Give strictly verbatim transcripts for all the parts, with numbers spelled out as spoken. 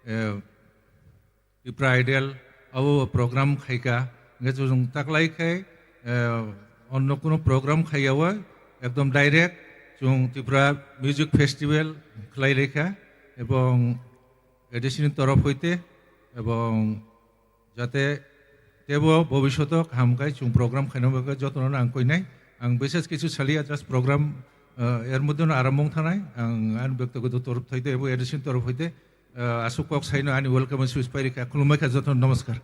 eh, Tipra Idol, abo program khaika. Hingke chwng taklai khai, eh, onno kuno program khaiyawi, ekdom direct chwng Tipra Music Festival khlai laikha, ebong A D C ni torof hoite, ebong jate tebo bobishoto kaham khai chwng program khaina bagwi jotono ang koinai. Ang bises kichu saliya, just program, eh, er moddhe no arambo wng thanai. Ang ani bektigoto torof hoite ebo A D C ni torof hoite, eh, aswk kok saino ani welcome speech pairikha. Khulumbai kha jotono, namaskar.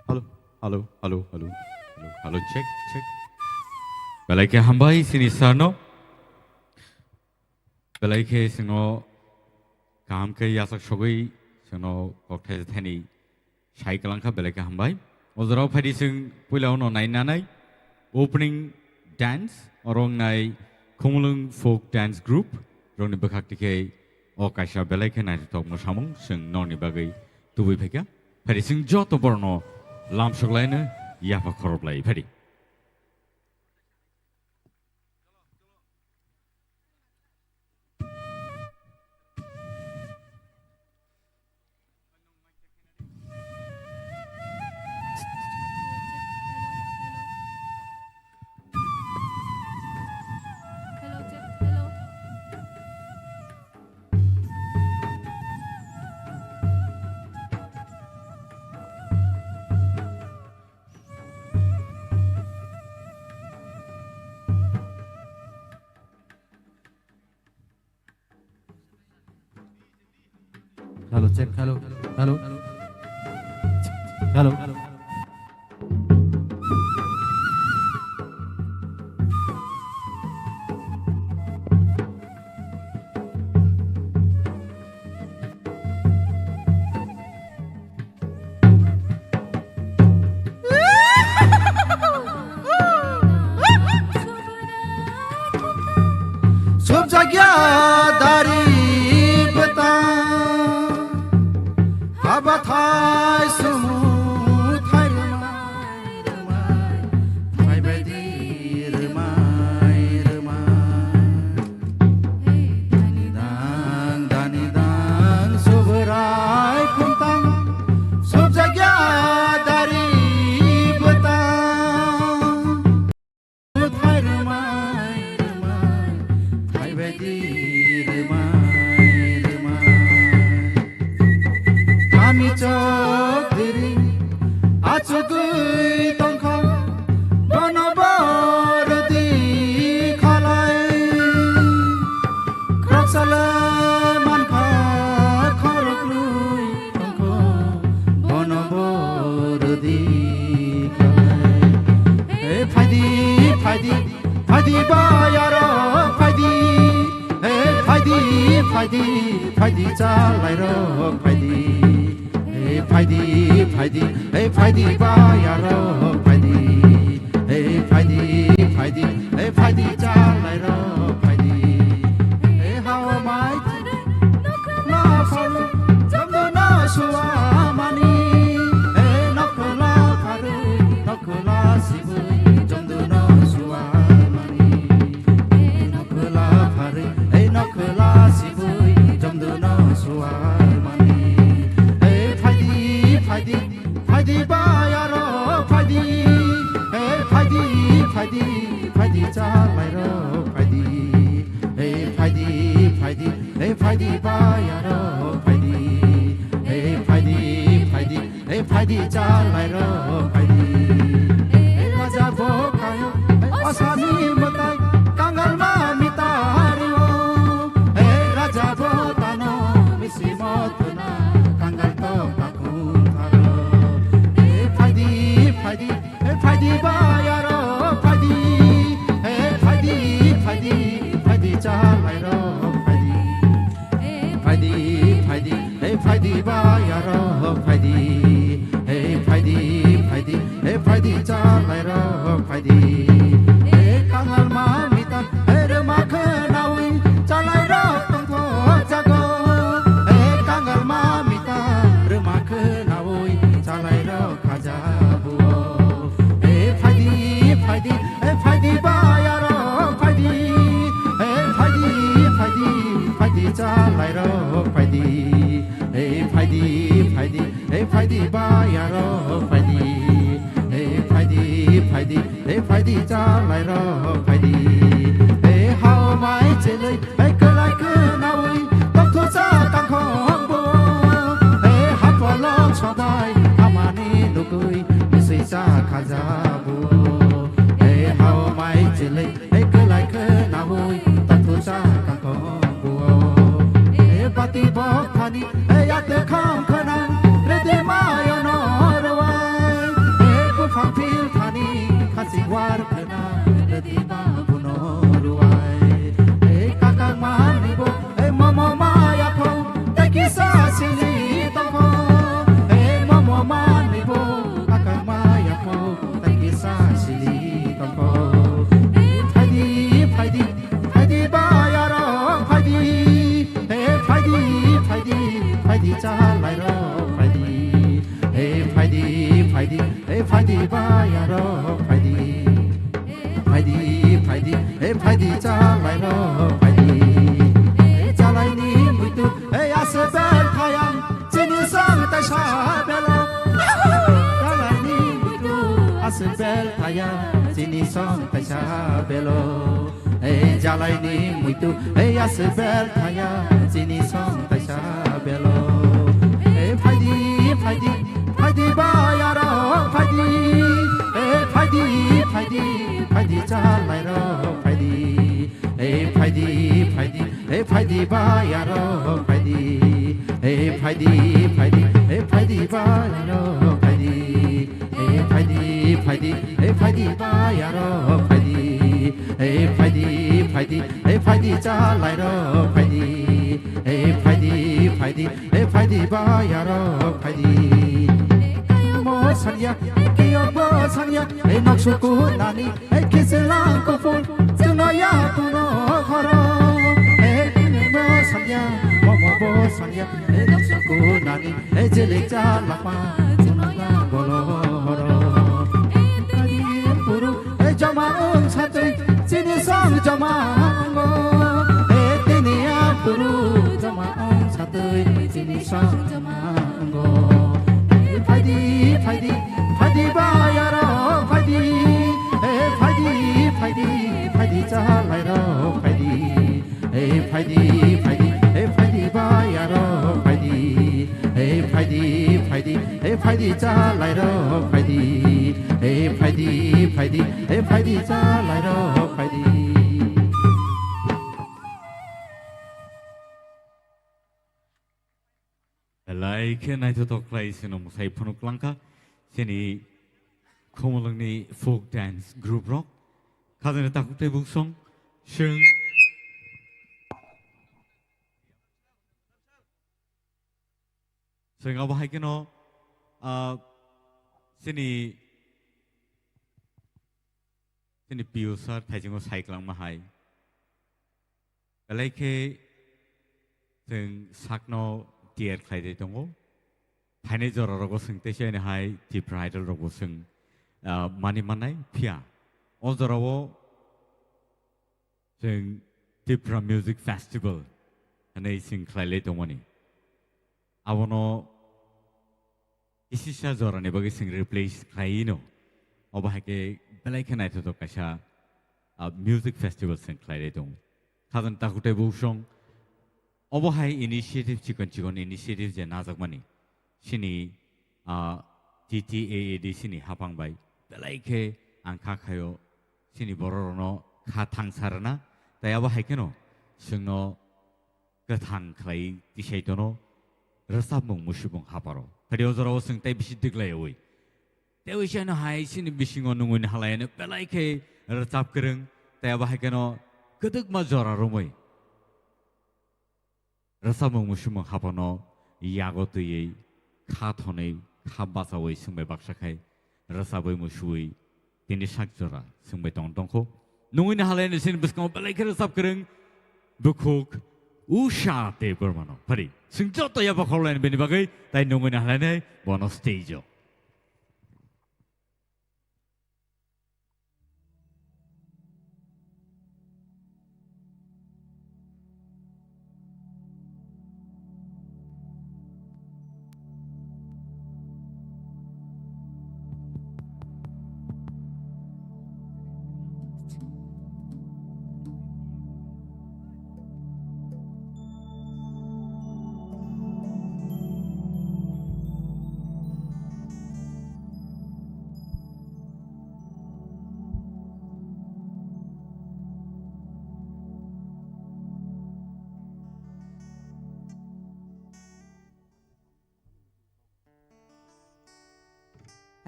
Hello, hello, hello, hello, hello, hello, check, check. Belai khe hambai chini sir no. Belai khe chwngno kaham khe yachak sogwi chwngno kok thaisa thaini sai kwlangkha, belai khe hambai. O jorao phaidi chwng puila uno nainanai opening dance, oro wngnai Khumulwng Folk Dance Group rokni bwkhak tikhe o kaisa belai khe naithothokno samung chwng nokni bagwi tubui phaikha. Phaidi chwng joto borokno lamsok laino yapha khoroplai phaidi. Hello, check. Hello, hello, hello. Sobjakya dari bwtang, habathai sumu thai rwmai rwmai, thai baidi rwmai rwmai. Dani dang, dani dang, Subrai khumtang, sobjakya dari bwtang. Thai rwmai rwmai, thai baidi rwmai rwmai. Kami chok diri, achugwi tongkha, bono bordi khalai. Khoroksa le mankha khoroknwi tongkho, bono bordi khalai. Hey, phaidi, phaidi, phaidi bayarok phaidi. Hey, phaidi, phaidi, phaidi chalairok phaidi. Hey, phaidi, phaidi, hey, phaidi bayarok phaidi. Hey, phaidi, phaidi, hey, phaidi chalairok phaidi. Hey, hao mai, na phalu, jamdu na suwa mani. Hey, nokla phalu, nokla sibui, jamdu na suwa mani. Hey, nokla phalu, hey, nokla sibui, jamdu na suwa mani. Hey, phaidi, phaidi, phaidi bayarok phaidi, hey, phaidi, phaidi, phaidi chalairok phaidi, hey, phaidi, phaidi, hey, phaidi bayarok phaidi, hey, phaidi, phaidi, hey, phaidi chalairok phaidi. Hey, raja bo kayo, hey, asani mwtai, kangal ma mitario, hey, raja bo tano, misi mothuna, kangal to. Hey, phaidi, phaidi, hey, phaidi bayarok phaidi. Hey, phaidi, phaidi, phaidi chalairok phaidi. Hey, phaidi, phaidi, hey, phaidi bayarok phaidi. Hey, phaidi, phaidi, hey, phaidi chalairok phaidi. Hey, kangal ma mita, hey, rwma khwnawi chalairok tongthok jago. Hey, kangal ma mita, rwma khw Phaidi bayarok phaidi, e phaidi, phaidi, e phaidi chalairok phaidi. E hao mai chelwi, e kwlai khwnawi, tongthosa kangkhong bo. E hapalok sobai, hamani nugwi, bwswi cha khaja bo. E hao mai chelwi, e kwlai khwnawi, tongthosa kangkhong bo. E bati bok thani, e yate kham khwnang, redi mayo no rwai. E buphang phil thani, khasi war khwnang, redi ma buno rwai. E kakang mani bo, e momo maya kho, tei kisa sili tongkho. E momo mani bo, kakang maya kho, tei kisa sili tongkho. E phaidi, phaidi, phaidi bayarok phaidi. E phaidi, phaidi, phaidi chalairok phaidi. E phaidi, phaidi, e phaidi bayarok phaidi. Phaidi, phaidi, e phaidi chalairok phaidi. E chalaini muitu, e aswk bel thayang, chini song taisa belo. Chalaini muitu, aswk bel thayang, chini song taisa belo. E chalaini muitu, e aswk bel thayang, chini song taisa belo. E phaidi, phaidi, phaidi bayarok phaidi. E phaidi, phaidi, phaidi chalairok phaidi. E phaidi, phaidi, e phaidi bayarok phaidi. E phaidi, phaidi, e phaidi bayarok phaidi. E phaidi, phaidi, e phaidi bayarok phaidi. E phaidi, phaidi, e phaidi chalairok phaidi. E phaidi, phaidi, e phaidi bayarok phaidi. Mo sanya, e kiyo bo sanya, e noksuku nani, e kisilang kupul, chwngno ya kuno horo. E mo sanya, momo bo sanya, e noksuku nani, e jelik cha lakma, chwngno ya bolo horo. E tani puru, e joma ong satwi, chini song joma ongo. E tini a puru, joma ong satwi, chini song joma ongo. E phaidi, phaidi, phaidi bayarok phaidi. E phaidi, phaidi, phaidi chalairok phaidi. E phaidi, phaidi, e phaidi bayarok phaidi. E phaidi, phaidi, e phaidi chalairok phaidi. E phaidi, phaidi, e phaidi chalairok phaidi. Belai khe naithothok khlai chwngno mwsai phunuk langkha chini Khumulwngni folk dance group rok. Khajani takhuk tei buksong chwng, chwng abo hai kheno, ah, chini Chini P O sir thaichungo sai kwlangma hai. Belai khe chwng sakno tiyar khlai de tongo. Phainai jora rogo chwng teisa hai Tipra Idol rogo chwng, ah, mani mannai phiya. O jorao chwng Tipra Music Festival hwnwi chwng khlai lai tongmani. Abono kisisa jorani bagwi chwng replace khlai no. Obo hai khe belai khe naithothok kaisa, ah, music festival chwng khlai lai tongo. Khajani takhuk tei buksong obo hai initiative, chikon chikon initiative je najakmani. Chini, ah, T T A A D C ni haphang bai belai khe ang kha khaio chini borok rokno kha thangsa rwna. Tai abo hai kheno chwngno kwthang khlai tisai tono rwchapmung musibung hapharo. Phadi o jorao chwng tei bisi diglaiwi. Tei wisano hai chini bisingo nungwi halaiano belai khe rwchap kwrwng, tei abo hai kheno kwdwkma jora romwi rwchapmung musibung haphano yago twiwi kha thonwi kha bachaui swngbai baksa khai rwchapwi musuwi tini sak jora swngbai tong tongkho. Nungwi halaiano chini bwskango belai khe rwchap kwrwng bukhuk Usha Debbarmano. Phadi chwng joto yaba khorlaini bini bagwi tai nungwi halainai bono stage o.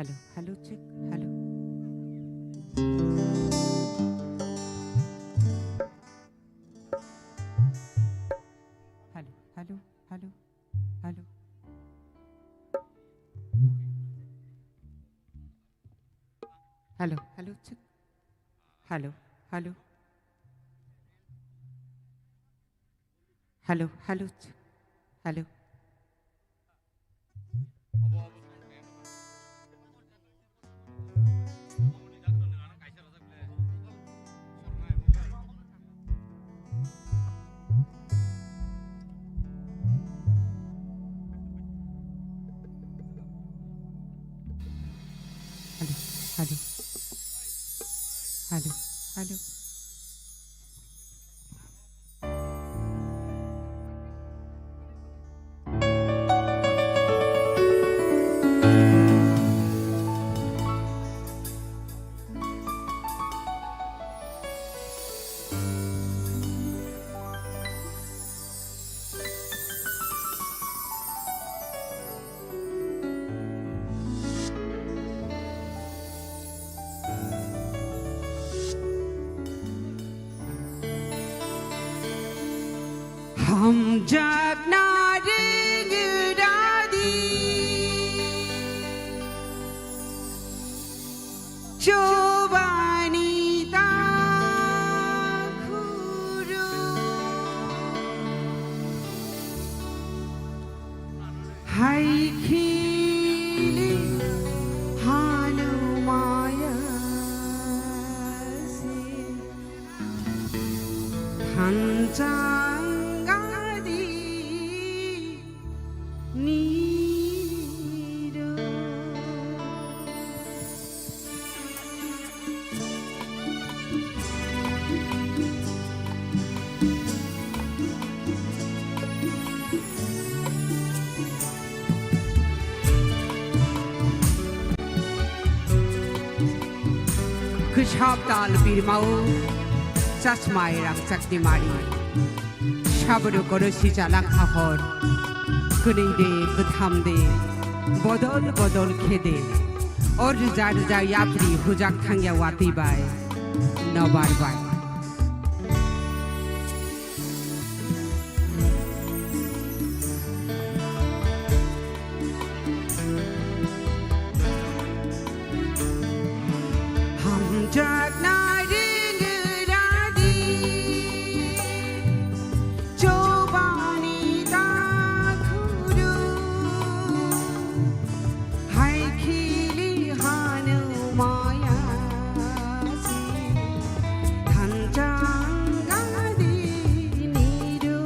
Hello, hello, check, hello. Hello, hello, hello, hello. Hello, hello, check. Hello, hello. Hello, hello, check. Hello. Hello, hello. Hello, hello. Hamjakna ring radi chobani ta khuru. Hai khili hanu maya se thanchang gadi niru. Kwchap tal birmao chasmai rangchakni mari. Sabado kono sijalak ahor. Kwnwi de, kwtham de, bodol bodol khe de. O rwja rwja yapri hujak thangya watwi bai, nobar bai. Hamjakna ring radi chobani ta khuru. Hai khili hanu maya se thanchang gadi niru.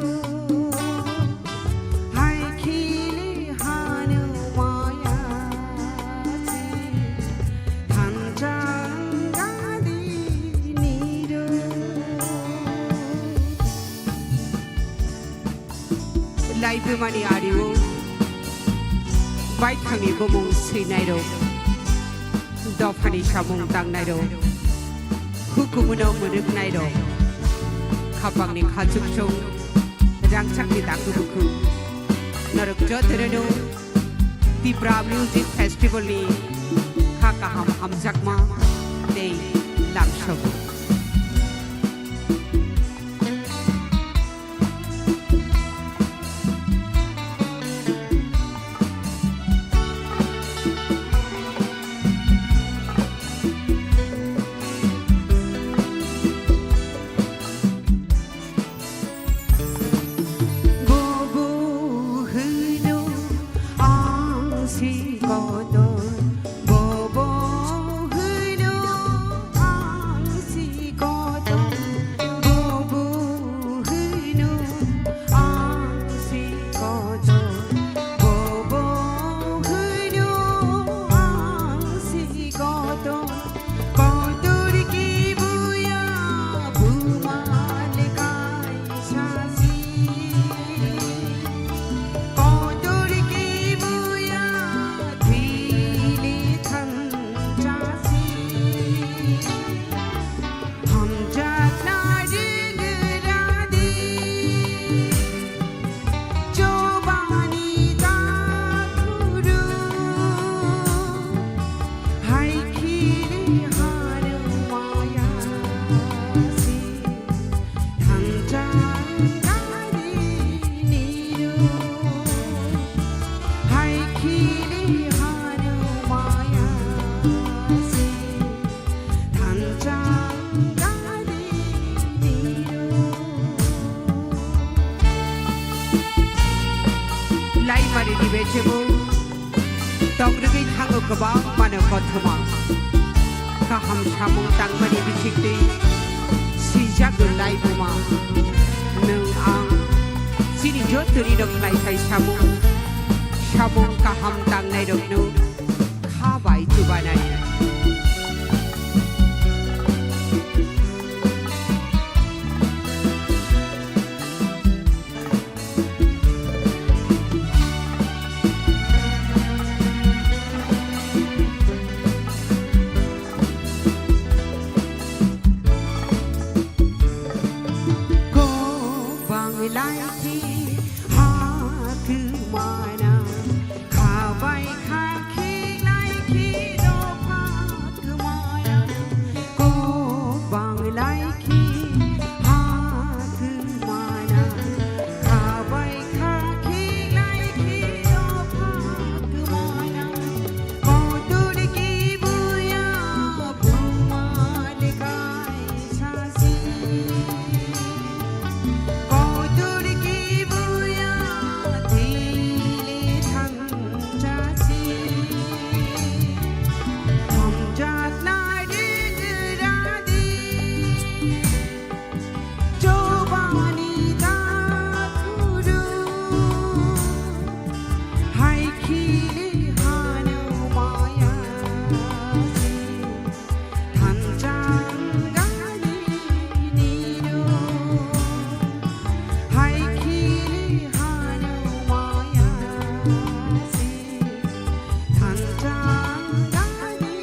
Hai khili hanu maya se thanchang gadi niru. Laibumani ario baithangni bumung swinairok, dophani samung tangnairok, hukumuno mwnwknairok, khapangni khachukchung, rangchakni daku buku, norok jotono Tipra Music Festival ni kha kaham hamjakma tei lamsogo. Bobo hwino ang si kotor, bobo hwino ang si kotor, bobo hwino ang si kotor, bobo hwino ang si kotor. Kotor kibuya bumal kaisa si. Kotor kibuya thwi Tongrwgwi thango kwbangmano kothoma. Kaham samung tangmani bisingtwi swijak rwnai buma. Nwng ang chini jotorino khlaisai samung, samung kaham tangnairokno kha bai chubanai. Kwbang lai khe ha kwmana, kha bai kha khe lai khe dopha kwmana. Kwbang lai khe ha kwmana, kha bai kha khe lai khe dopha kwmana. Kotor khe buya buma le kaisa si. Kotor khe buya thwi le thang Jasi, hamjakna ringradi, jobani dakhuru, hai khili hanu maya si. Thanchang gari nino, hai khili hanu maya si. Thanchang gari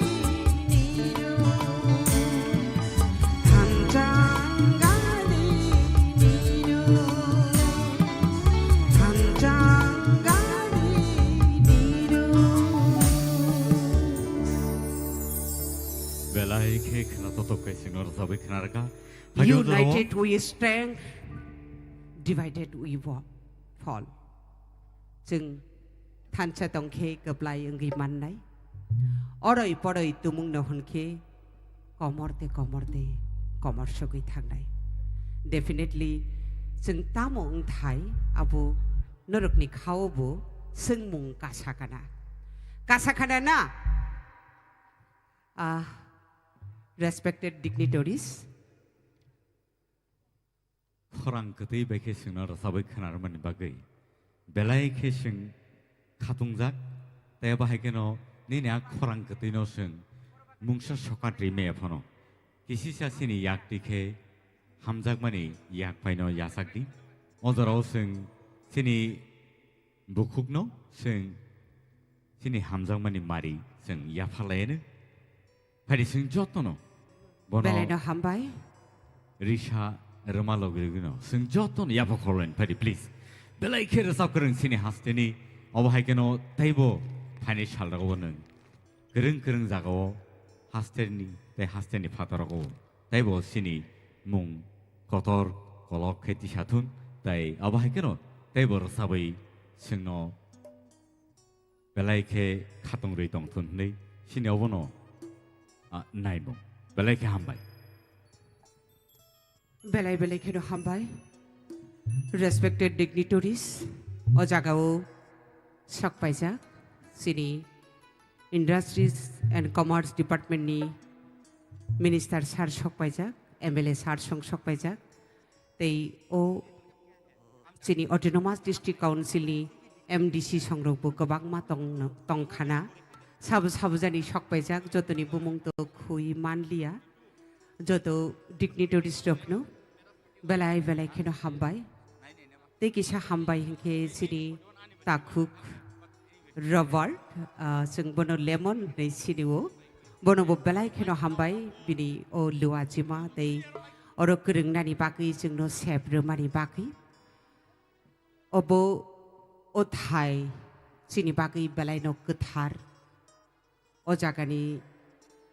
nino, thanchang gari nino, thanchang gari nino. Belai khe khna totok khe singno rwchapwi khna rwkha. Phai o jorao United we stand, divided we wa-, fall. Chwng thansa tong khe kwplai wngwi mannai. Oroi poroi tumungno hwn khe komor tei komor tei komor sogwi thangnai. Definitely, chwng tamo wngthai abo norokni khao bo swngmung kasa kana. Kasa kana na? Ah, respected dignitaries. Khorang kwtwi bai khe chwngno rwchabwi khna rwmani bagwi belai khe chwng khatungjak, tei abo hai kheno nini a khorang kwtwino chwng mungsa sokat ri maya phano kisisa chini yak twi khe hamjakmani yak phaino yachak di. O jorao chwng chini bukhukno chwng chini hamjakmani mari chwng yapharlaiyano. Phaidi chwng jotono bono Belaino hambai. Risa rwma logi logino chwng jotono yapha khorlaini phaidi, please. Belai khe rwchap kwrwng chini hasteni, obo hai kheno teibo phaini salrogo nwng kwrwng kwrwng jagao hasteni tei hasteni phataro teibo chini mung kotor kolok khe tisa thun, tei abo hai kheno teibo rwchabwi chwngno belai khe khatung rwi tong thun hwnwi chini obono, ah, naimung. Belai khe hambai. Belai belai kheno hambai. Respected dignitaries, o jagao sok paijak chini Industries and Commerce Department ni Minister sir sok paijak, M L A sir song sok paijak, tei o chini Autonomous District Council ni M D C songrokbo kwbangma tong, tongkhana. Sabo sabo jani sok paijak, jotoni bumung to khui manliya. Joto dignitaries rokno belai belai kheno hambai. Tei kisa hambai hinkhe chini takhuk Robert, ah, chwng bono Lemon hinwi sinio. Bono bo belai kheno hambai bini o luachima tei oro kwrwngnani bagwi chwngno sep rwmani bagwi. Obo o thai chini bagwi belaino kwthar. O jagani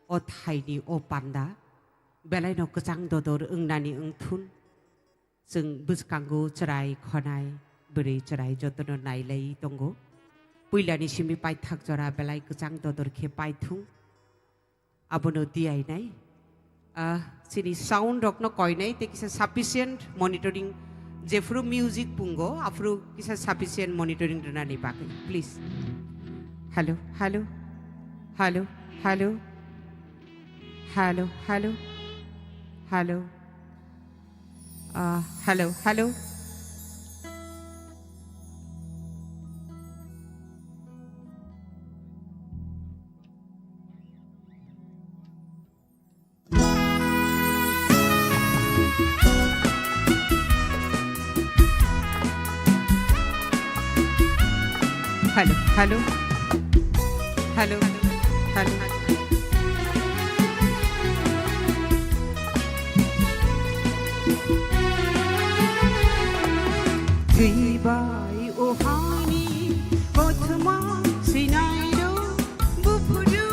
o thaini o panda belaino kwchang dodor wngnani wngthun. Chwng bwskango chwrai khonai, bwrwi chwrai jotono nailai tongo. Puilani simi paithak jora belai kwchang dodor khe paithung. Abono diyainai. Ah, chini sound rokno koinai tei kisa sufficient monitoring Jephru music pungo, aphru kisa sufficient monitoring rwnani bagwi, please. Hello, hello, hello, hello, hello, hello, hello, uh, hello, hello. Hello, hello. Hello, hello. Twi bai o hani kothoma sinai do, buphuru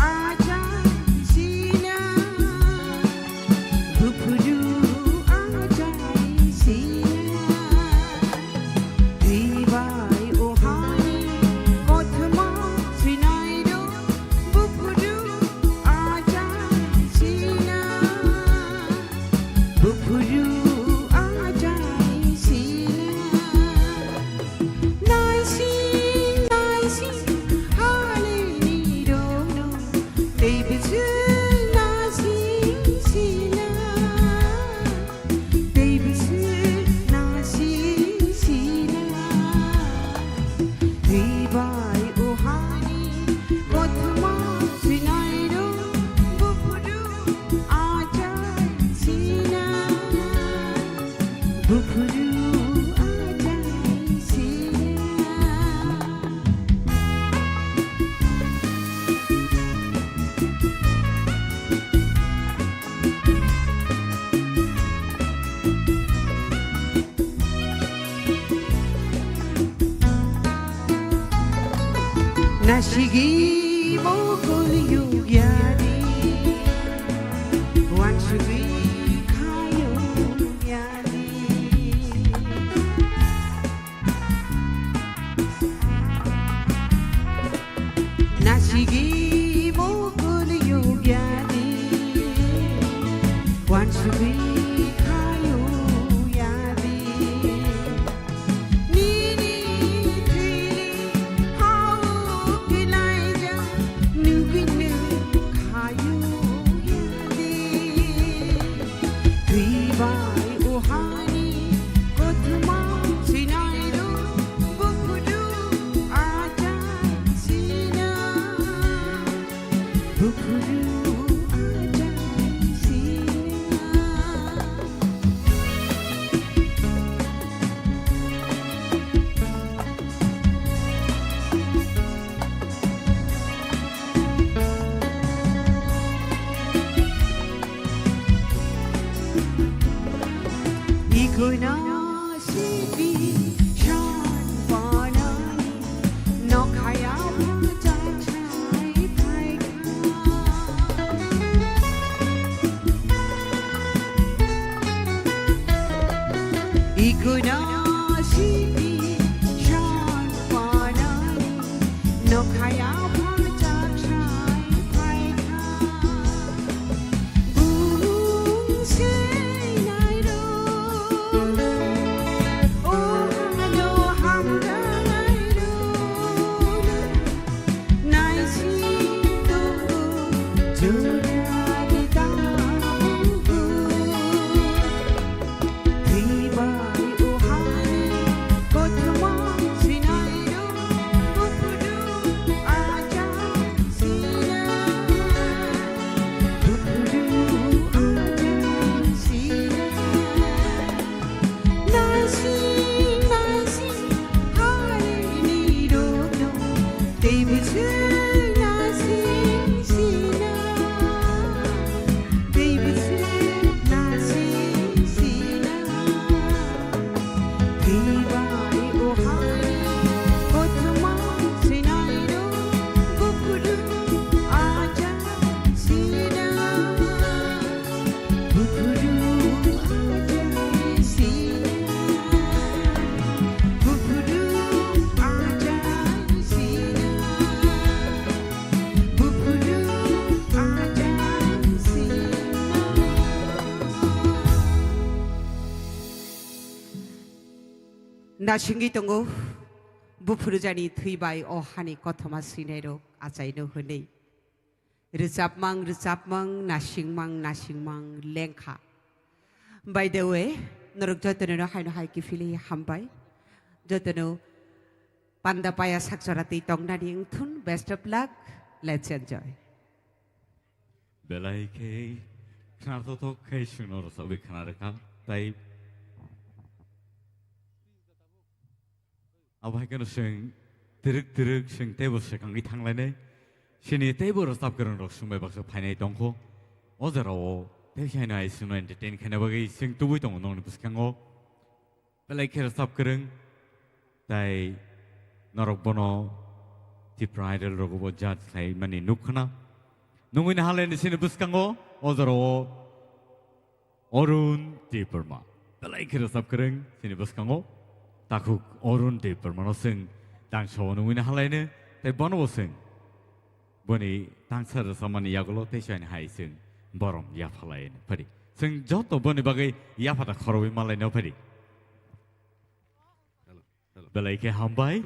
ajai sina, buphuru ajai sina. Twi bai o hani kothoma sinai do, buphuru ajai sina, buphuru ajai sina. Naising, naising, halini rono, tei bisu naising sina, tei bisu naising sina. Twi bai o hani kothoma sinai do, buphuru ajai sina. Buphuru ajai sina. Nasigi mokol yugyadi, wansugwi khayo yadi. Nasigi mokol yugyadi, wansugwi khayo yadi. Nini thwini hao kilaija, nugwi nung khayo yadi. Twi bai o hani kothoma sinai do, buphuru ajai sina, buphuru ajai sina. Ikoina sidi shan panani nokhaya bhaja chai phaikha. Ikoina sidi shan panani nokhaya bhaja chai phaikha. Nasingwi tongo, buphurujani thwi bai o hani kothoma swinairok achaino hwnwi. Rwchapmang, rwchapmang, nasingmang, nasingmang lengkha. By the way, norok jotono haino hai kiphilwi hambai. Jotono panda paya sakchora twi tongnani wngthun. Best of luck. Let's enjoy. Belai khe khnathokthok khe chwngno rwchapwi khna rwkha. Tai abo hai kheno chwng twrwk twrwk chwng teibo swkangwi thanglainai. Chini teibo rwchap kwrwngrok chwng bai baksa phainai tongkho. O jorao tei haino hai chwngno entertain khaina bagwi chwng tubui tongo nokni bwskango. Belai khe rwchap kwrwng, tai norok bono Tipra Idol rogo bo judge khlaimani nukkhna. Nungwi naharlaini chini bwskango, o jorao Arun Debbarma. Belai khe rwchap kwrwng chini bwskango. Takhuk Arun Debbarmano chwng tangsao nungwi naharlaino, tei bono bo chwng boni tangsa rwchapmani yagulo tei chwng hai chwng borom yaphalai phadi. Chwng joto boni bagwi yaphata khorobwi malaino phadi. Hello, hello. Belai khe hambai.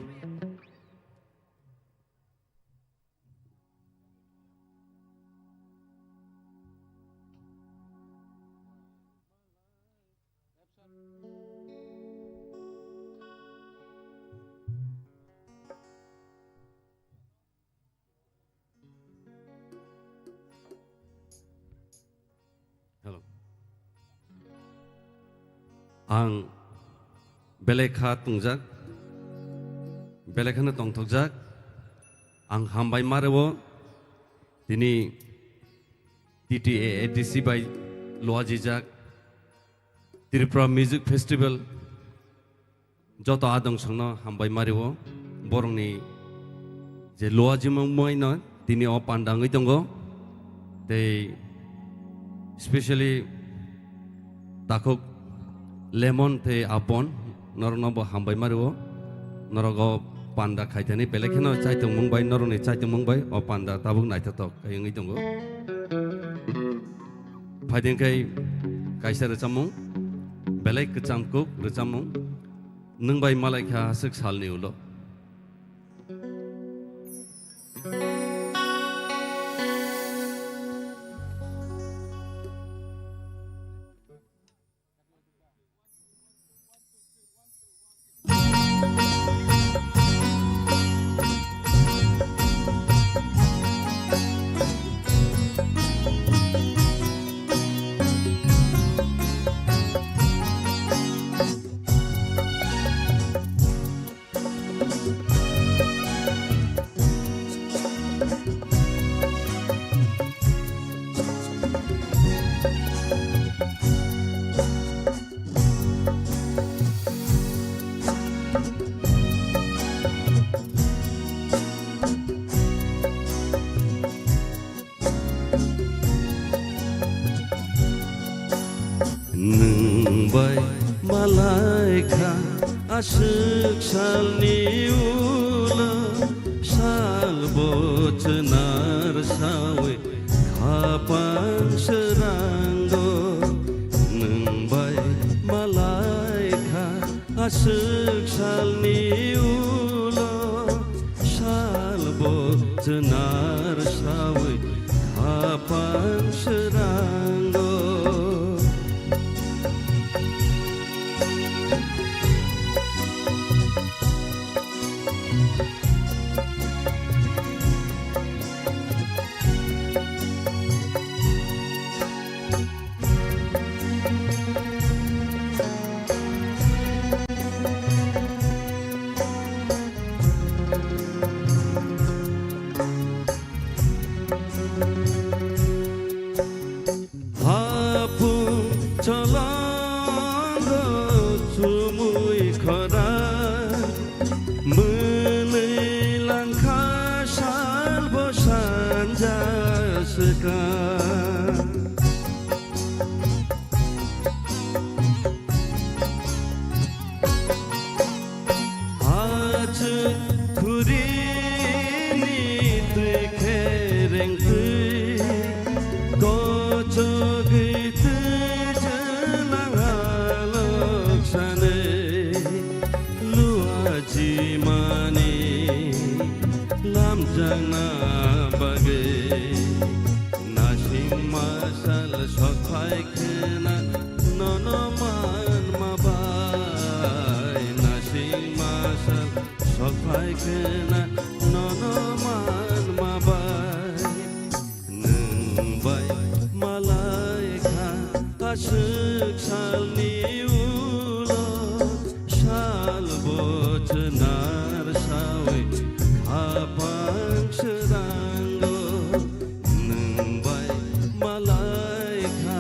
Hello. Ang belai kha tongjak, belai kheno tongthokjak. Ang hambai ma rwo, tini T T A A D C bai luajijak Tripura Music Festival. Joto adong songno hambai ma rwo, borokni je luajimung muaino tini o panda wngwi tongo, tei specially takhuk Lemon tei Apon, norokno bo hambai ma rwo, norok o panda khaithani belai kheno chaitongmung bai, norokni chaitongmung bai o panda tabuk naithothok khe wngwi tongo. Phaideng khe kaisa rwchapmung, belai kwcham kuk rwchapmung. Nwng bai malai kha aswk salni ulo. Nwng bai malai kha aswk salni ulo, sal bo chwnar saui khapang swrango. Nwng bai malai kha aswk salni ulo, sal bo chwnar saui khapang swrango. Hapung cholongo chumui khora, mwnwi langkha salbo sanja swkang. Hachwk khurini twi khereng twi, kochogwi twijlang halok sanwi. Jana bagwi nasing masal sok phai khena nono manma bai, nasing masal sok phai khena nono manma bai. Nwng bai malai kha aswk salni ulo, sal bochwnar sawi khapang srango. Nwng bai malai kha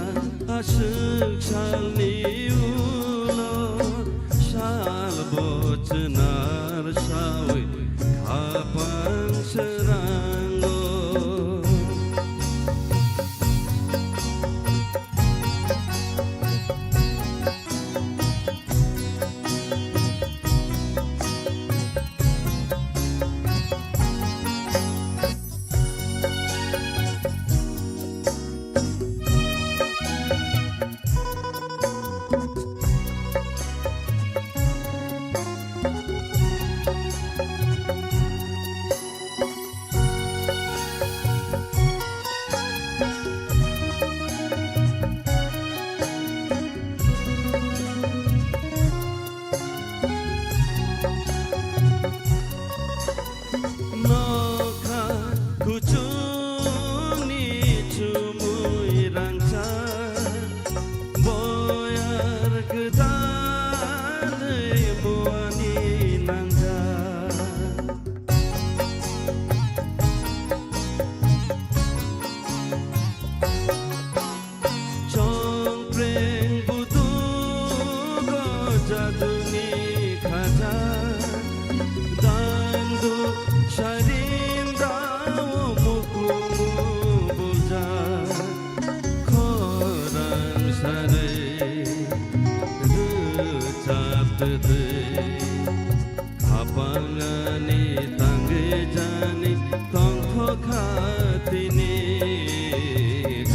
aswk salni ulo, sal bochwnar sawi khapang srango. Nokha kuchungni chumui rangchak, boyar kwtal muani nangjak. Chongpreng budugo jaduni khaja, dandu sarimrao mukumu bulja, khorang sarwi rwchap twtwi. Khapangani tangwi jani tongthokha tini,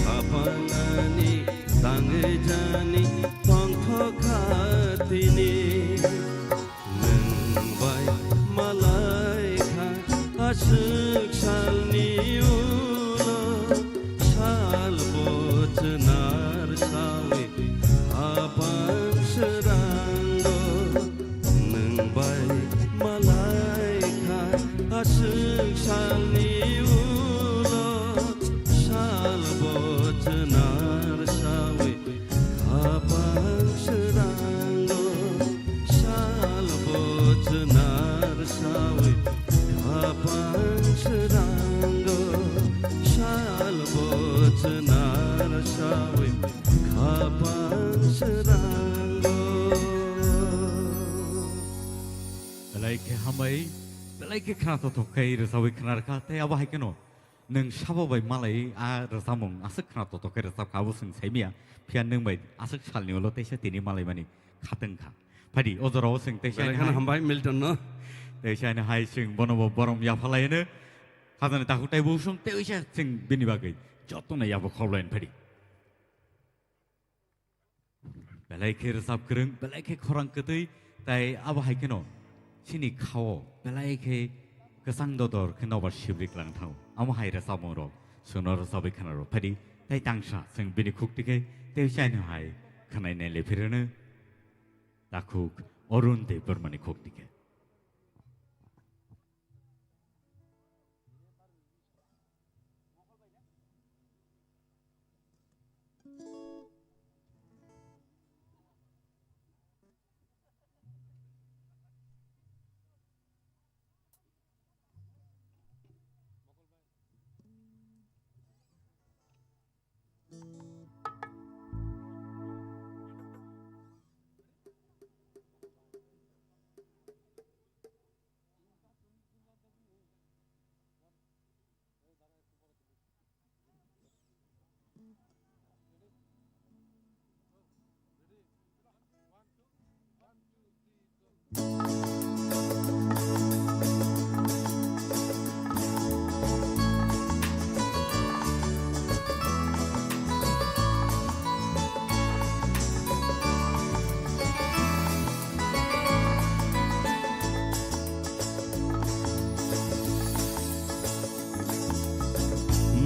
khapangani tangwi jani tongthokha tini. Nwng bai malai kha aswk salni ulo, sal bochwnar sawi khapang srango. Nwng bai malai kha aswk salni ulo, sal bochwnar sawi khapang srango, sal bochwnar sawi khapang srango, sal bochwnar sawi khapang srango. Belai khe hambai, belai khe khna tothok khe rwchapwi khna rwkha, tei abo hai kheno nwng sabo bai malai a rwchapmung aswk khna tothok khe rwchapkha, abo chwng saimanya, phiya nwng bai aswk salni ulo teisa tini malaimani khatungkha. Phaidi, o jorao chwng teisa belai ani kheno hai, hambai Milton no. Teisa ani hai chwng bono bo borom yaphalai hwno. Khajani takhuk tei busung teisa chwng bini bagwi jotono yapha kholai hwn phaidi. Belai khe rwchap kwrwng, belai khe khorang kwtwi, tai abo hai kheno chini khao belai khe kwchang dodor khe nobar sibrik lang thango. Amo hai rwchapmung rok chwngno rwchapwi khna rw phaidi, tai tangsa chwng bini khuk tikhe tei chaino hai khwnai nai le phirwno takhuk Arun Debbarmani khuk tikhe.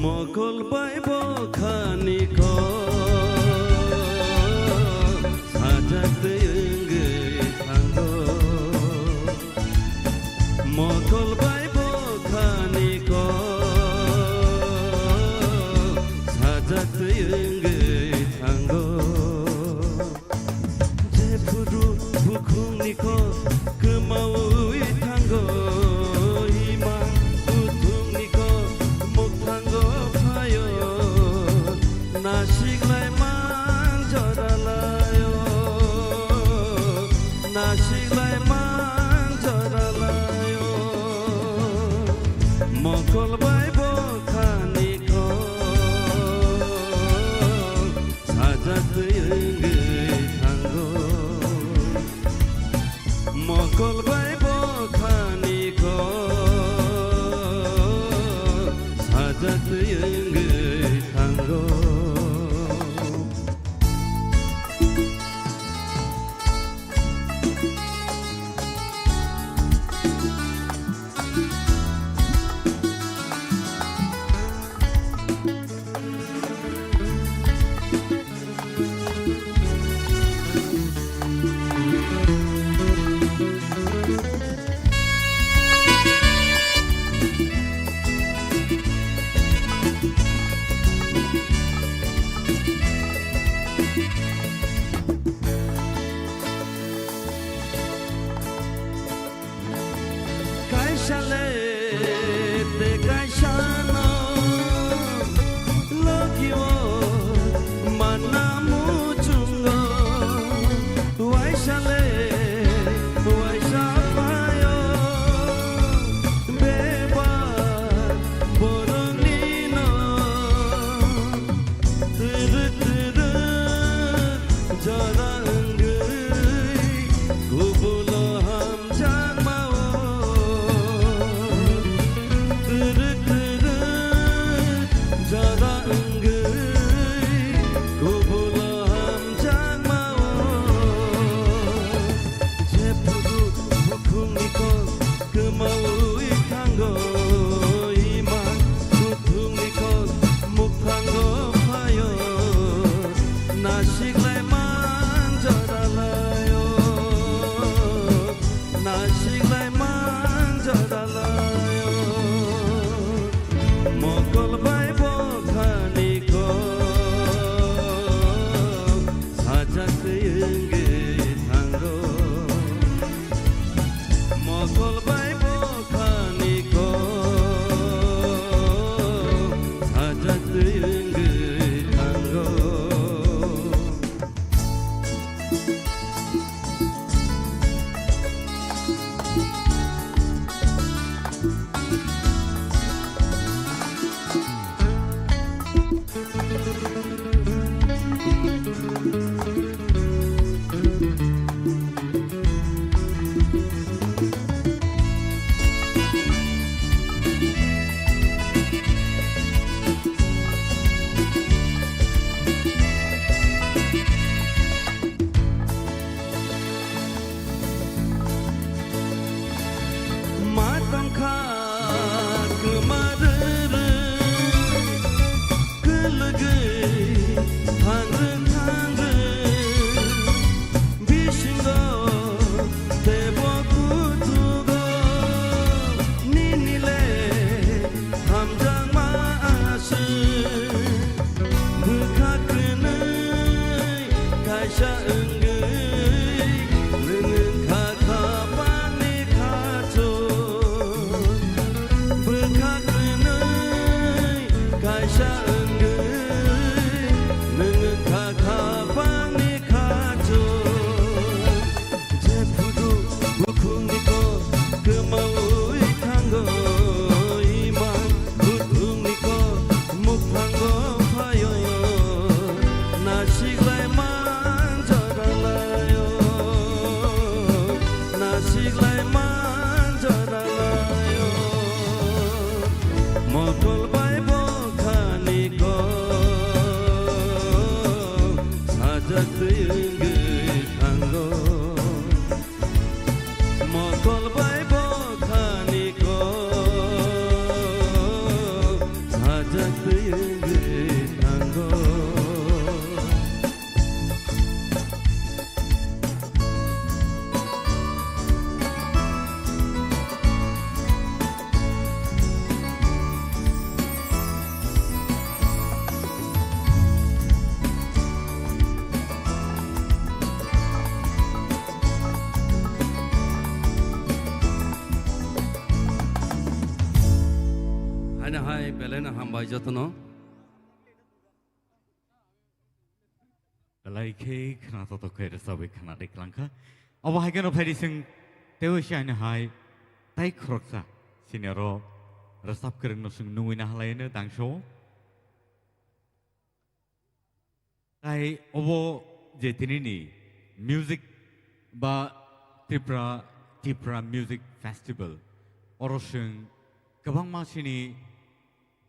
Mokol bai bo khani kok sajak twi wngwi thango. Mokol bai bo khani kok sajak twi wngwi thango. Jephuru bukhungni kok kwmaui thango, ima buthungni kok mukthango phaio, nasiklai man joralaio, nasiklai man joralaio, mokol bai bo khani kok sajak twi wngwi thango. Mokol bai bo khani kok sajak twi wngwi thango. Kaisa le tei kaisa no logi o manna muchungo. Waisa le waisa phaio bebak borokni no. Twrwk twrwk jora wngwi kubulo hamjakma-o. Twrwk twrwk jora wngwi kubulo hamjakma-o. Jephuru bukhungni kok kwmaui thango, ima buthungni kok mukthango phaio, nasiklai man joralaio, nasiklai man joralaio, mokol bai bo khani kok sajak twi wngwi thango. Mokol bai bo khani kok sajak twi wngwi thango. Ma tongkha kwma rwrwk, kwlwgwi thangrwk thangrwk, bisingo teibo kuthugo nini le hamjakma aswk. Bwkha kwnwi kaisa wngwi nwng wngkha khapangni khachuk. Bwkha kwnwi kaisa wngwi nwng wngkha khapangni khachuk. Jephuru bukhungni kok kwmaui thango, ima bukhungni kok mukthango phaio, nasiklai man joralaio, nasiklai man joralaio, mokol bai bo khani kok sajak twi wngwi thango. Mokol bai bo khani kok sajak twi Haino hai belai no hambai jotono. Belai khe khna totok khe rwchabwi khna de klangkha. Obo hai kheno phaidi chwng teibo se haino hai tai khoroksa senior o rwchap kwrwngno chwng nungwi nahalai no tangso. Tai obo je tinini music ba Tripura, Tripura Music Festival, oro chwng kwbangma chini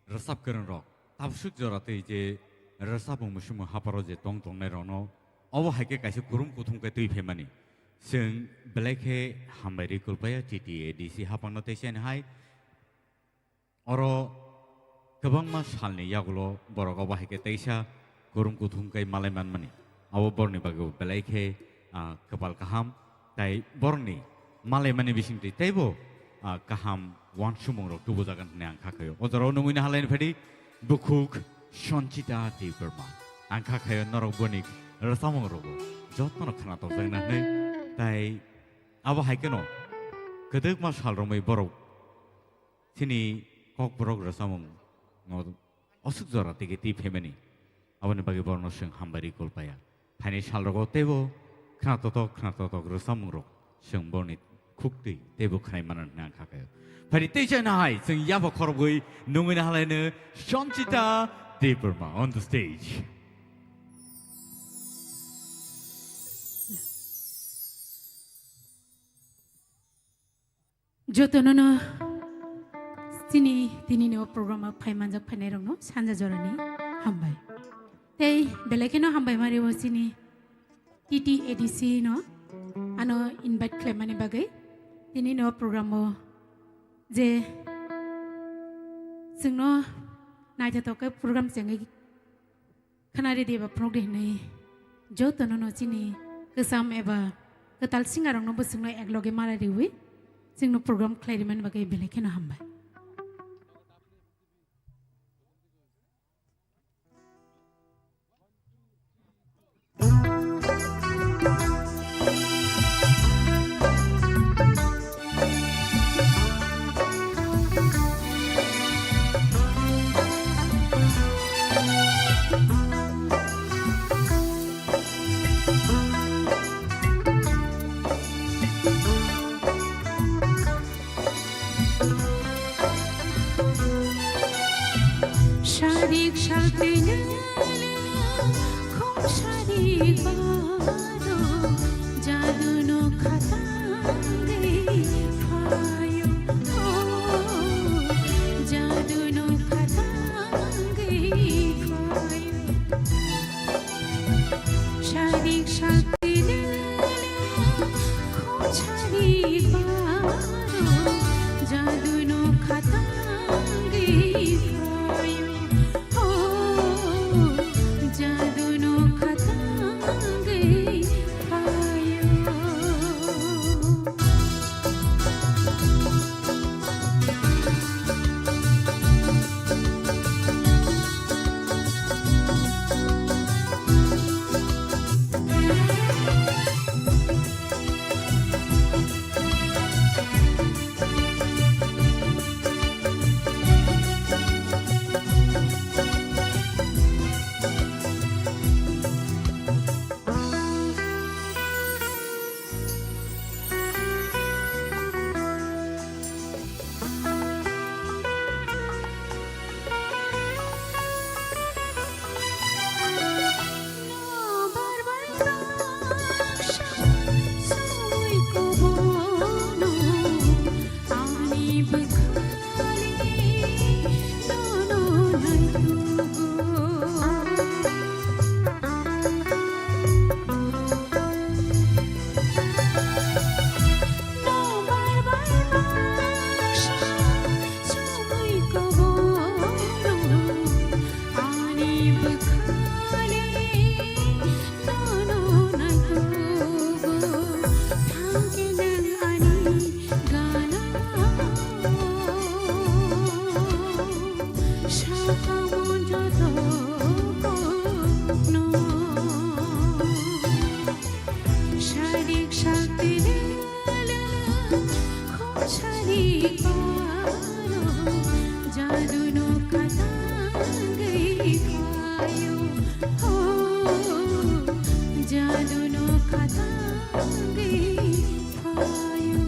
rwchap kwrwng rok tabswk jora twi je rwchapmung muchungmung haparo je tong tongnai rokno obo hai khe kaisa kurum kuthum khe twi phaimani. Chwng belai khe hambai rwi kulpaya T T A D C haphangno tei chini hai. Oro kwbangma salni yagulo borok obo hai khe teisa kurum kuthum khe malai manmani. Abo borokni bagwi belai khe, ah, kwpal kaham. Tai borokni malaimani bisingtwi teibo, ah, kaham uansukmung rok tubujagan hwnwi ang kha khaio. O jorao nungwi nahalai ni phaidi bukhuk Sanchita Debbarma. Ang kha khaio norok boni rwchapmung rogo jotono khna tokjakna hwnwi. Tai abo hai kheno kwdwkma sal romwi borok chini kokborok rwchapmung no aswk jora tigi twi phaimani. Aboni bagwi borokno chwng hambai rwi kulpaya. Phaini salrogo teibo khna totok, khna totok rwchapmung rok chwng borokni khuktwi teibo khwnai mano hwnwi ang kha khaio. Phaidi tei chana hai chwng yapha khorobwi nungwi nahalaino Sanchita Debbarma on the stage. Jotono no chini tini no program o phai manjak phainai rok no sanja jora ni hambai. Tei belai kheno hambai mari o chini T T A D C no ano invite khlaimani bagwi tini no program o je chwngno naithotok khe program chengwi khwnari di eba phunukdi hwnwi jotono no chini kwcham eba kwtal singarokno bwswkno ekloge malai riwi chwngno program khlai rimani bagwi belai kheno hambai. Sharik shaltwino khum sharik baro jaduno khatangwi phaio, oh, jaduno khatangwi phaio. Sharik shaltwino khum sharik baro jaduno khatangwi phaio. Oh, jaduno khatangwi phaio. Jaduno khatangwi phaio, ho, jaduno khatangwi phaio.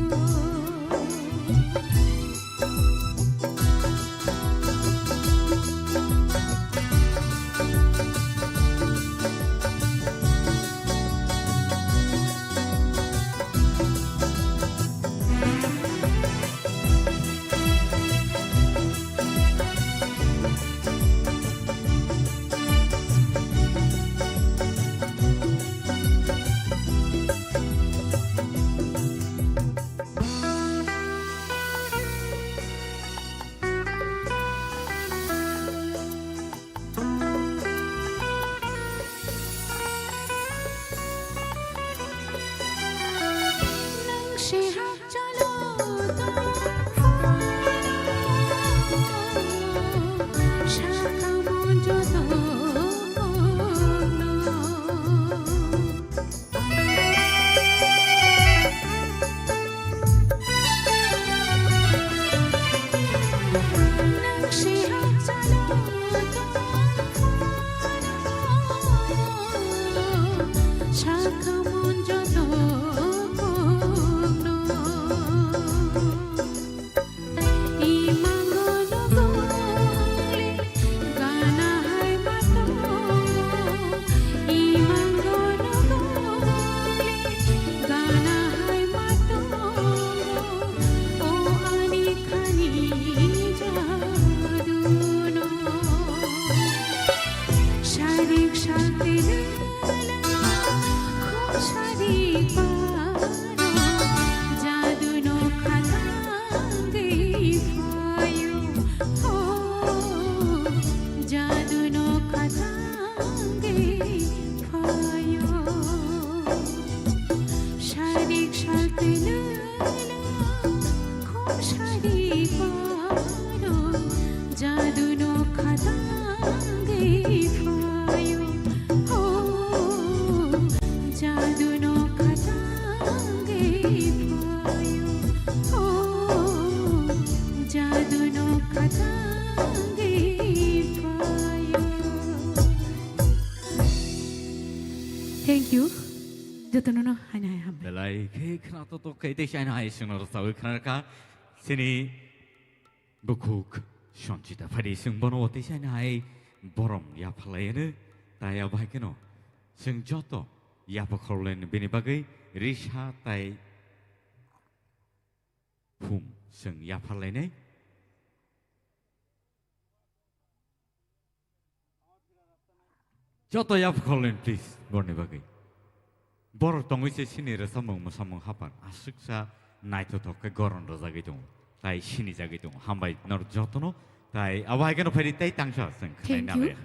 Jaduno khatangwi phaio, sarik saltwino khum sari paro. Jaduno khatangwi phaio, ho, jaduno khatangwi phaio, ho, jaduno khatangwi phaio. Thank you. Jotono no haino hai hambai. Belai khe khna to to khe tei saino hai sino rwchapwi khna kha. Sini bukhuk Sanchita phadi sung bono tei saino hai borom yaphalai ano. Tai abai keno sung joto yapakhorlen bini bagwi risa tai phum sung yapharlainai. Joto yapharlain, please, borni bagwi. Borok tongwi se sini rwchapmung mwsamung hapan aswksa naithothok khe goron rwjagwi tongo, tai sinijagwi tongo. Hambai norok jotono, tai abo hai kheno phaidi tei tangsa sung khnai. Thank you. Nalai.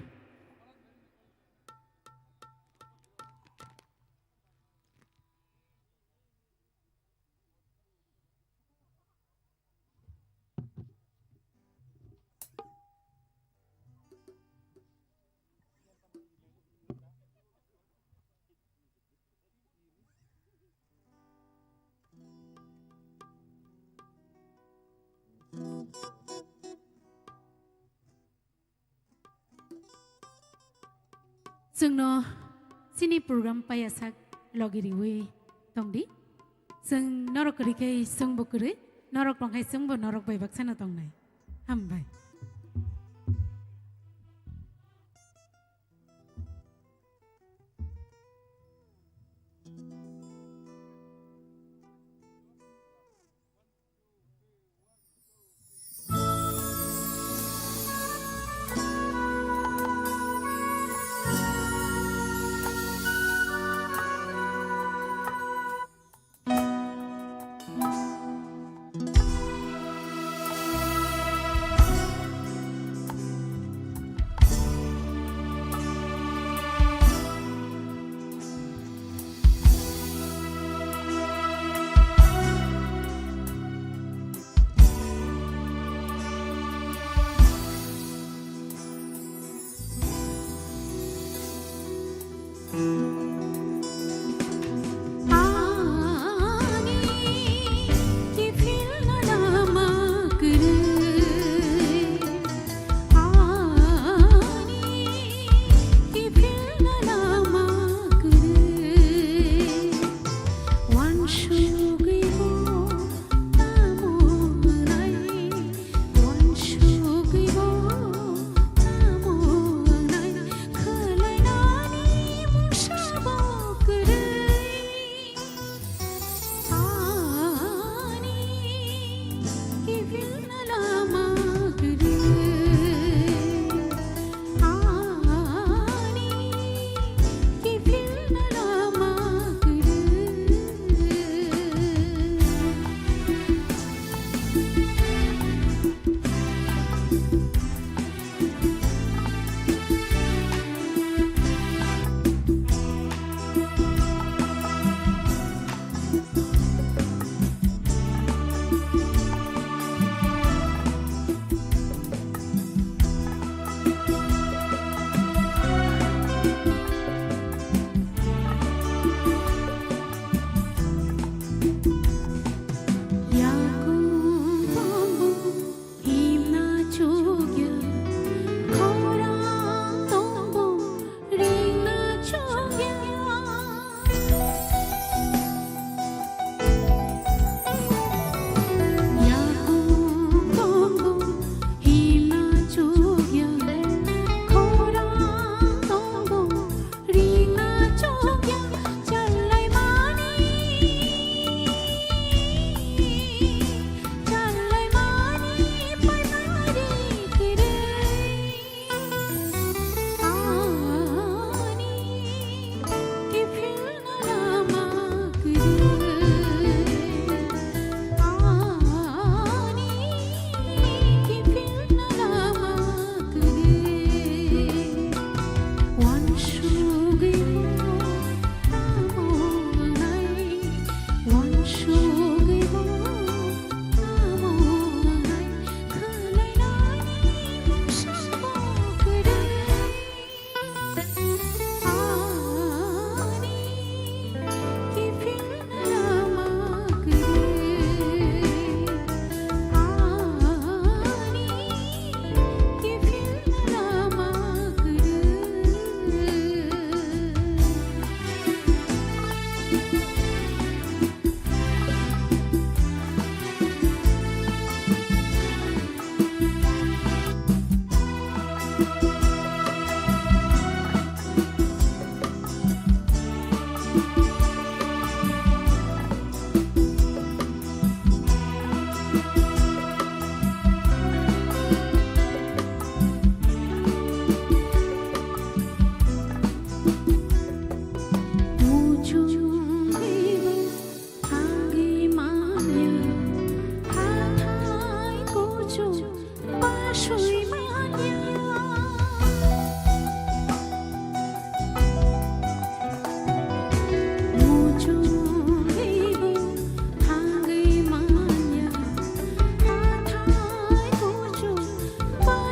Chwngno chini program payasak logi riwi tongdi. Chwng norok kwrwi khe chwngbo kwrwi, norok tong khe chwngbo norok bai baksano tongnai. Hambai.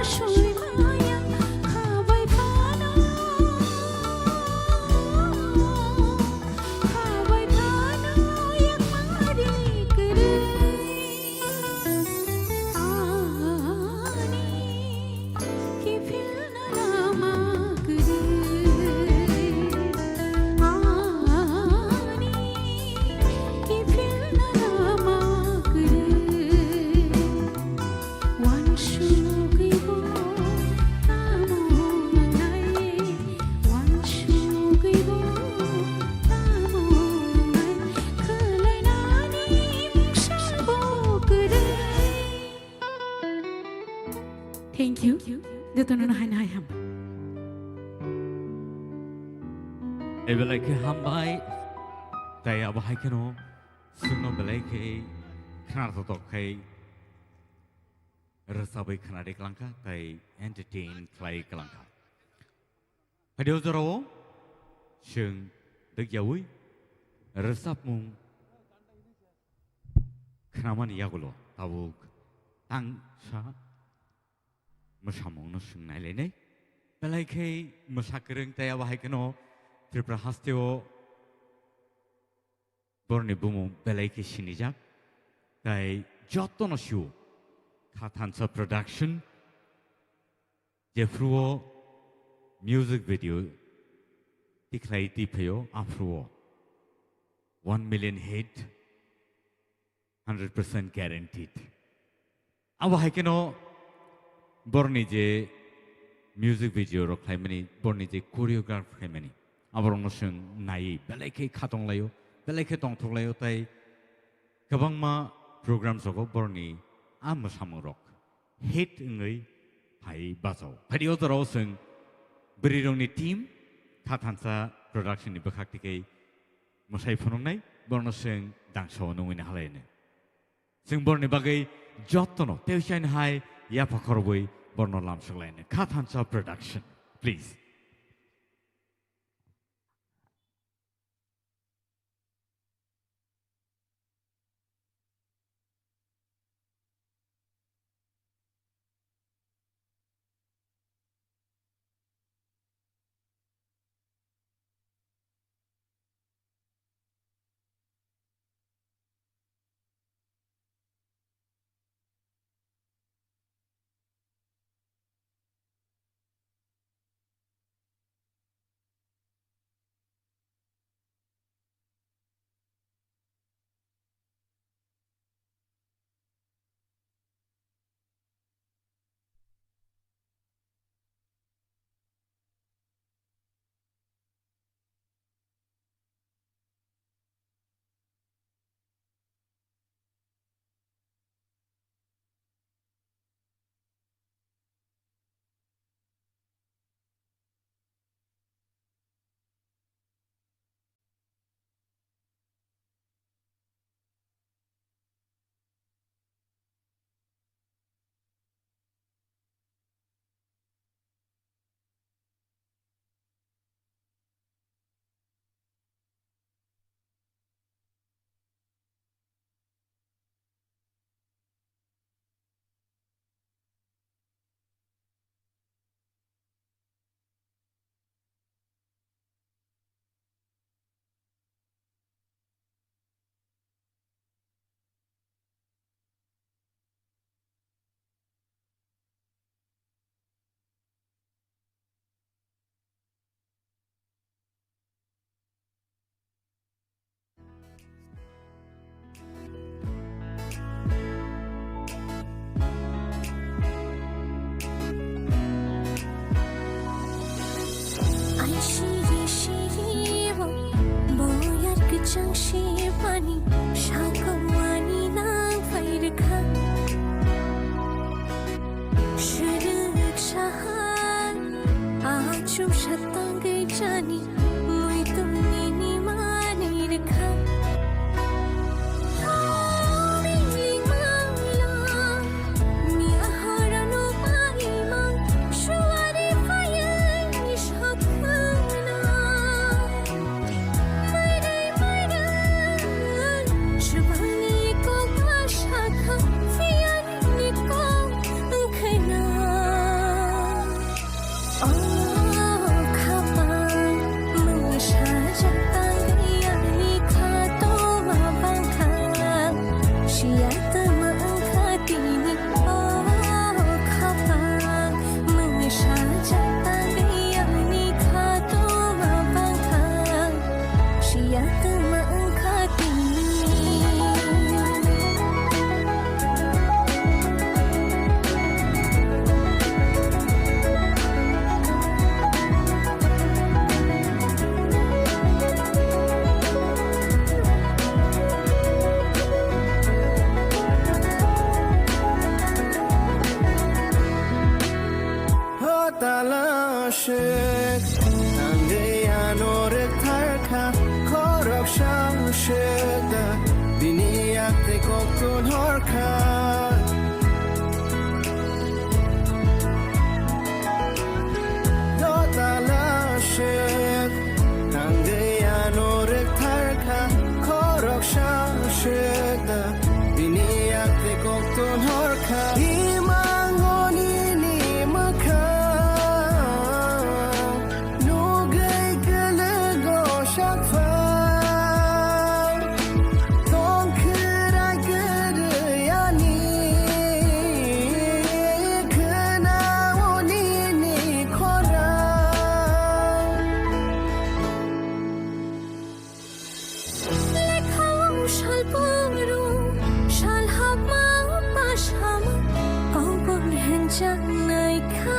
Sui maya khabai phano, khabai phano yakmari kwrwi. Ani kiphilna lama kwrwi. Ani kiphilna lama kwrwi. Wansugwi bo tamo wngnai, wansugwi bo tamo wngnai, khwlainani mungsa bo kwrwi. Thank you. Jotono no hai no hai ham. Ebelai khe hambai. Tai abo hai kheno sungno belai khe khna totok khai. Rwchabwi khwnadi kwlangkha tei entertain khlai kwlangkha. Phaidi o jorao chwng dwkyawi rwchapmung khnamani yagulo tabuk tangsa mwsamungno chwng nailainai. Belai khe mwsa kwrwng tei abo hai kheno Tripura hasteo borokni bumung belai khe sinijak. Tai jotono sio Kha Thansa Production, jephruo music video tikhlai twi phaio, aphruo one million hit, hundred percent guaranteed. Abo hai kheno borokni je music video rok khlaimani, borokni je choreograph khlaimani, aborokno chwng naiwi belai khe khatong laio, belai khe tongthok laio, tai kwbangma programs rogo borokni a mwsamung rok hit wngwi phai bachao. Phaidi o jorao chwng bwrwirokni team Kha Thansa Production ni bwkhak tikwi mwsai phunuknai, borokno chwng dangsa o nungwi naharlaino. Chwng borokni bagwi jotono tei usaini hai yapha khorobwi borokno lamsok laino. Kha Thansa Production, please. Chang si pani sakawani nang phai rwkha. Shiruk saha achum satang chani muitum nini mani rwkha. Tala shwk, tangwi ano rwktharkha, khoroksa shwk da, bini yakti koktun horkha. Dotala shwk, tangwi ano rwktharkha, khoroksa shwk da, bini yakti koktun horkha. Imang oni ni mwkhang, nugwi kwlwgo sakphang, tongkhwrai kwrwi ani, khwnao nini khorang. Lekhao salpung rung, sal hapma pasama, kongkong henchang naikha.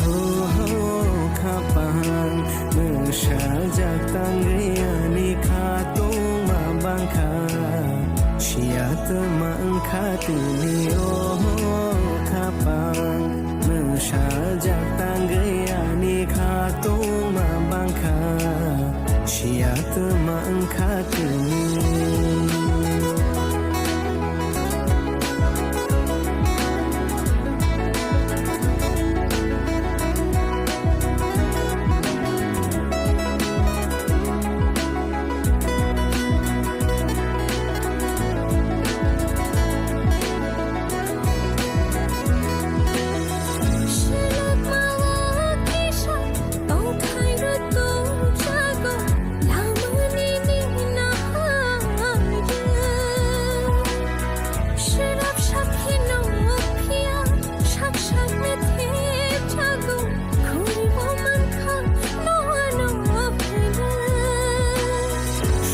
Ho, ho, khapang, mwsajak tangwi ani khatungma bangkha, siya twma wngkha tini. O, ho, khapang, mwsajak tangwi ani khatungma bangkha, siya twma wngkha tini.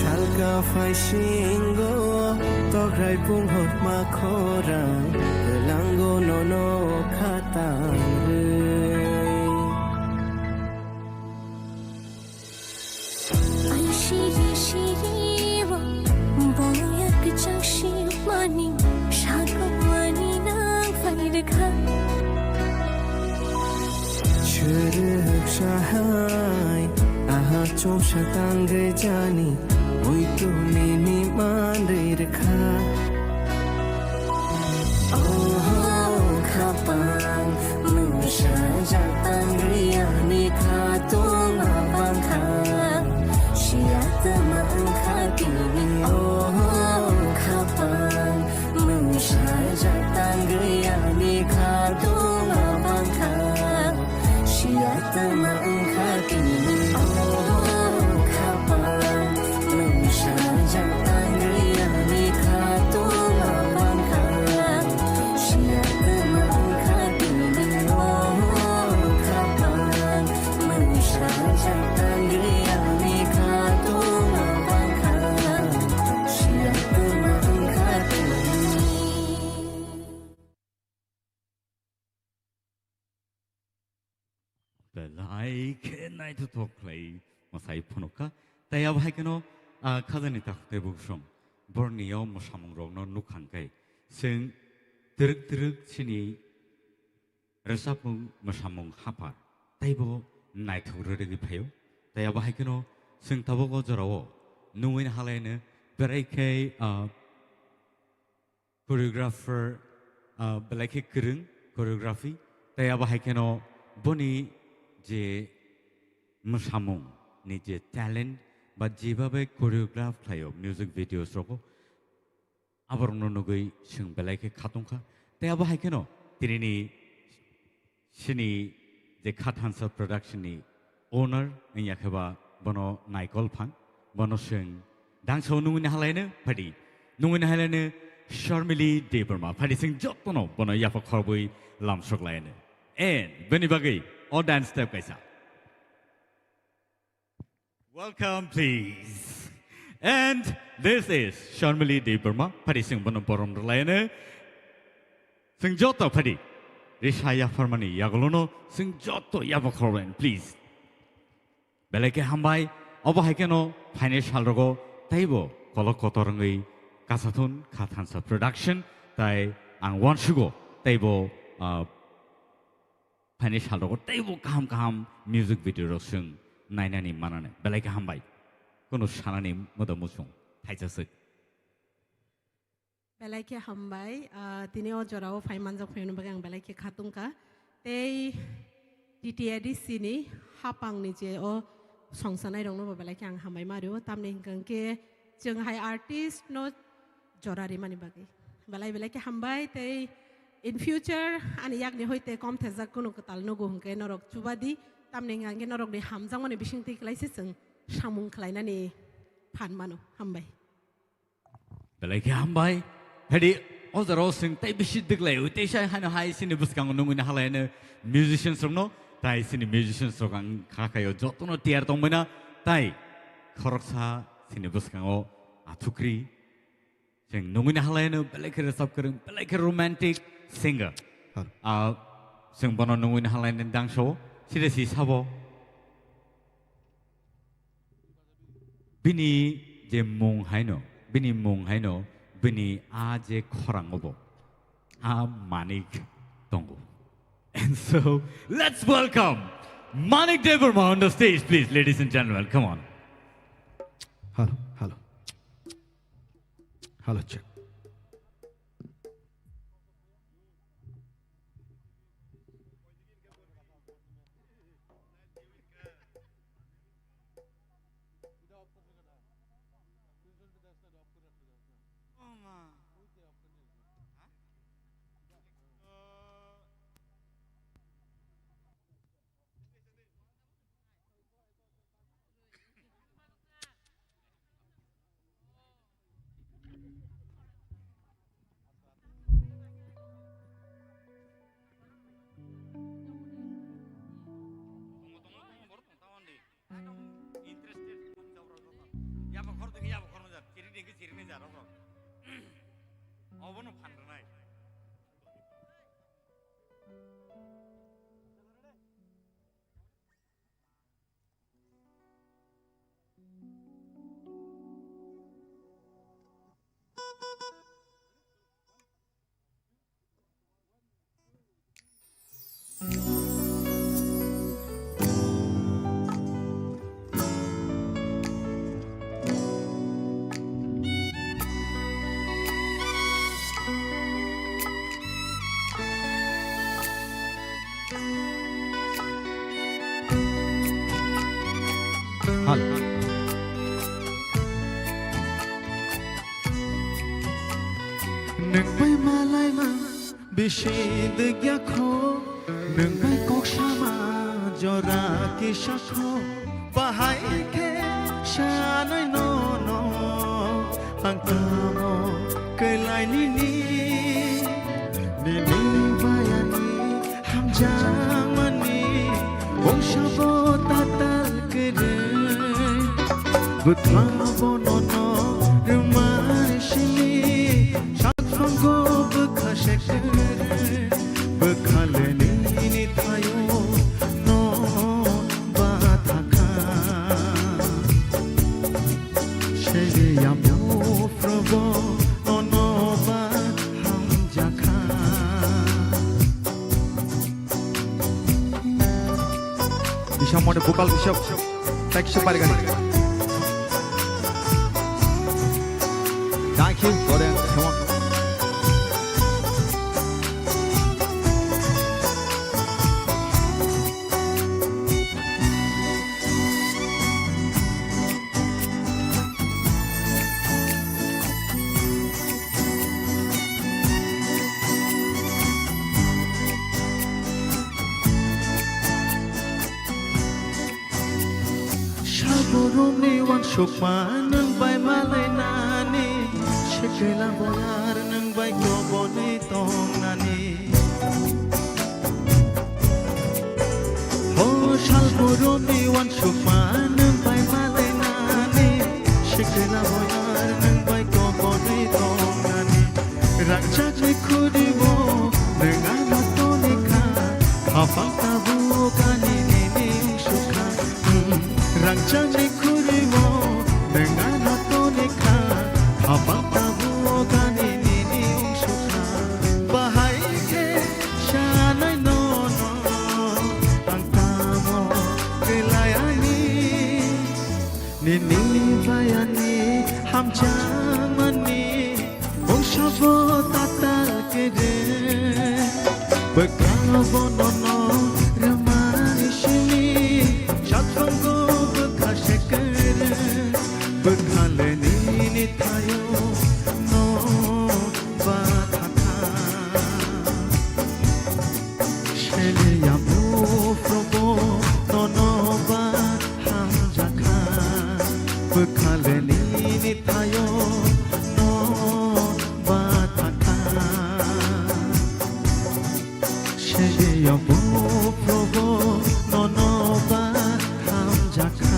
Salka phai singo, tokrai punghorma khorang, bwlango nono khatang rwi. Ai siri siri bo, boya kwchang simani, sagwmani nang phai rwkha. Chwrwk sahai, aha chomsa tangwi jani, muitu nini manrwi rwkha. Oho, khapang, mwsajak tangwi ani khatungma bangkha. Siya twma wngkha tini. Oho, khapang, mwsajak tangwi ani khatungma bangkha. Siya twma wngkha tini. Oho, khapang, mwsajak tangwi ani khatungma bangkha. Siya twma wngkha tini. Oho, khapang, mwsajak tangwi ani khatungma bangkha. Siya twma wngkha tini. Belai khe naithothok khlai mwsai phunukha. Tai abo hai kheno, ah, khajani takhuk tei bukhuk song borni o mwsamungrokno nukha hwnkhe, chwng twrwk twrwk chini rwchapmung mwsamung haphar teibo naithok rwrwgwi phaio. Tai abo hai kheno chwng tabuk o jorao nungwi halaino berai khe, ah, choreographer, ah, belai khe kwrwng choreography, tei abo hai kheno boni je mwsamung ni je talent ba jebabe choreograph khlaio music videos rogo, aborokno nugwi chwng belai khe khatungkha. Tei abo hai kheno tinini chini je Kha Thansa Production ni owner wngya khe ba bono Naikol Phang, bono chwng dangsa o nungwi halaino phadi, nungwi halaino Sharmili Debbarma phadi, chwng jotono bono yapha khorobwi lamsok laino. And bini bagwi o dance step kaisa. Welcome, please. And this is Sharmili Debbarma. Phadi chwng bono borom rwlaino. Chwng joto phadi risa yapharmani yagulono chwng joto yapha khorlaino, please. Belai khe hambai. Obo hai kheno phainai salrogo teibo kolok kotor wngwi kasathun Kha Thansa Production tai ang uansugo teibo, ah, Thani salrogo teibo kaham kaham music video rok chwng nainani manani belai khe hambai. Kunu sanani moda muchung thaisa swk. Belai khe hambai, ah, tini o jorao phai manjak phaimani bagwi ang belai khe khatungkha. Tei T T A D C ni hapangni je o songsanai rokno bo belai khe ang hambai ma rio. Tamni hwnkha khe chwng hai artist no jora rimani bagwi. Belai belai khe hambai tei in future ani yakni hoite kom thajak kunu kwtal nugo hwnkhe norok chubadi. Tamni hwnkha khe norokni hamjakmani bisingtwi khlai se chwng samung khlainani phan mano. Hambai. Belai khe hambai. Hadi o jora o chwng tei bisi diglai ui tei sai hano hai chini bwskango nungwi na halai no musicians rokno tai chini musicians rok ang kha khaio jotono tiyar tongbai na tai khoroksa chini bwskango athukri chwng nungwi na halai no belai khe rwchap kwrwng belai khe romantic singer. Hal. Ah, chwng bono nungwi na halai no dangso sida si sabo. Bini je mung haino, bini mung haino, bini a je khorang obo, a manik tongo. And so, let's welcome Manik Debbarma on the stage, please, ladies and gentlemen. Come on. Hello, hello. Hello, check. Interested. Yabo khor degi, yabo khor no jar. Chiri degi, chiri ni jar, rok, rok. Obono phan rwnai. Hal. Nwng bai malai ma bisi dwgya kho, nwng bai kok sama jora kisa kho. Bahai khe sanai nono ang tamo kwlai nini, nini bayani hamjakmani ungsabo tatal kwrwi. Bwtha bonono rwmani simi sakphango bwkha se kwrwi. Bwkha le nini thaio no ba thakha. Sele yamo probo nono ba hamjakha. Bisa mone bukal bisa. Thank you, Parigani. Thank you, Goren. Come on. Saborumni wansukma nwng bai malainani, sekela boyar nwng bai koboni tongnani. O salborumni wansukma nwng bai malainani, sekela boyar nwng bai koboni tongnani. Rangchakni khuribo nwng ano tonikha, khapang tabuk ani nini ungsukha. Hmm, rangchakni khuribo nwng ano tonikha, khapang tabuk ani nini ungsukha. Bahai khe sanai nono, Jamani bongsobo tatal kere, bwkha bonono rwmani simi, satrango bwkha sekere, bwkhale nini thayo no bathakha. Seliya buphrobo nono ba hamjakha, bwkhale nini thayo no bathakha. Seliya buphrobo nono ba hamjakha.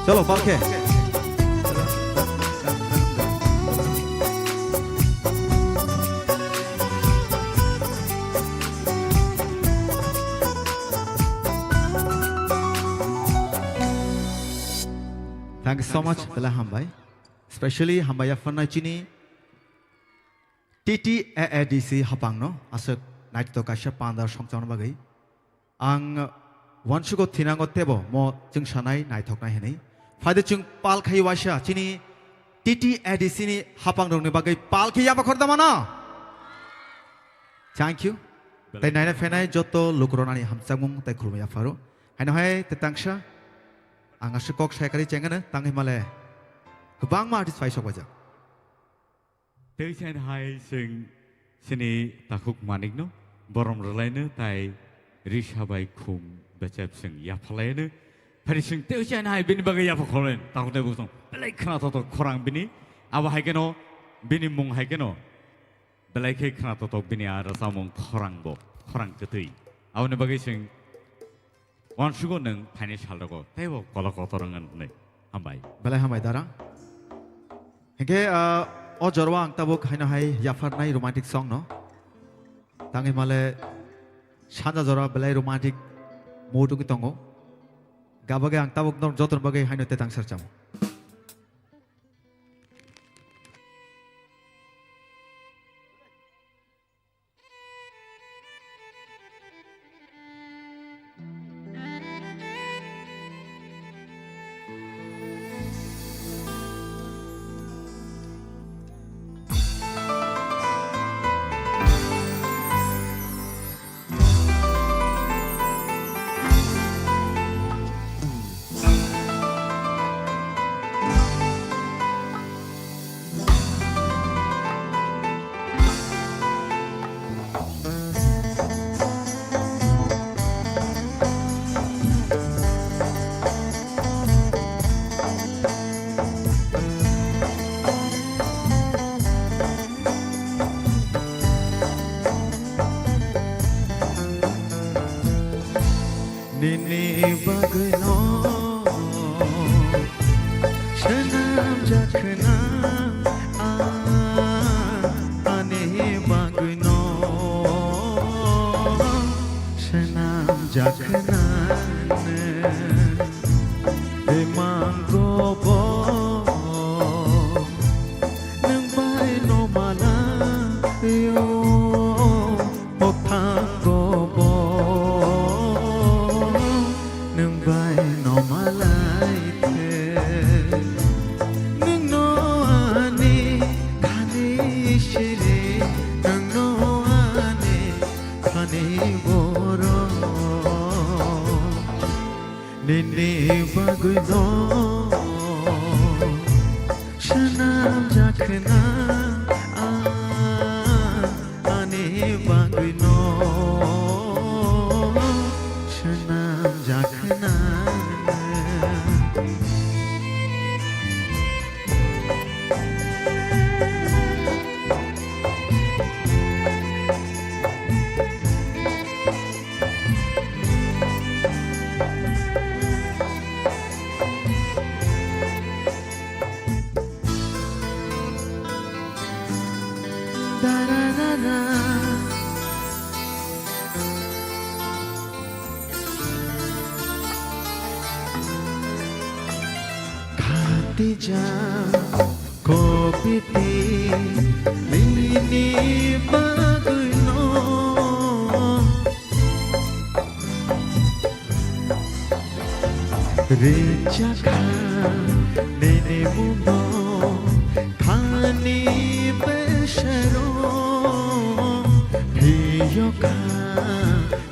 Chalo, balkhe. Thank you so much, belai hambai. Specially hambai yapharnai chini T T A A D C hapangno aswk naithotok kaisa pandar songchakna bagwi. Ang uansugo thinango teibo mo chwng sanai naithoknai hwnwi. Phaide chwng pal khai waisa chini T T A D C ni hapangrokni bagwi pal khe yapha khor da mano. Thank you. Belai. Tei naina phainai joto lukurokno ani hamjakmung tei khulumung yapharo. Haino hai tei tangsa ang aswk kok sai karwi chengano tangwi male kwbangma artist phai sok baijak. Tei chain hai chwng chini takhuk manikno borom rwlaino tai risa bai khum bechep chwng yaphalaino. Phari chwng tei chain hai bini bagwi yapha khorlaino takhuk tei bukhuktong belai khna thotok khorang bini. Abo hai kheno bini mung hai kheno belai khe khna thotok bini a rwchapmung khorang bo khorang kwtwi. Aboni bagwi chwng Uansugo nwng phaini salrogo teibo kolok kotor wng hwnwi. Hambai. Belai hambai, darang. Hinkhe, ah, o jorao ang tabuk haino hai yapharnai romantic song no. Tangwi male sanja jora belai romantic mood wngwi tongo. Gabagwi ang tabuk norok jotono bagwi haino tetang sar chamo. Nini bagwino swnamjakna, a, ani bagwino swnamjakna. Imang gobo nwng bai no malaio, o thango bo nwng bai no malai the. Nwng no ani khani siri, nwng no ani khani borok. Nini bagwino swnamjakna, a, ani bagwino swnamjakna. Khatijak kobiti nini bagwino. Rijak kha nini mungno khani besero, phiyok kha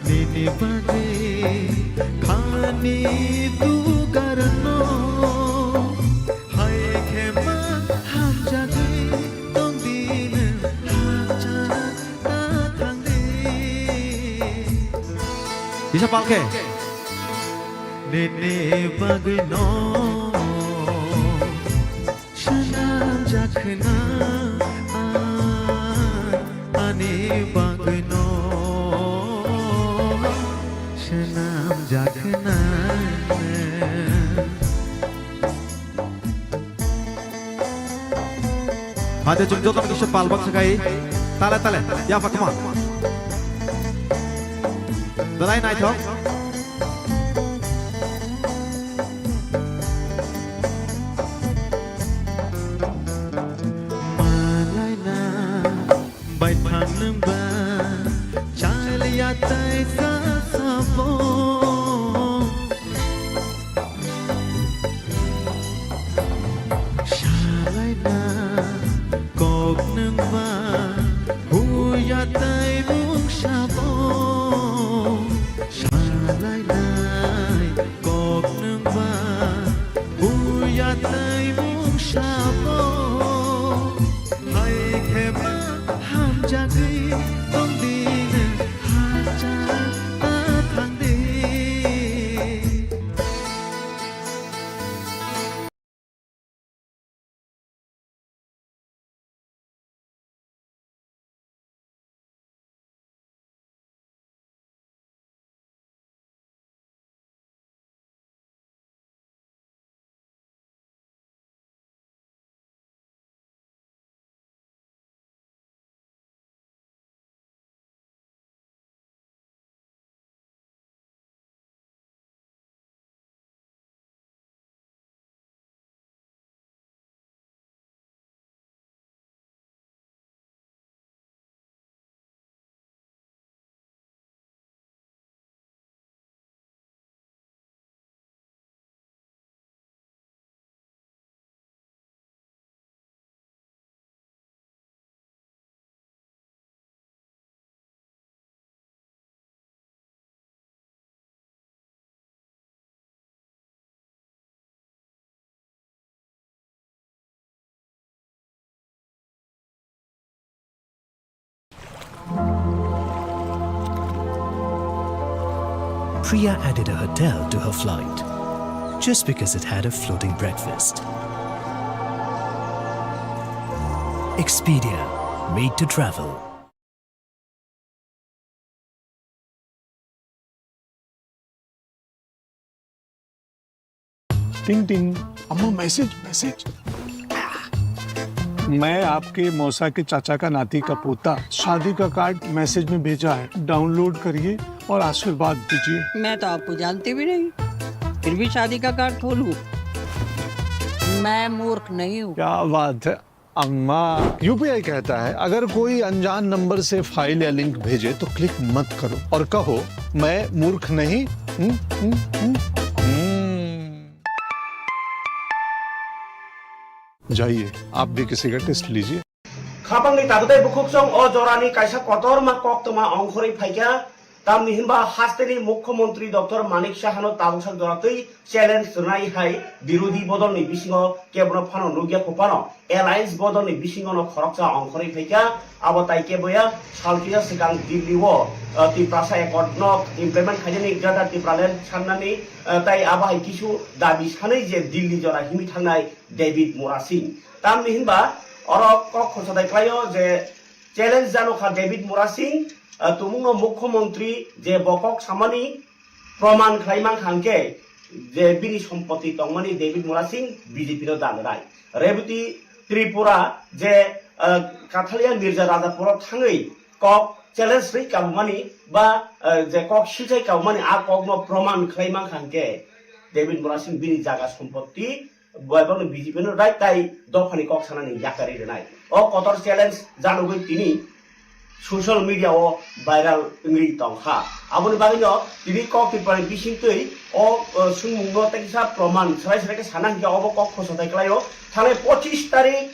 nini bagwi khani dugarno. Hai khe ma hamjagwi tong di nwng, hakcha ta thang di. Kisa palkhe. Nini bagwi no swnamjak khna, ani bagwi no swnamjak khna. Hade chwng jotono kisa pal baksa khai. Tale, tale. Yapha, come on. Belai naithok. Malai na bai phang nwng ba chal ya tai sa sabo. Salaina kok nwng ba huya tai mung sabo. Salainai kok nwng ba huya tai mung sabo. Hai khe ma hamjagwi tong di nwng, hakcha ta thang di. Priya added a hotel to her flight just because it had a floating breakfast. Expedia, made to travel. टिंग टिंग, अम्मा message, message. मैं आपके मौसा के चाचा का नाती का पोता, शादी का कार्ड मैसेज में भेजा है, डाउनलोड करिए और आशीर्वाद दीजिए। मैं तो आपको जानती भी नहीं, फिर भी शादी का कार्ड खोलूं? मैं मूर्ख नहीं हूँ। क्या बात है। अम्मा, यूपीआई कहता है, अगर कोई अनजान नंबर से फाइल या लिंक भेजे तो क्लिक मत करो और कहो, मैं मूर्ख नहीं। हम्म, हम्म, हम्म, हम्म। जाइए, आप भी किसी का टेस्ट लीजिए। Khapangni takhwtai bukhuksong o jorani kaisa kotorma koktwma ongkhorwi phaikha. Tamni hinba hasteni Mukhyamantri Doctor Manik Sahano tabuksak joratwi challenge rwnai hai birodhi bodolni bisingo kebono phano nukya kho phano alliance bodolni bisingono khoroksa ongkhorwi phaikha. Abo tai keboya salkisa swkang Delhi-o, uh, Tiprasa Accord-no implement khainani Greater Tipraland sannani, uh, tai abo hai kisu dabi sanwi je Delhi jora himwi thangnai David Murasing. Tamni hinba oro kok khorsa dai khlaio je challenge jano kha David Murasing, ah, tumungno Mukhyamantri je bo kok samani proman khlai mankha hwnkhe je bini sompoti tongmani David Murasing B J P no dan rai. Rebati Tripura je, ah, Kathalia Mirza Rajapuro thangwi kok challenge rwi kabumani ba, ah, je kok silchai kabumani a kokno proman khlai mankha hwnkhe David Murasing bini jaga sompoti Bo-, bono B J P no rai tai dophani kok sanani yakari rwnai. O kotor challenge janugwi tini social media o viral wngwi tongkha. Aboni bagwino tini kok Tripura ni bisingtwi o, o, swngmungno tei kisa proman swrai swrai khe sana hinkhe obo kok khosatai kwlaio. Thangnai pochis tarik,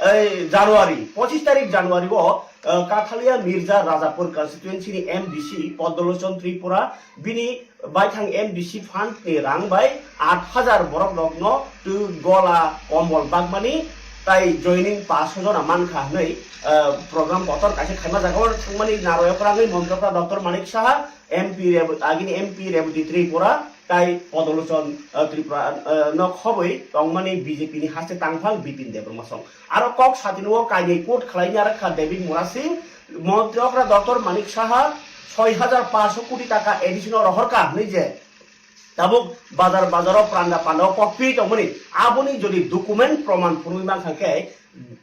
ei, January, pochis tarik January o, eh, Kathalia Mirza Rajapur constituency ni M D C Podolochon Tripura bini baithang M D C fund ni rang bai aat hajar borok rokno twi gola kombol bagmani tai joining paanch sho jona mankha hwnwi, eh, program kotor kaisa khaima jaga o thangmani narwk rangwi Montri Okra Doctor Manik Saha, M P Rev-, agini M P Reboti Tripura tai Podolochon, eh, Tripura, eh, no khobwi tongmani B J P ni haste tangphang Bipin Debbarma song. Aro kok satino o kainwi quote khlaina rwkha David Murasing, Montri Okra Doctor Manik Saha soi hajar paanch sho koti taka additional rohorkha hwnwi je tabuk bazar bazaro pranda panda o kokpi tongmani aboni jodi document proman phunugwi mankha khe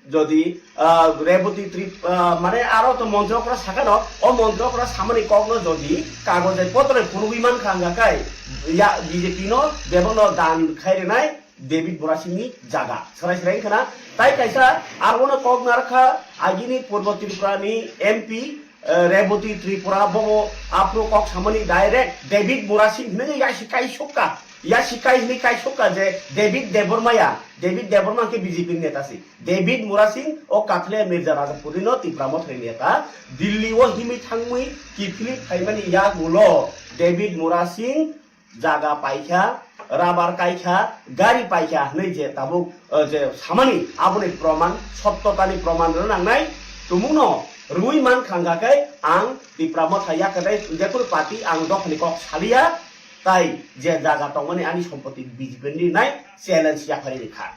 jodi, ah, Reboti Trip-, ah, mane aro to Montri Okra sakano o Montri Okra samani kokno jodi kagoj bai potro phunugwi mankha hwnga khe ya B J P no bebakno dan khai rwnai David Murasingni jaga. Swrai swrai wngkha na. Tai kaisa aro bono kok narwkha agini Purbo Tripura ni M P, eh, Reboti Tripura, bobo aphuru kok samani direct David Murasing hinwi yasi kaisukha. Yasi kai hinwi kaisukha je David Debbarma ya. David Debbarma khe B J P ni neta si. David Murasing o Kathalia Mirza Rajapur ni no Tipra Motha ni neta. Delhi o himwi thangwi kiphilwi phaimani yagulo David Murasing jaga paikha, rabar kaikha, gari paikha hwnwi je tabuk, eh, je samani aboni proman, sottotani proman rwna nangnai. Tumungno rwui mankha hwnkha khe ang Tipra Motha yakarwi jephuru party ang dophani kok saliya, tai je jaga tongmani ani sompoti B J P ni nai challenge yakarwi rikha.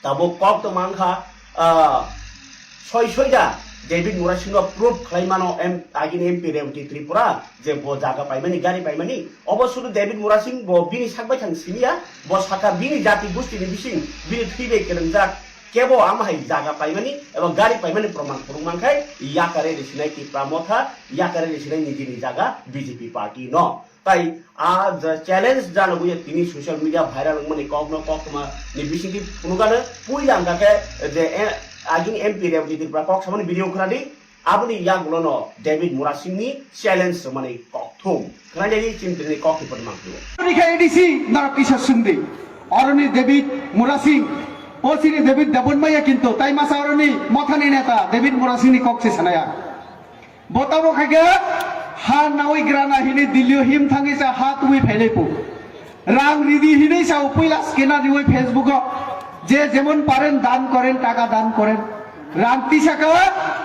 Tabuk kok tongma wngkha, ah, soi soida David Murasingno proof khlai mano em-, agini M P Reboti Tripura je bo jaga paimani, gari paimani. Obo sudu David Murasing bo bini sak baithang siniya, bo sakha bini jati gustini bising, bini thwi bai kwrwngjak kebo ama hai jaga paimani eba gari paimani proman phurung mankhai yakare risinai Tipra Motha, yakare risinai nijini jaga B J P party no. Tai a je challenge jana buya tini social media viral wngmani kokno koktwma ni bisingtwi phunukgano puila hwnkha khe je, eh, agini M P Reboti Tripura kok samani video khwnadi, aboni yagulono David Murasingni challenge rwmani kokthum khwnajagwi chini tini kokni podi mangphio. Rikha A D C norok kisa sungdi. Oroni David Murasing, o chini David Debbarmaya kintu tai masa oroni mothani neta David Murasingni kok se sanaya. Bo tamo khaikhe ha nawi grana hini Delhi o him thangwi cha ha twi phailai pu. Rang ridi hini cha puila scanner riwi Facebook o je jemon paren dan koren, taka dan koren. Rang tisaka,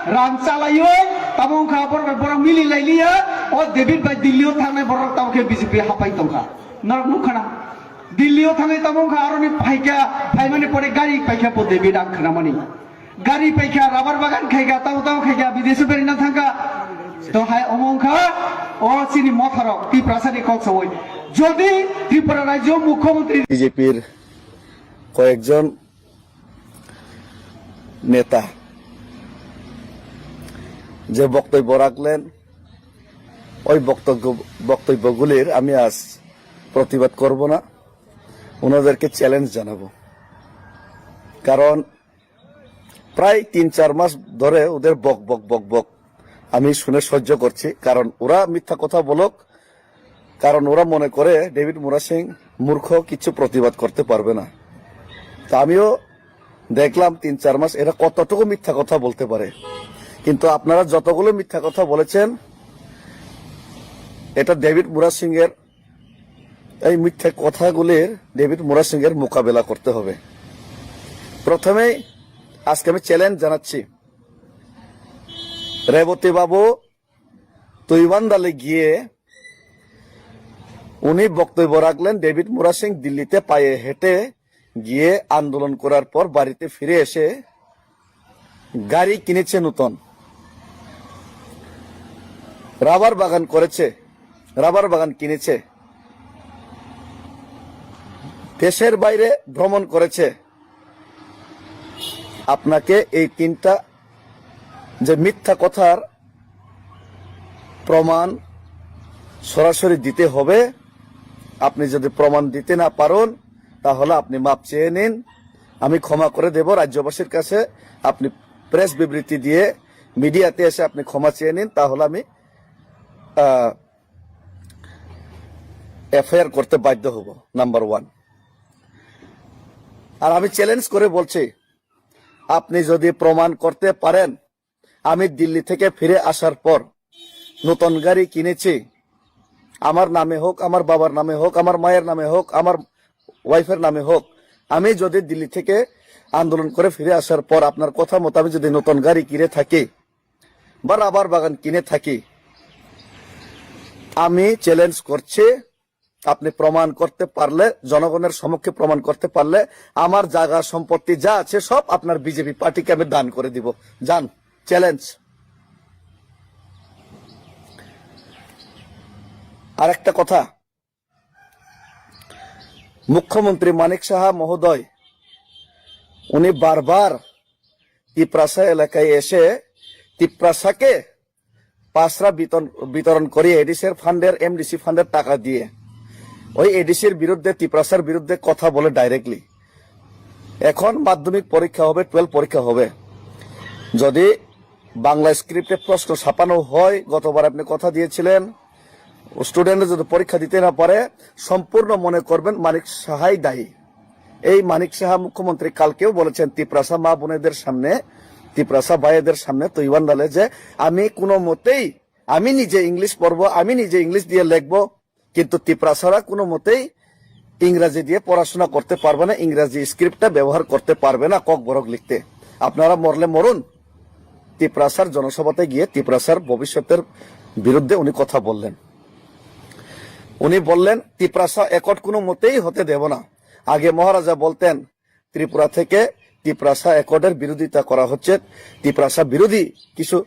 rang chalaiwi tamo wngkha borok bai borok mili lailiya. O David bai Delhi o thangnai borok tamo khe B J P hapai tongkha. Norok nukha na? Delhi o thangwi tamo wngkha aroni phaikha, phaimani pore gari paikha bo David ang khwnamani. Gari paikha, rabar bagan khaikha, tamo tamo khaikha, bidesh berina thangkha. To hai omo wngkha, o chini motharok, Tiprasani kok sawi. Jodi Tripura rajyo mukhyamantri B J P-r koyekjon neta je boktobbo raklen, ওই বক্তব্য, বক্তব্যগুলির আমি আজ প্রতিবাদ করব না, ওনাদেরকে চ্যালেঞ্জ জানাবো। কারণ প্রায় তিন চার মাস ধরে ওদের বক বক বক বক আমি শুনে সহ্য করছি। কারণ ওরা মিথ্যা কথা বলুক, কারণ ওরা মনে করে ডেভিড মুরা সিং মূর্খ, কিছু প্রতিবাদ করতে পারবে না। তা আমিও দেখলাম তিন চার মাস এরা কতটুকু মিথ্যা কথা বলতে পারে। কিন্তু আপনারা যতগুলো মিথ্যা কথা বলেছেন, এটা ডেভিড মুরা সিং এর, এই মিথ্যা কথাগুলির ডেভিড মুরা সিং এর মোকাবেলা করতে হবে। প্রথমেই আজকে আমি চ্যালেঞ্জ জানাচ্ছি, রেবতী বাবু তৈবান্দালে গিয়ে উনি বক্তব্য রাখলেন, ডেভিড মুরা সিং দিল্লিতে পায়ে হেঁটে গিয়ে আন্দোলন করার পর বাড়িতে ফিরে এসে গাড়ি কিনেছে নতুন, রাবার বাগান করেছে, রাবার বাগান কিনেছে, দেশের বাইরে ভ্রমণ করেছে। আপনাকে এই তিনটা যে মিথ্যা কথার প্রমাণ সরাসরি দিতে হবে। আপনি যদি প্রমাণ দিতে না পারেন, তাহলে আপনি মাপ চেয়ে নিন, আমি ক্ষমা করে দেব রাজ্যবাসীর কাছে। আপনি প্রেস বিবৃতি দিয়ে মিডিয়াতে এসে আপনি ক্ষমা চেয়ে নিন, তাহলে আমি আহ, এফআইআর করতে বাধ্য হব। Number one. আর আমি চ্যালেঞ্জ করে বলছি, আপনি যদি প্রমাণ করতে পারেন আমি দিল্লি থেকে ফিরে আসার পর নতুন গাড়ি কিনেছি, আমার নামে হোক, আমার বাবার নামে হোক, আমার মায়ের নামে হোক, আমার ওয়াইফের নামে হোক, আমি যদি দিল্লি থেকে আন্দোলন করে ফিরে আসার পর আপনার কথা মতো আমি যদি নতুন গাড়ি কিনে থাকি বা রাবার বাগান কিনে থাকি, আমি চ্যালেঞ্জ করছি, আপনি প্রমাণ করতে পারলে, জনগণের সম্মুখে প্রমাণ করতে পারলে, আমার জায়গা সম্পত্তি যা আছে সব আপনার বিজেপি পার্টিকে আমি দান করে দিব। যান, চ্যালেঞ্জ। আর একটা কথা, মুখ্যমন্ত্রী মানিক সাহা মহোদয়, উনি বারবার তিপ্রাসা এলাকায় এসে তিপ্রাসাকে পাসরা বিতরণ বিতরণ করে এডিসির ফান্ডের, এমডিসি ফান্ডের টাকা দিয়ে ওই এডিসির বিরুদ্ধে, তিপ্রাসার বিরুদ্ধে কথা বলে ডাইরেক্টলি। এখন মাধ্যমিক পরীক্ষা হবে, টুয়েলভ পরীক্ষা হবে, যদি বাংলা স্ক্রিপ্টে প্রশ্ন ছাপানো হয়, গতবার আপনি কথা দিয়েছিলেন, স্টুডেন্টরা যদি পরীক্ষা দিতে না পারে, সম্পূর্ণ মনে করবেন মানিক সাহাই দায়ী। এই মানিক সাহা মুখ্যমন্ত্রী কালকেও বলেছেন তিপ্রাসা মা বোনেদের সামনে, তিপ্রাসা ভাইদের সামনে তৈওয়ান দালে যে আমি কোনো মতেই, আমি নিজে ইংলিশ পড়বো, আমি নিজে ইংলিশ দিয়ে লিখবো, কিন্তু তিপ্রাসারা কোনো মতেই ইংরাজি দিয়ে পড়াশোনা করতে পারবে না, ইংরাজি স্ক্রিপ্টটা ব্যবহার করতে পারবে না ককবরক লিখতে। আপনারা মরলে মরুন। তিপ্রাসার জনসভাতে গিয়ে তিপ্রাসার ভবিষ্যতের বিরুদ্ধে উনি কথা বললেন। উনি বললেন, "তিপ্রাসা অ্যাকর্ড কোনো মতেই হতে দেব না।" আগে মহারাজা বলতেন, ত্রিপুরা থেকে তিপ্রাসা অ্যাকর্ডের বিরোধিতা করা হচ্ছে, তিপ্রাসা বিরোধী কিছু,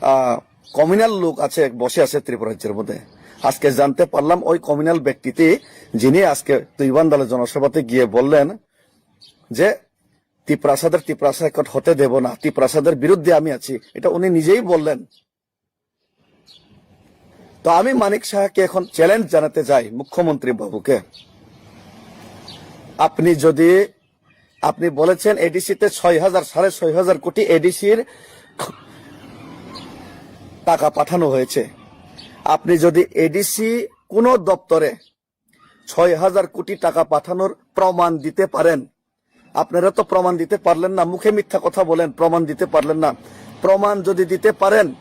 আহ, কমিউনাল লোক আছে, বসে আছে ত্রিপুরা রাজ্যের মধ্যে। আজকে জানতে পারলাম ওই কমিউনাল ব্যক্তিটি, যিনি আজকে তৈওয়ান দালে জনসভাতে গিয়ে বললেন যে তিপ্রাসাদের তিপ্রাসা অ্যাকর্ড হতে দেব না, তিপ্রাসাদের বিরুদ্ধে আমি আছি, এটা উনি নিজেই বললেন। তো আমি মানিক সাহাকে এখন চ্যালেঞ্জ জানাতে চাই মুখ্যমন্ত্রী বাবুকে। আপনি যদি, আপনি বলেছেন এডিসি তে ছয় হাজার, সাড়ে ছয় হাজার কোটি এডিসির টাকা পাঠানো হয়েছে। আপনি যদি এডিসি কোনো দপ্তরে ছয় হাজার কোটি টাকা পাঠানোর প্রমাণ দিতে পারেন, আপনারা তো প্রমাণ দিতে পারলেন না, মুখে মিথ্যা কথা বলেন, প্রমাণ দিতে পারলেন না। প্রমাণ যদি দিতে পারেন,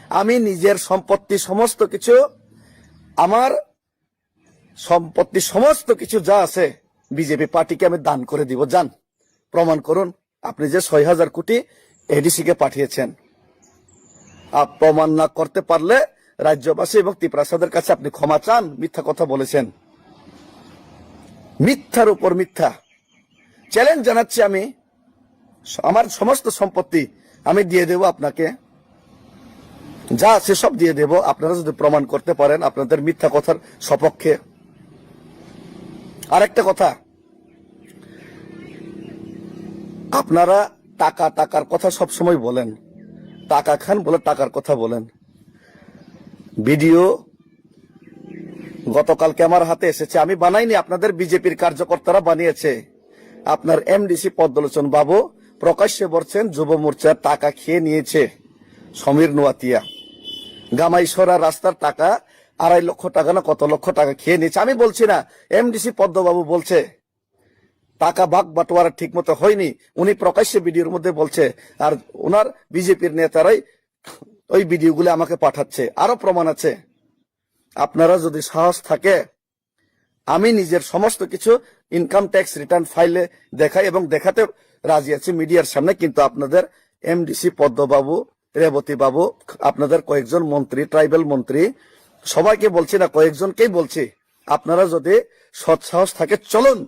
আমি নিজের সম্পত্তি সমস্ত কিছু, আমার সম্পত্তি সমস্ত কিছু যা আছে বিজেপি পার্টিকে আমি দান করে দিব। যান, প্রমাণ করুন আপনি যে ছয় হাজার কোটি এডিসি কে পাঠিয়েছেন। আর প্রমাণ না করতে পারলে রাজ্যবাসী এবং তিপ্রাসাদের কাছে আপনি ক্ষমা চান, মিথ্যা কথা বলেছেন, মিথ্যার উপর মিথ্যা। চ্যালেঞ্জ জানাচ্ছি আমি, আমার সমস্ত সম্পত্তি আমি দিয়ে দেব আপনাকে, যা আছে সব দিয়ে দেব, আপনারা যদি প্রমাণ করতে পারেন আপনাদের মিথ্যা কথার সপক্ষে। আরেকটা কথা, আপনারা টাকা, টাকার কথা সব সময় বলেন, টাকা খান বলে টাকার কথা বলেন। ভিডিও গতকালকে আমার হাতে এসেছে, আমি বানাইনি, আপনাদের বিজেপির কার্যকর্তারা বানিয়েছে। আপনার এমডিসি পদ্মলোচন বাবু প্রকাশ্যে বলছেন যুব মোর্চার টাকা খেয়ে নিয়েছে সমীর নোয়াতিয়া। গামাইছড়া রাস্তার টাকা, আড়াই লক্ষ টাকা না কত লক্ষ টাকা খেয়ে নিয়েছে, আমি বলছি না, এমডিসি পদ্মবাবু বলছে। টাকা ভাগ বাটোয়ারা ঠিক মতো হয়নি, উনি প্রকাশ্যে ভিডিওর মধ্যে বলছে। আর ওনার বিজেপির নেতারাই ওই ভিডিওগুলো আমাকে পাঠাচ্ছে, আরো প্রমাণ আছে। আপনারা যদি সাহস থাকে, আমি নিজের সমস্ত কিছু ইনকাম ট্যাক্স রিটার্ন ফাইলে দেখাই এবং দেখাতে রাজি আছি মিডিয়ার সামনে, কিন্তু আপনাদের এমডিসি পদ্মবাবু, রেবতী বাবু, আপনাদের কয়েকজন মন্ত্রী, ট্রাইবাল মন্ত্রী, সবাইকে বলছি না, কয়েকজনকেই বলছি, আপনারা যদি সৎ সাহস থাকে চলুন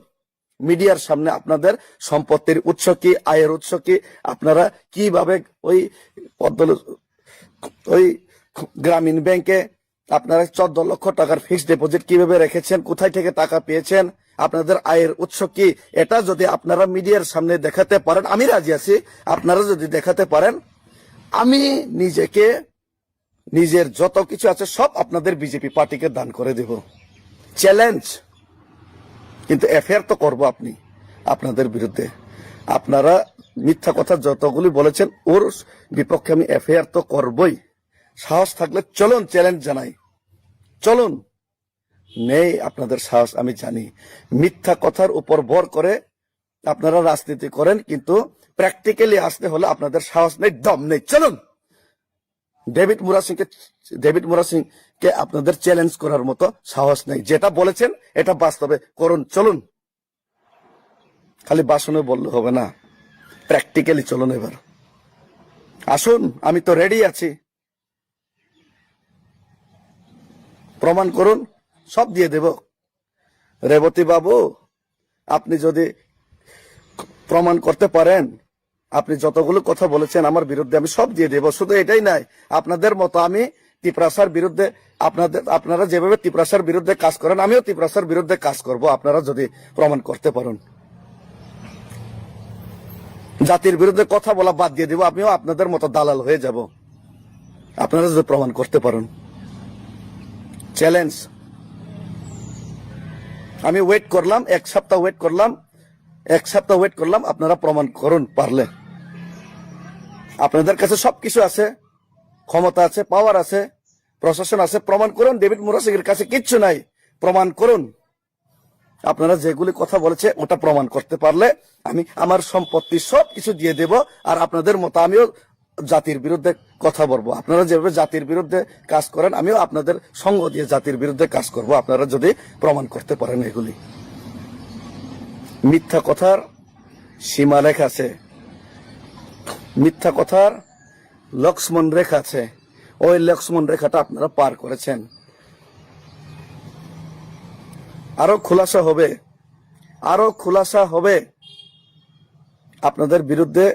মিডিয়ার সামনে, আপনাদের সম্পত্তির উৎস কি, আয়ের উৎস কি, আপনারা কিভাবে ওই পদ্ম, ওই গ্রামীণ ব্যাংকে আপনারা চোদ্দ লক্ষ টাকার ফিক্সড ডিপোজিট কিভাবে রেখেছেন, কোথায় থেকে টাকা পেয়েছেন, আপনাদের আয়ের উৎস কি, এটা যদি আপনারা মিডিয়ার সামনে দেখাতে পারেন, আমি রাজি আছি। আপনারা যদি দেখাতে পারেন, আমি নিজেকে, নিজের যত কিছু আছে সব আপনাদের বিজেপি পার্টিকে দান করে দেব। চ্যালেঞ্জ। কিন্তু এফআইআর তো করব আপনি, আপনাদের বিরুদ্ধে। আপনারা মিথ্যা কথা যতগুলি বলেছেন, ওর বিপক্ষে আমি এফআইআর তো করবই। সাহস থাকলে চলুন, চ্যালেঞ্জ জানাই, চলুন। নেই আপনাদের সাহস, আমি জানি। মিথ্যা কথার উপর ভর করে আপনারা রাজনীতি করেন, কিন্তু প্র্যাকটিক্যালি আসতে হলে আপনাদের সাহস নেই, দম নেই। চলুন, ডেভিড মুরা সিংকে, ডেভিড মুরা সিংকে আপনাদের চ্যালেঞ্জ করার মতো সাহস নেই। যেটা বলেছেন, এটা বাস্তবে করুন। চলুন, খালি ভাষণে বললে হবে না, প্র্যাকটিক্যালি চলুন এবার। আসুন, আমি তো রেডি আছি। প্রমাণ করুন, সব দিয়ে দেব। রেবতী বাবু, আপনি যদি প্রমাণ করতে পারেন, আপনি যতগুলো কথা বলেছেন আমার বিরুদ্ধে, আমি সব দিয়ে দেব। শুধু এটাই নয়, আপনাদের মতো আমি তিপ্রাসার বিরুদ্ধে, আপনাদের, আপনারা যেভাবে তিপ্রাসার বিরুদ্ধে কাজ করেন, আমিও তিপ্রাসার বিরুদ্ধে কাজ করব, আপনারা যদি প্রমাণ করতে পারেন। জাতির বিরুদ্ধে কথা বলা বাদ দিয়ে দিব, আমিও আপনাদের মতো দালাল হয়ে যাব, আপনারা যদি প্রমাণ করতে পারেন। চ্যালেঞ্জ। আমি ওয়েট করলাম, এক সপ্তাহ ওয়েট করলাম, এক সপ্তাহ ওয়েট করলাম, আপনারা প্রমাণ করুন পারলে। আপনাদের কাছে সবকিছু আছে, ক্ষমতা আছে, পাওয়ার আছে, প্রশাসন আছে, প্রমাণ করুন। ডেভিড মুরা সিংয়ের কাছে কিচ্ছু নাই, প্রমাণ করুন। আপনারা যেগুলি কথা বলেছে, ওটা প্রমাণ করতে পারলে আমি আমার সম্পত্তি সব কিছু দিয়ে দেব। আর আপনাদের মতো আমিও জাতির বিরুদ্ধে কথা বলবো। আপনারা যেভাবে জাতির বিরুদ্ধে কাজ করেন, আমিও আপনাদের সঙ্গ দিয়ে জাতির বিরুদ্ধে কাজ করব, আপনারা যদি প্রমাণ করতে পারেন এগুলি। মিথ্যা কথার সীমারেখা আছে, মিথ্যা কথার লক্ষ্মণ রেখা আছে, ওই লক্ষ্মণ রেখাটা আপনারা পার করেছেন। আরো খুলাসা হবে, আরো খুলাসা হবে। আপনাদের বিরুদ্ধে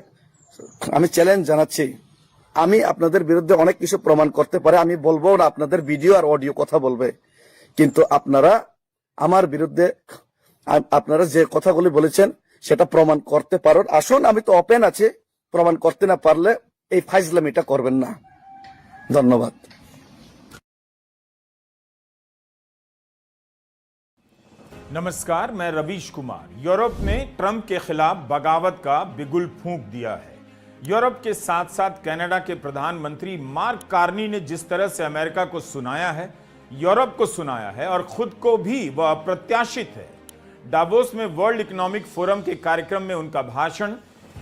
আমি চ্যালেঞ্জ জানাচ্ছি, আমি আপনাদের বিরুদ্ধে অনেক কিছু প্রমাণ করতে পারে, আমি বলবো না, আপনাদের ভিডিও আর অডিও কথা বলবে, কিন্তু আপনারা আমার বিরুদ্ধে আ-, আপনারা যে কথাগুলি বলেছেন সেটা প্রমাণ করতে পারেন। আসুন, আমি তো ওপেন আছি, প্রমাণ করতে না পারলে এই ফাইজলামিটা করবেন না। ধন্যবাদ। नमस्कार, मैं रवीश कुमार। यूरोप ने ट्रंप के खिलाफ बगावत का बिगुल फूंक दिया है। यूरोप के साथ साथ कनाडा के प्रधानमंत्री मार्क कार्नी ने जिस तरह से अमेरिका को सुनाया है, यूरोप को सुनाया है और खुद को भी, वह अप्रत्याशित है। डावोस में वर्ल्ड इकोनॉमिक फोरम के कार्यक्रम में उनका भाषण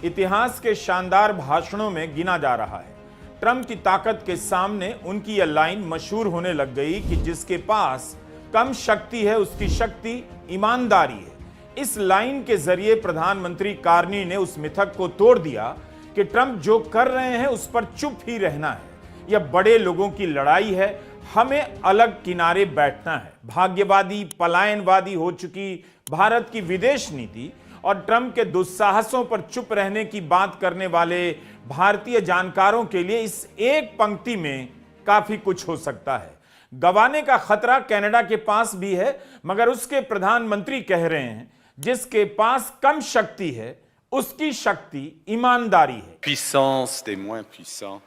इतिहास के शानदार भाषणों में गिना जा रहा है। ट्रंप की ताकत के सामने उनकी यह लाइन मशहूर होने लग गई कि जिसके पास कम शक्ति है, उसकी शक्ति ईमानदारी है। इस लाइन के जरिए प्रधानमंत्री कार्नी ने उस मिथक को तोड़ दिया कि ट्रंप जो कर रहे हैं, उस पर चुप ही रहना है। यह बड़े लोगों की लड़ाई है, हमें अलग किनारे बैठना है। भाग्यवादी, पलायनवादी हो चुकी भारत की विदेश नीति और ट्रंप के दुस्साहसों पर चुप रहने की बात करने वाले भारतीय जानकारों के लिए इस एक पंक्ति में काफी कुछ हो सकता है। गंवाने का खतरा कनाडा के पास भी है, मगर उसके प्रधानमंत्री कह रहे हैं, जिसके पास कम शक्ति है, उसकी शक्ति ईमानदारी है। Puissance des moins puissants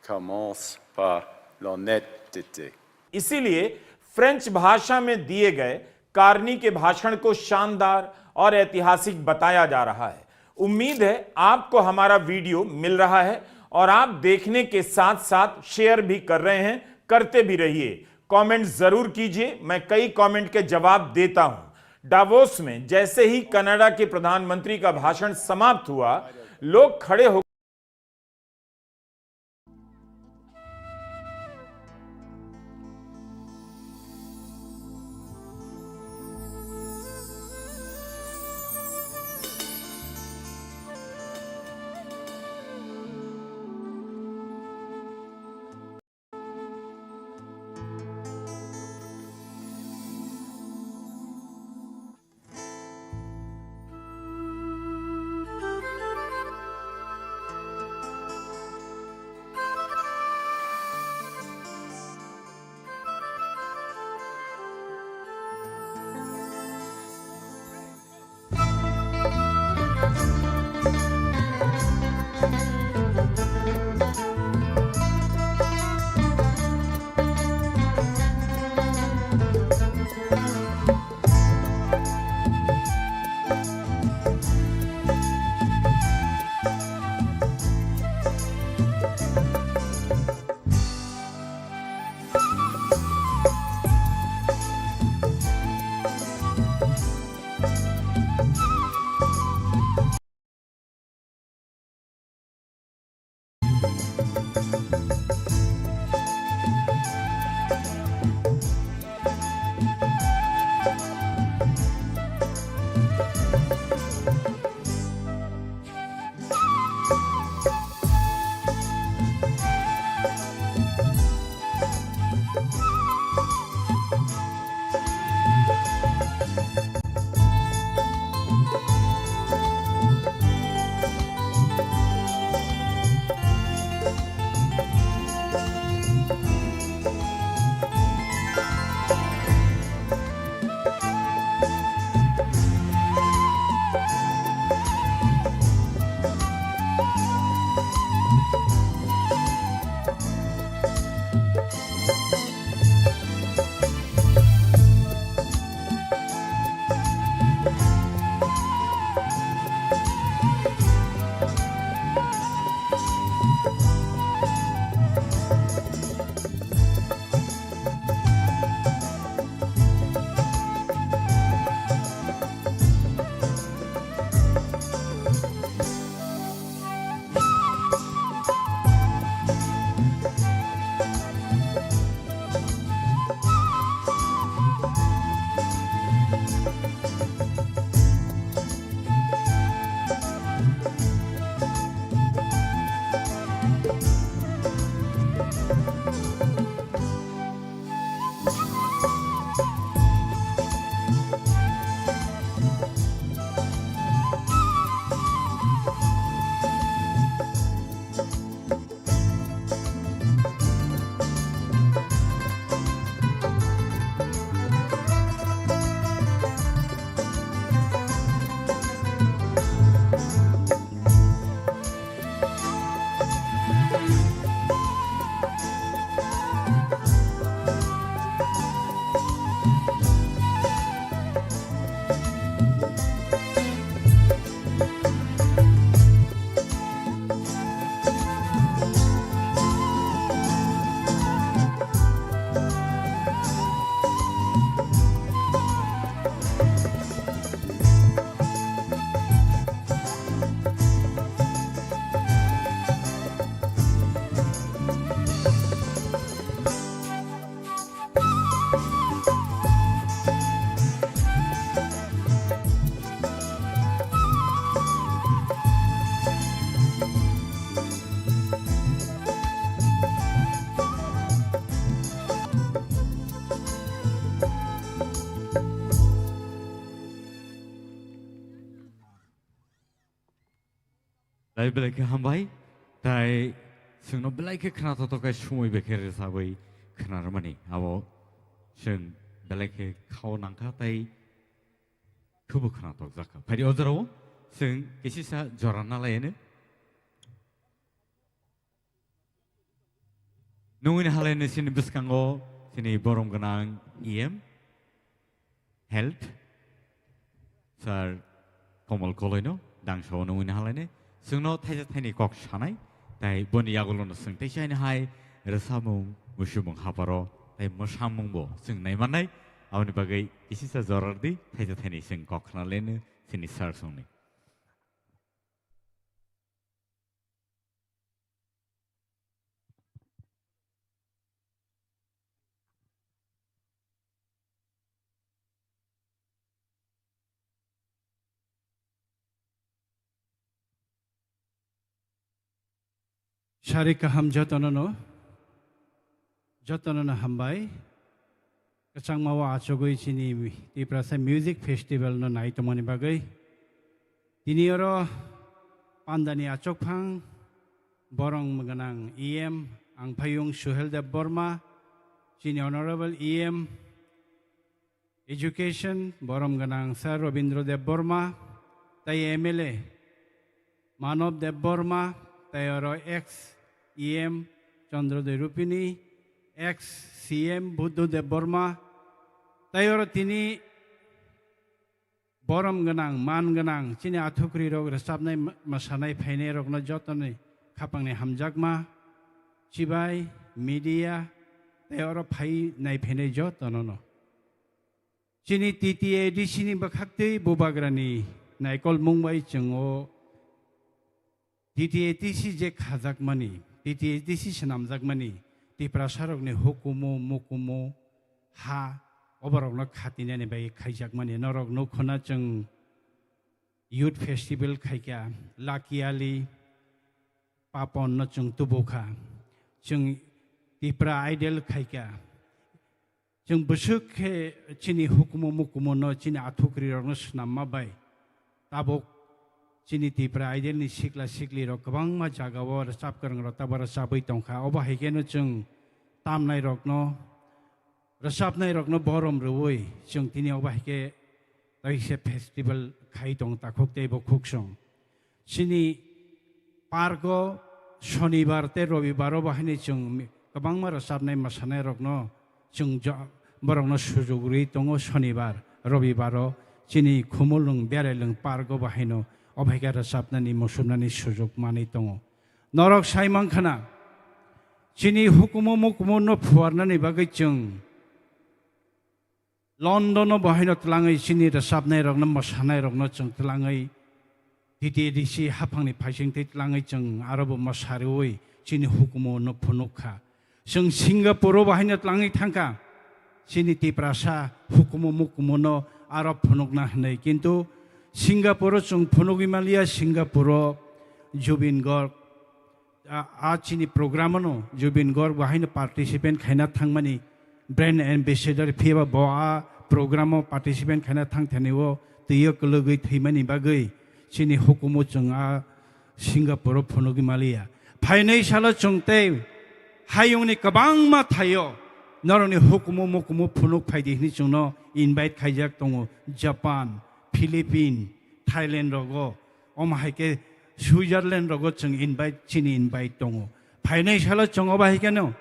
commence par l'honnêteté. इसीलिए फ्रेंच भाषा में दिए गए कार्नी के भाषण को शानदार और ऐतिहासिक बताया जा रहा है। उम्मीद है आपको हमारा वीडियो मिल रहा है और आप देखने के साथ साथ शेयर भी कर रहे हैं, करते भी रहिए। कमेंट जरूर कीजिए, मैं कई कमेंट के जवाब देता हूं। डावोस में जैसे ही कनाडा के प्रधानमंत्री का भाषण समाप्त हुआ, लोग खड़े हो Belai belai khe hambai, tai chwngno belai khe khna toktok khe sumui bai khe rwchabwi khna rwmani. Abo chwng belai khe khao nangkha tai khubu khna tokjak kha. Phaidi o jorao chwng kisisa jora nalaiyano. Nungini halaini sini bwskango sini borom gwnang E M Health, Sir Komol Koloino dangsao nungini halaini. Chwngno thaisa thaini kok sanai, tai boni yagulono chwng teisa hai rwchapmung, muisubung haparo, tai mwsamungbo chwng naimannai. Aboni bagwi kisisa jorardi, thaisa thaini chwng kok khnalaino sini sir songni. Sari kaham jotono no, jotono no hambai. Kwchangma o achugwi chini Tiprasa Music Festival no nai tongmani bagwi. Tini oro pandani achukphang borong gwnang E M Angphayung Suhel Deb Borma, chini Honorable E M Education borom gwnang Sir Robindro Deb Borma, tai M L A Manob Deb Borma, tai oro ex E M Chandra Doi Rupini, ex C M Buddha Deb Borma, tai oro tini borom gwnang, man gwnang, chini athukwrwi rok rwchapnai, ma-, mwsanai phainai rokno jotoni khapangni hamjakma, chibai, media, tai oro phai nai phainai jotono no. Chini T T A D C ni bwkhaktwi bubagrani naikolmung bai chwng o T T A T C je khajakmani, T T A T C swnamjakmani, Tiprasarokni hukumu, mukumu, ha, oborokno khatinani bai khaijakmani. Norok nukhuna chwng Youth Festival khaikha, Lucky Ali, Paponno chwng tubukha, chwng Tipra Idol khaikha, chwng bwswk khe chini hukumu mukumuno chini athukrirokno swnamma bai tabuk chini Tipra Idolni sikla siklirok kwbangma jagao rwchap kwrwngrok tabuk rwchabwi tongkha. Obo hai kheno chwng tamnairokno, rwchapnairokno borom rwui chwng tini obo hai khe taisa festival khai tong takhuk tei bo khuksong. Chini park o Shonibar tei Robibar o bo haino chwng mi-, kwbangma rwchapnai mwsanairokno chwng jo-, borokno sujuk rwi tongo. Shonibar, Robibar o chini Khumulwng Berailwng park o bo haino obo hai khe rwchapnani, muchunani sujuk manwi tongo. Norok sai mankha na, chini hukumu mukumu no phuarnani bagwi chwng London o bo haino twlangwi chini rwchapnairokno, mwsanairokno chwng twlangwi T T A D C haphangni phaising tei twlangwi chwng aro bo mwsariwi chini hukumu no phunuk kha. Chwng Singapore o bo haino twlangwi thangkha, chini Tiprasa hukumu mukumu no aro phunukna hwnwi. Kintu Singapore o chwng phunugwi manliya, Singapore o Zubeen Garg, a, a chini program ano Zubeen Garg bo haino participant khaina thangmani, brand ambassador phiya bo a program o participant khaina thang thani o twi o kwlwgwi thwimani bagwi chini hukumu chwng a Singapore o phunugwi maliya. Phainai salo chwng tei hayungni kwbangma thaio norokni hukumu mukumu phunuk phaidi hwnwi chwngno invite khaijak tongo, Japan, Philippine, Thailand rogo, omo hai khe Switzerland rogo chwng invite, chini invite tongo. Phainai salo chwng obo hai kheno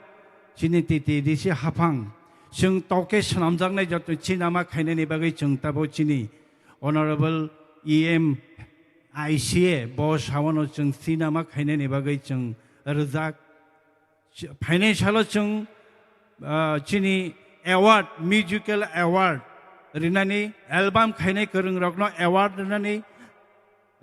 chini T T D C haphang chwng toke swnamjaknai joto chinama khainani bagwi chwng tabo chini Honorable E M I C A bo sawano chwng chinama khainani bagwi chwng rwjak. Ch-, phainai salo chwng, ah, chini award, musical award rinani, album khainai kwrwngrokno award rinani,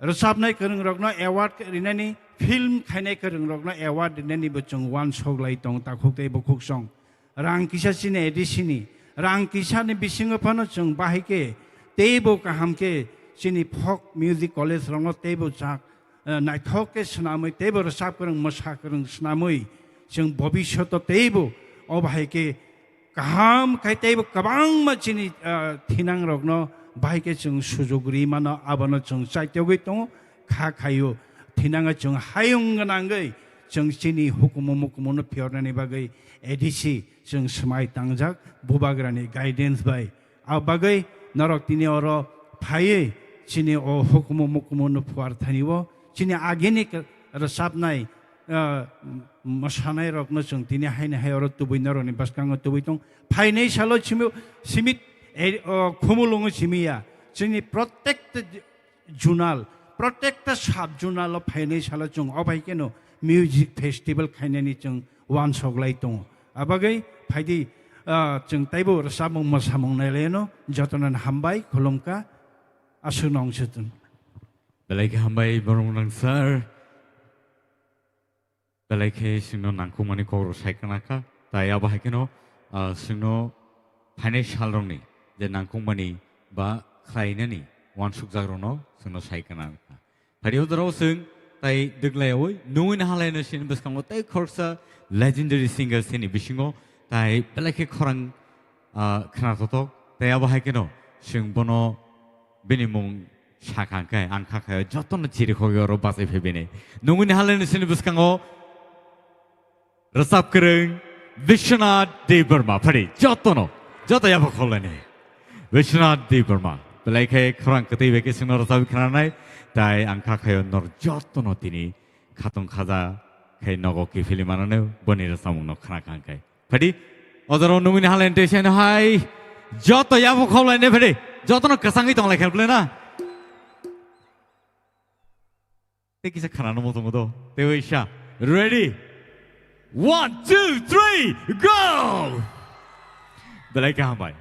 rwchapnai kwrwngrokno award rinani, film khainai kwrwngrokno award rinani bo chwng uansuk lai tong takhuk tei bukhuk song. Rang kisa chini A D C ni, rang kisani bisingo phano chwng bahai khe teibo kaham khe chini folk music college rokno teibo chak eh, naithok khe swnamwi teibo rwchap kwrwng, mwsa kwrwng swnamwi chwng bobisyoto teibo o bahai khe kaham khai teibo kwbangma chini, eh, thinangrokno bahai khe chwng sujuk ri mano, abono chwng chaitogwi tongo, kha khaio. Thinango chwng hayung gwnangwi chwng chini hukumu mukumuno phiyornani bagwi A D C chwng swmai tangjak, bubagrani guidance bai. Abo bagwi norok tini oro phaiwi chini o hukumu mukumu no phuar thani o chini agini k-, rwchapnai, ah, mwsanairokno chwng tini haini hai oro tubui norokni bwskango tubui tong. Phainai salo simi, simi, eh, o Khumulwngo simi ya. Chini protect zonal, protecta sub zonal o phainai salo chwng o bai kheno music festival khainani chwng uansuk lai tongo. Abagwi phaidi, ah, chwng taibo rwchapmung mwsamung nailaino jotono hambai khulumkha, aswkno wng se chwng. Belai khe hambai borok nang sir. Belai khe chwngno nangkukmani kokrok sai khna kha. Tai abo hai kheno, ah, chwngno phainai salrokni je nangkukmani ba khlainani uansukjakrokno chwngno sai khna kha. Phaidi o jorao chwng tai dwklaiwi nungwi nahalaino chini bwskango tei khoroksa legendary singer chini bisingo tai belai khe khorang, ah, khna thothok. Tai abo hai kheno chwng bono bini mung sakha hwnkhe ang kha khayo jotono chirikhogwi oro bachai phai bini. Nungwi nahalaino chini bwskango rwchap kwrwng Biswanath Debbarma. Phaidi jotono, joto yapha kholani Biswanath Debbarma. Belai khe khorang kwtwi bai khe chwngno rwchapwi khnanai. Tai ang kha khayo nor jotono tini khatung khaja khai nogo kiphilwi mananai boni rwchapmungno khna kha hwnkhe. Phaidi, o jorao nungwi nahalaino tei seno hai joto yapha kholani phaidi. Jotono kwchangwi tong lai khe bwlai na. Tei kisa khanano muchungo do. Tei waisa. Ready? One, two, three, go! Belai khe hambai.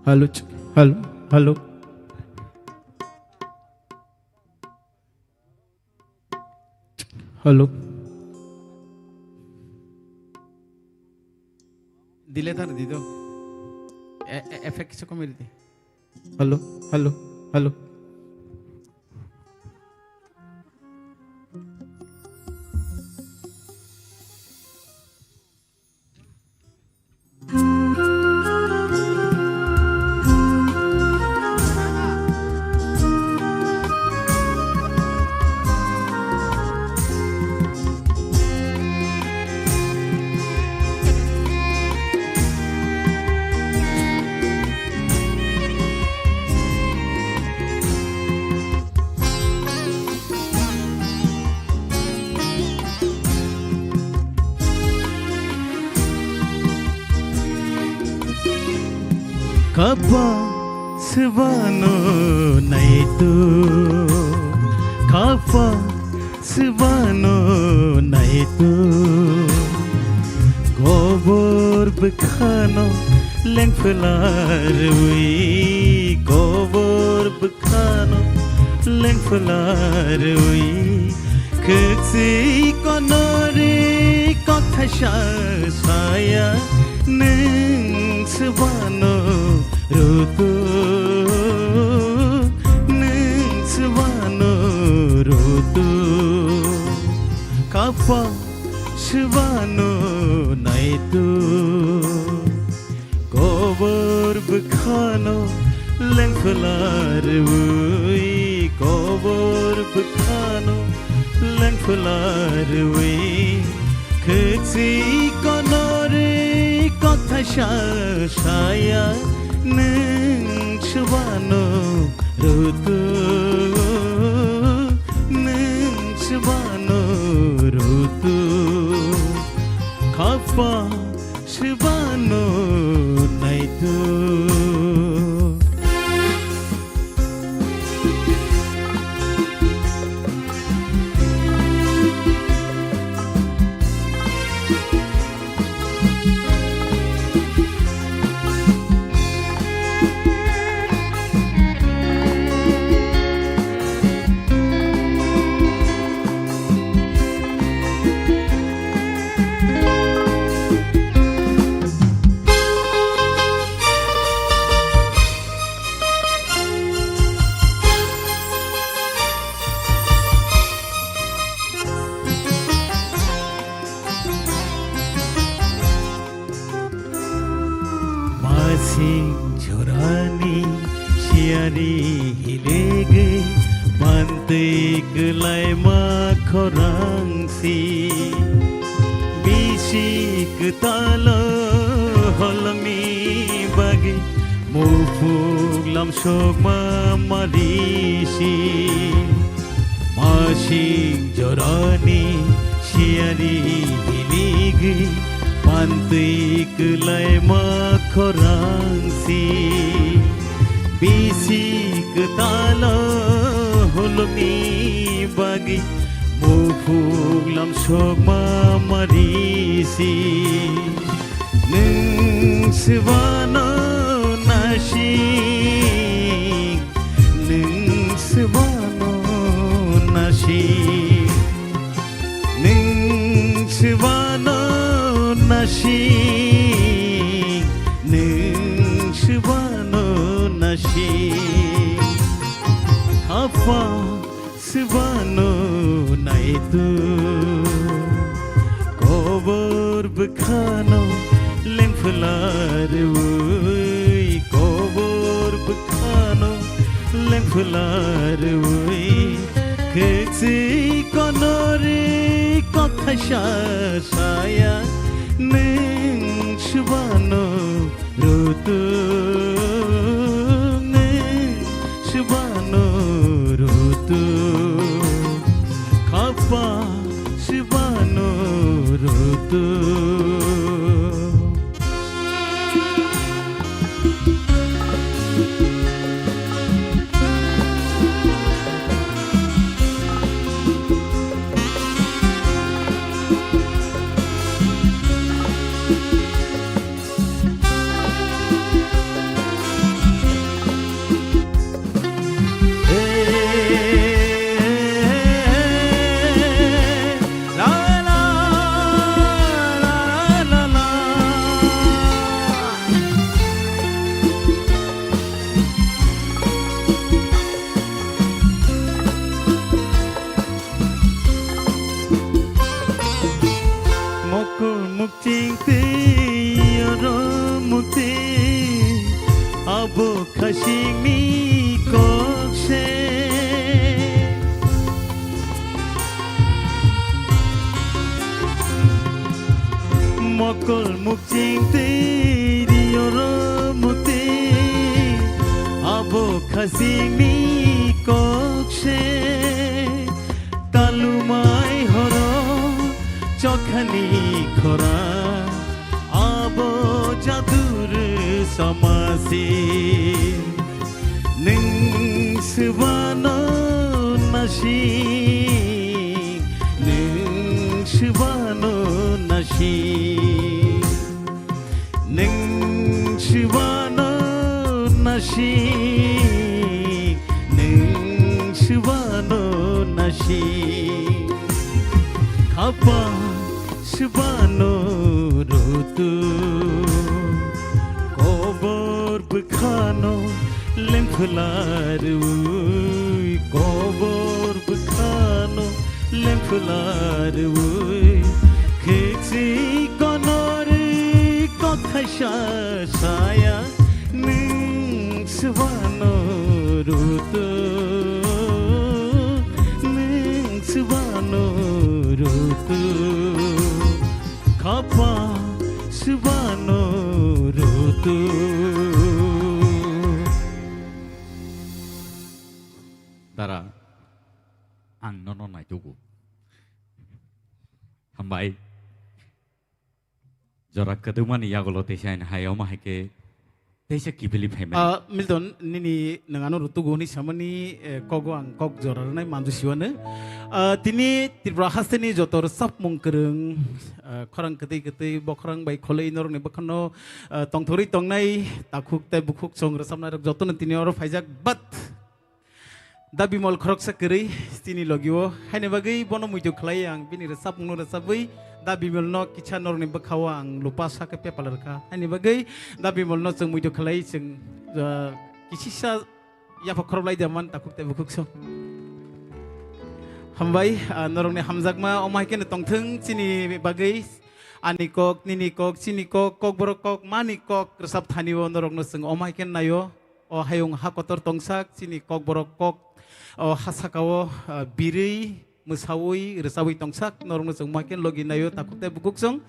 Hello, ch-, hello, hello. Hello. Delay thar di do. E-, e-, effect se komai di. Hello, hello, hello. Khapang swbano naitu, khapang swbano naitu, kobor bwkhano lengphularwi, kobor bwkhano lengphularwi, khwchwi konorwi kok thaisa saya, nwng swbano rutuk, nwng swbano rutuk, khapang swbano naituk. Kobor bwkhano lengphularwi, kobor bwkhano lengphularwi, khwchwi konorwi kok thaisa saya, nwng swbano rutuk, nwng swbano rutuk, khapang swbano naituk. Masing jorani siyari hilegwi mantwi kwlaima khorang si. Bisi kwtalo holongni bagwi muphuk lamsokma mari si. Masing jorani siyari hiligwi mantwi kwlaima khorang si. Bisi kwtalo holongni bagwi muphuk lamsokma mari si. Nwng swbano nasing, nwng swbano nasing, nwng swbano nasing, nwng swbano nasing. Khapang swbano naitu, kobor bwkhano lengphularwi, kobor bwkhano lengphularwi, khwchwi konorwi kok thaisa saya, nwng swbano rutuk, nwng swbano rutuk, khapang swbano rutuk. Tei oro muti abo khasingni kok se. Mokol mukching tei ri oro muti abo khasingni kok se. Kalumai horo chokhani khora abo jadur samasi. Nwng swbano nasi, nwng swbano nasi. Nwng swbano nasi, nwng swbano nasi. Khapa swbano rutu. Kobor bwkhano lengphularwi, kobor bwkhano lengphularwi, khekchi konorwi kok thaisa saya, nwng swbano rutu, nwng swbano rutu, khapa swbano rutu. Dara, ang nono naitugo. Hambai. Jora kwdwkmani yagulo teisa ani hai, omo hai khe teisa kibili phaimani. Ah, Milton, nini nwng ano rutugo hwnwi samani, eh, kogo ang kok jora rwnai manju siwano. Ah, tini Tripura hasteni joto rwchapmung kwrwng, ah, khorang kwtwi kwtwi, bokhorang bai kholwi norokni bwkhano, ah, tongthorwi tongnai takhuk tei bukhuk song rwchapnairok jotono tini oro phaijak, but Da Bimol khoroksa kwrwi chini logio, haini bagwi bono muitu khlai ang, bini rwchapmungno rwchabwi Da Bimolno kisa norokni bwkhao ang lupa sakhe pepal rwkha. Haini bagwi Da Bimolno chwng muitu khlai chwng, ah, kisisa yapha khoroplai da man takhuk tei bukhuk song. Hambai, ah, norokni hamjakma omo hai kheno tongthwng chini bagwi ani kok, nini kok, chini kok, kokborok kok, mani kok rwchap thani o norokno chwng omo hai kheno naio. O hayung ha kotor tongsak, chini kokborok kok, o ha sakao, ah, birwi, mwsawi, rwchabwi tongsak, norokno chwng omo hai kheno logi naio, takhuk tei bukhuk song.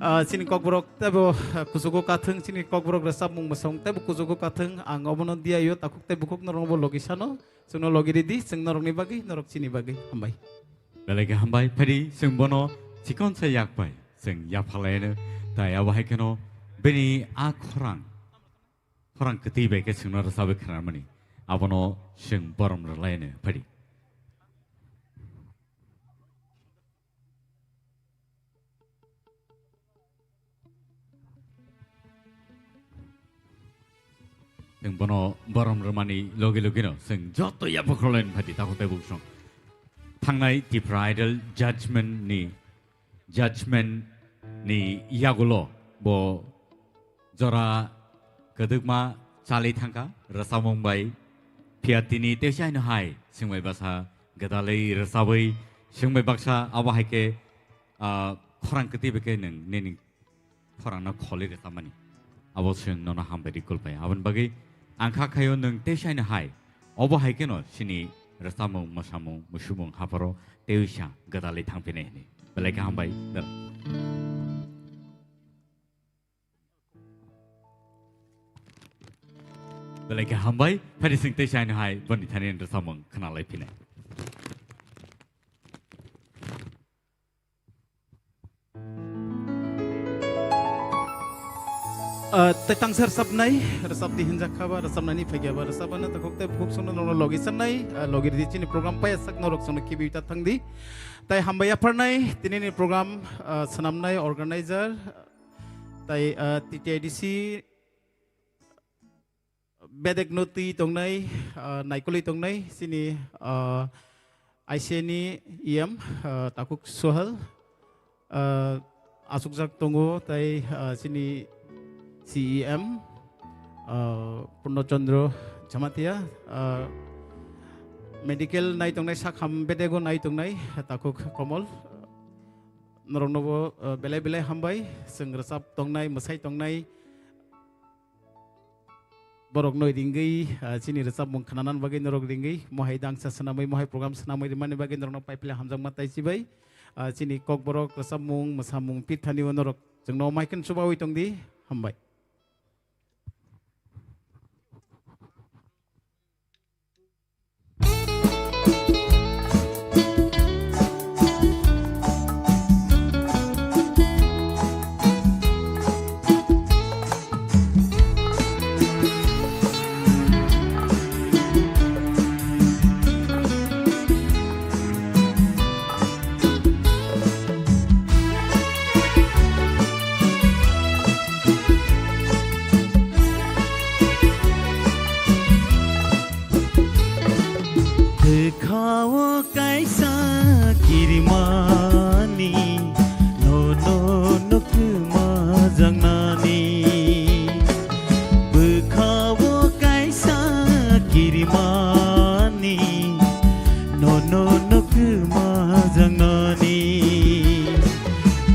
Ah, chini kokborok teibo, ah, kuchugo kathwng, chini kokborok rwchapmung mwsamung teibo kuchugo kathwng, ang obono diyaio, takhuk tei bukhuk norokno bo logi sano, chwngno logi ridi, chwng norokni bagwi, norok chini bagwi. Hambai. Belai khe hambai, phaidi chwng bono chikon sa yak pai, chwng yapha laino, tai abo hai kheno bini a khorang, khorang kwtwi bai khe chwngno rwchabwi khnarmani, abono chwng borom rwlaino, phaidi. Chwng bono borom rwmani logi logino chwng joto yapha khoroknwi phaidi takhuk tei bukhuk song. Thangnai Tipra Idol judgment ni, judgment ni yagulo bo jora kwdwkma chali thangkha rwchapmung bai. Phiya tini teisa haino hai chwng bai bwsa gwdalwi rwchabwi chwng bai baksa abo hai khe, ah, khorang kwtwi bai khe nwng nini khorangno kholwi rwchapmani. Abo chwng nono hambai rikul pai. Aboni bagwi ang kha khaio nwng teisa haino hai. Obo hai kheno chini rwchapmung, mwsamung, musubung hapharo teisa gwdalwi thangphinai hwnwi. Belai khe hambai. Belai khe hambai. Phaidi chwng teisa haino hai boni thani rwchapmung khwnalai phinai. Ah, tei tangsa rwchapnai, rwchapdi hinjak kha ba, rwchapnaini phaikya ba, rwchapano takhuk tei bukhuk songno norokno logi sanai, ah, logi ridi chini program paiya sak norok songno khibi ta thangdi. Tai hambai yapharnai, tinini program, ah, swnamnai organizer, tai, ah, T T I D C, bedekno twi tongnai, ah, naikolwi tongnai, chini, ah, I C A ni E M, ah, Takhuk Sohal, ah, achukjak tongo, tai, ah, chini C E M, ah, Purno Chandra Jamatia, ah, medical nai tongnai, sakham bedego nai tongnai, Takhuk Komol. Noroknobo, uh, belai belai hambai. Chwng rwchap tongnai, mwsai tongnai. Borok noi ringwi, uh, chini rwchapmung khwnanan bagwi norok ringwi. Mohai dangsa swnamwi, mohai program swnamwi rimani bagwi norokno paiphle hamjakma taichibai. Uh, chini kokborok rwchapmung, mwsamung, pithani o norok chwngno maikhen chubawi tongdi. Hambai. Bwkhao kaisa kirimani, nono no kwmajaknani. Bwkhao kaisa kirimani, nono no kwmajaknani.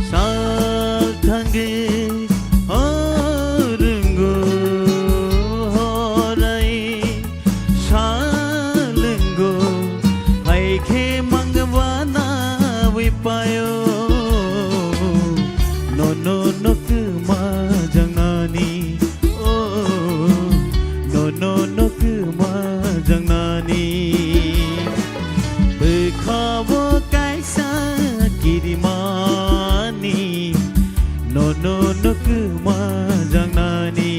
Sal thangwi o rwngo horai salwngo, hai khe mangwana wi payo. Nono no kwmajaknani, o, nono no kwmajaknani. Bwkhao kaisa kirimani, nono no kwmajaknani.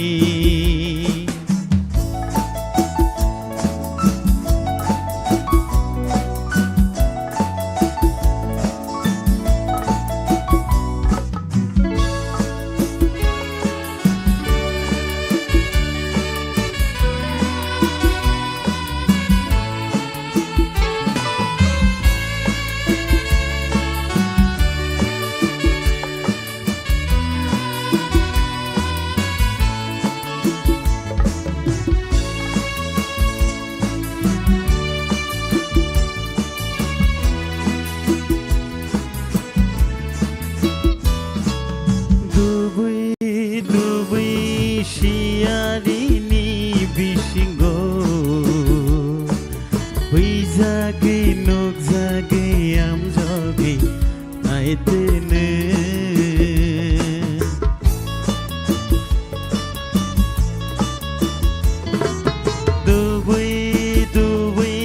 Dubui dubui siyarini bisingo huijagwi nukjagwi amjogwi naitwino. Dubui dubui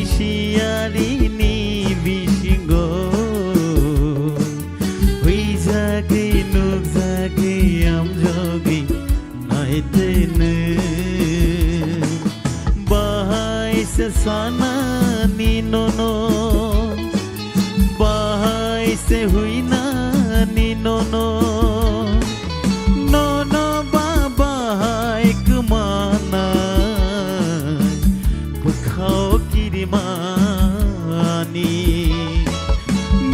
siyarini bisingo huijagwi nukjagwi amjogwi naitwino. Bahai se sanani nono, bahai se huinani nono, nono ba bahai kwmanai bwkhao kirimani.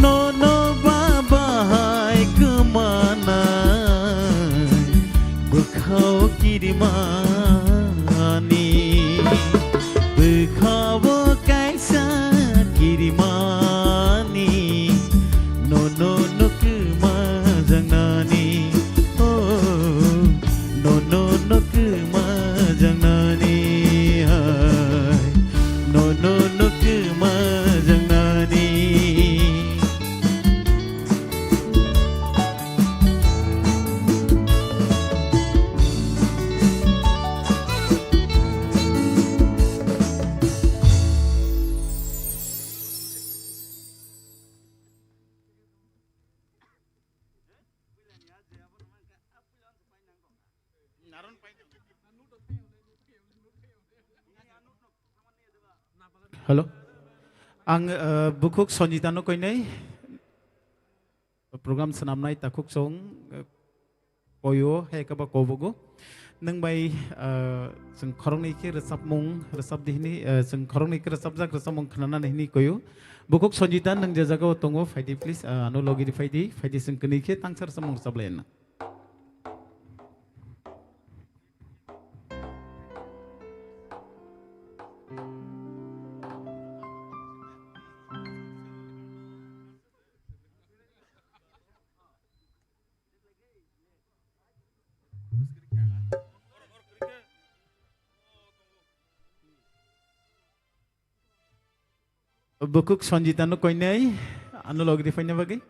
Nono ba bahai kwmanai bwkhao kirimani. Bwkhao kaisa kirimani, nono no kwmajaknani. Oh, nono no kwmajaknani hai, nono no kwmajaknani. Hello. Ang, eh, bukhuk Sanjita no koinai. Program swnamnai takhuk chwng, eh, koyo hai khe ba kobogo. Nwng bai, eh, chwng khoroknwi khe rwchapmung, rwchap di hini, eh, chwng khoroknwi khe rwchapjak rwchapmung khwnanani hini koyo. Bukhuk Sanjita nwng je jagao tongo, phaidi please, eh, ano logi di phaidi, phaidi chwng kwnwi khe tangsa rwchapmung rwchap lai na. Bukuk Sanjita no koinai, ano logri faina bagwi.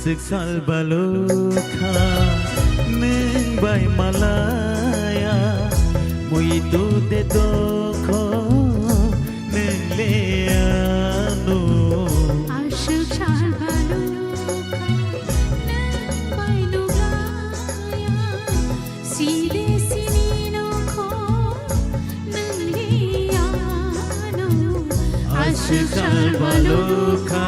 Swkchal balukha nwng bai malaya, muitu de dokho nwng le ano. Aswk sal balukha nwng bai nuglaya, side sini nokho nwng le ano. Aswk sal balukha.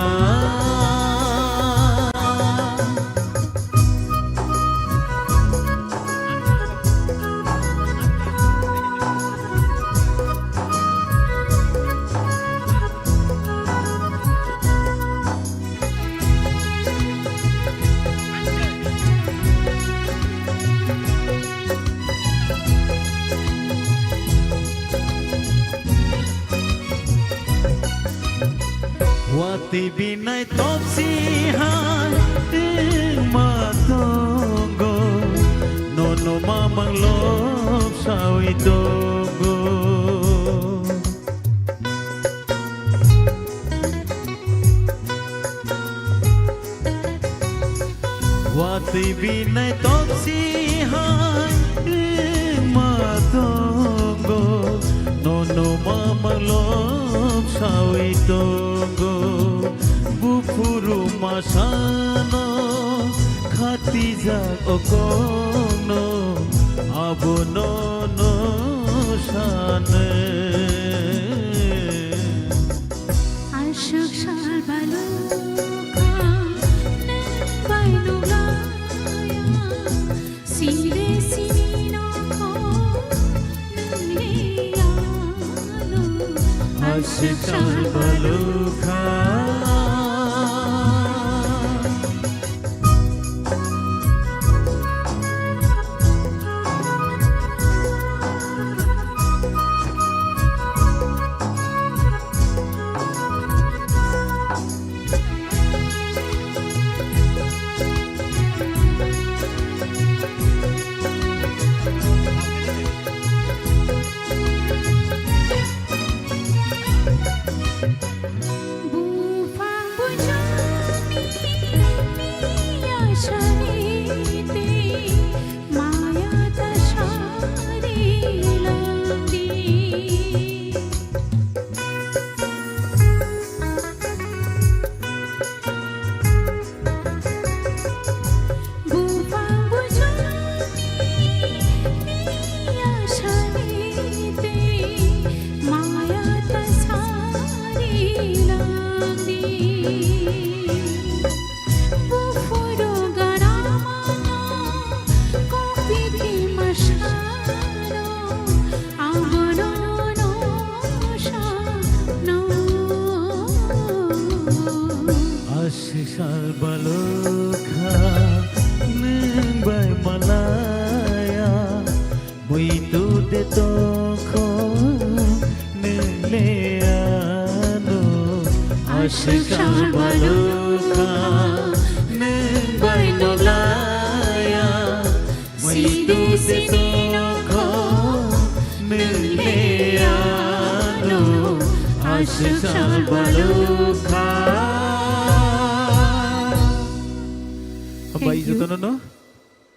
Watwi binai topsi hai wngma tongo, nono mamang lobsawi tongo. Watwi binai topsi hai wngma tongo, nono mamang lobsawi tongo. Buphuru masano khatijak okongno, abono no sano. Aswk sal balukha nwng bai nuglaya, side sini nokho nwng le ano. Aswk sal balukha. Buphang bujangni piya sari tei maya ta sari langdi. Buphang bujangni piya sari tei maya ta sari langdi. Buphuru garam Sal balukha. Hambai. Thank you. Jotono no.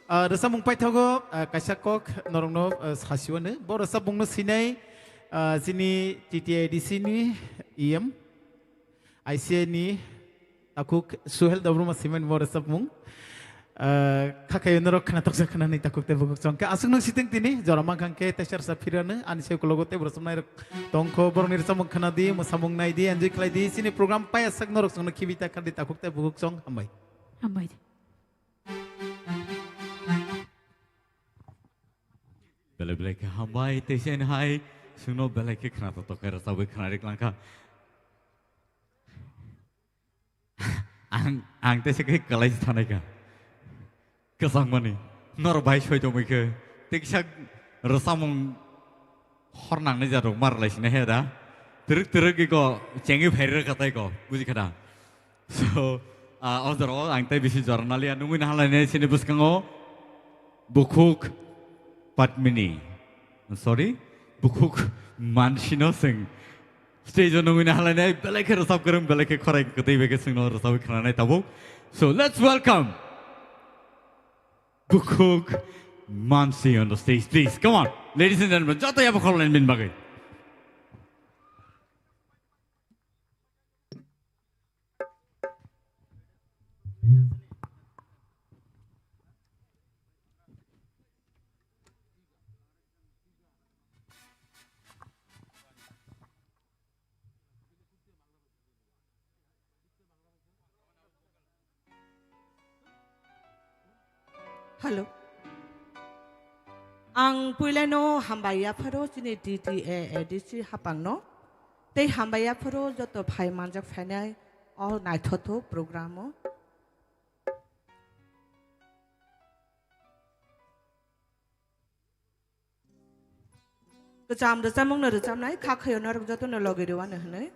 Ah, rwchapmung paithago, ah, kaisa kok norokno, ah, sasiwano. Bo rwchapmungno sinai, ah, chini T T A D C ni E M, I C A ni takhuk Suhel Debbarma simani bo rwchapmung. Ah, khakhai norok khna toksa khna ni takhuk tei bukhuk chong khe aswk nung siteng tini jora mankha khe teisa rwchap phirano ani se ukologo tei bo rwchapnai rok tongkho borokni rwchapmung khna di, mwsamung nai di, enjoy khlai di. Chini program paiya sak norok chwngno khibi ta khan di takhuk tei bukhuk chong. Hambai. Hambai. Belai belai khe hambai, teisa hai chwngno belai khe khna toktok khe rwchabwi khna rik langkha. Ang, ang teisa khe kwlai thanai kha. Kwchangmani. Norok bai soi tongwi khe. Teisa rwchamung hor nangnai ja rok mar lai sina he da. Twrwk twrwk iko chengwi phai rwkha tai ko. Buji kha da. So, ah, o jora o ang tai bisi jora naliya nungwi nahalainai sini bwskango bukhuk Padmini. Sorry, bukhuk Mansino sing. Stage o nungwi nahalainai belai khe rwchap kwrwng, belai khe khorai kwtwi bai khe singno rwchabwi khnanai tabuk. So, let's welcome Bukhuk Mansi on the stage, please. Come on, ladies and gentlemen, joto yabo khoroknai min bagwi. Hello. Ang puilano hambai yapharo chini T T A A D C hapangno. Tei hambai yapharo joto phai manjak phainai o naithothok program o. Kwcham rwchapmungno rwchapnai, kha khayo norok jotono logi rwano hwnwi.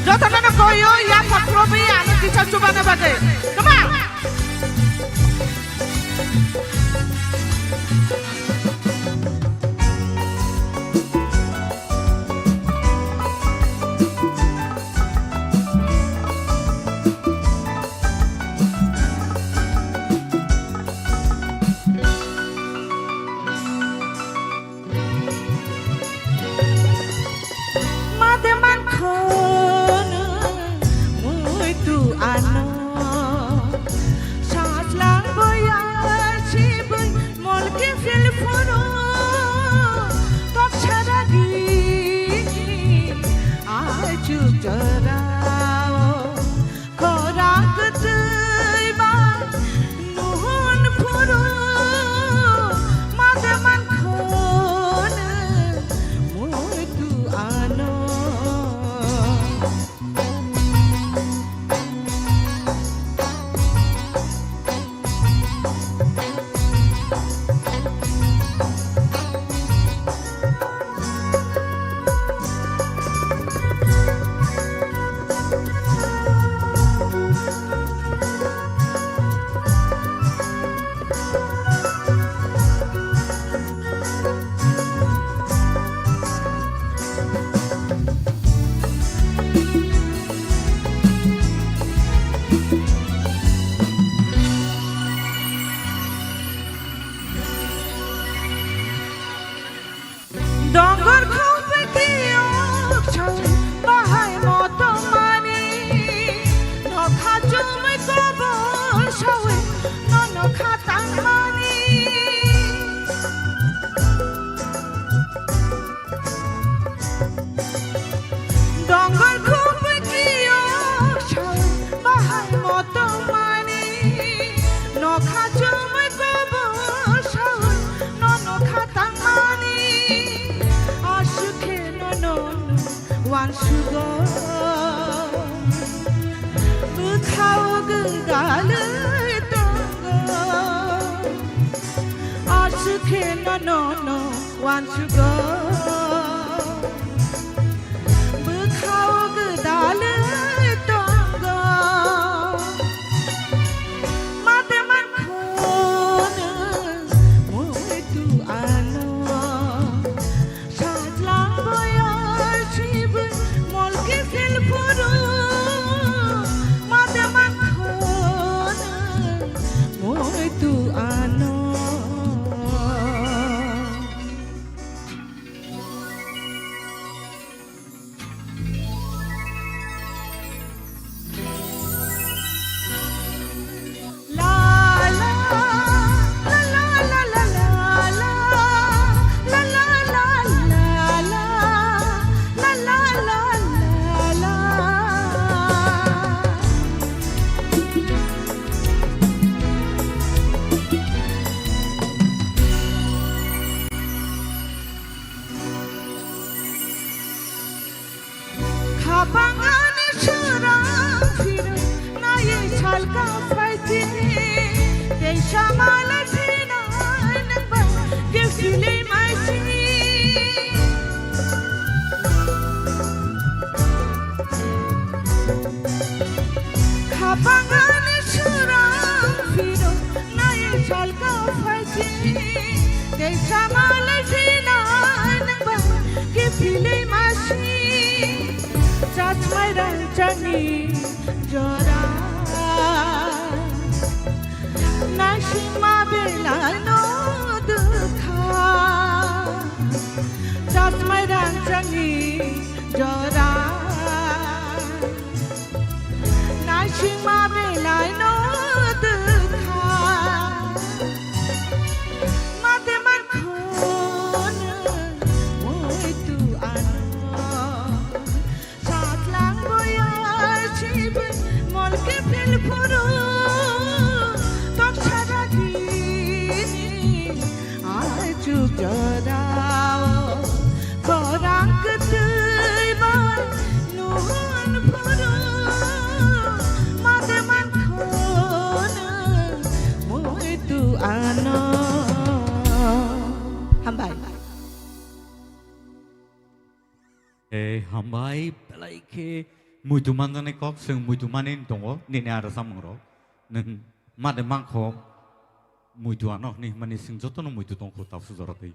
Jotono no koyo, yaphak robi, ano kisa chubana bagwi. Come on! Mate mankhono muitu ano. no no no wansugo. Bwkhao gwdalwi tongo. Mate mankhono muitu ano. Sajlang boyar sibui molke phil phuru. Mate mankhono muitu ano. Khapang ani swrang phirwi naiwi salka phaidi. Tei samalai phinai nangba kefilwi maisi. Khapang ani swrang phirwi naiwi salka phaidi. Tei samalai phinai nangba kefilwi maisi. Chasmai rangchakni jora. Naisingma belai no dukha. Chasmai rangchakni jora. Naisingma belai no dukha. Mate mankhono muitu ano. Satlang boya sibui molke phil phuru. Tok saragini ai chuk jorao. Khorang kwtwi bai nuhun phuru, mate mankhono muitu ano. Hambai. E, hambai, belai khe muitu manjaknai kok, chwng muitu mani tongo, nini a rwchapmung rok. Nwng mate mankho muitu ano hwnwi hwnmani chwng jotono muitu tongkho tapsu jora twi.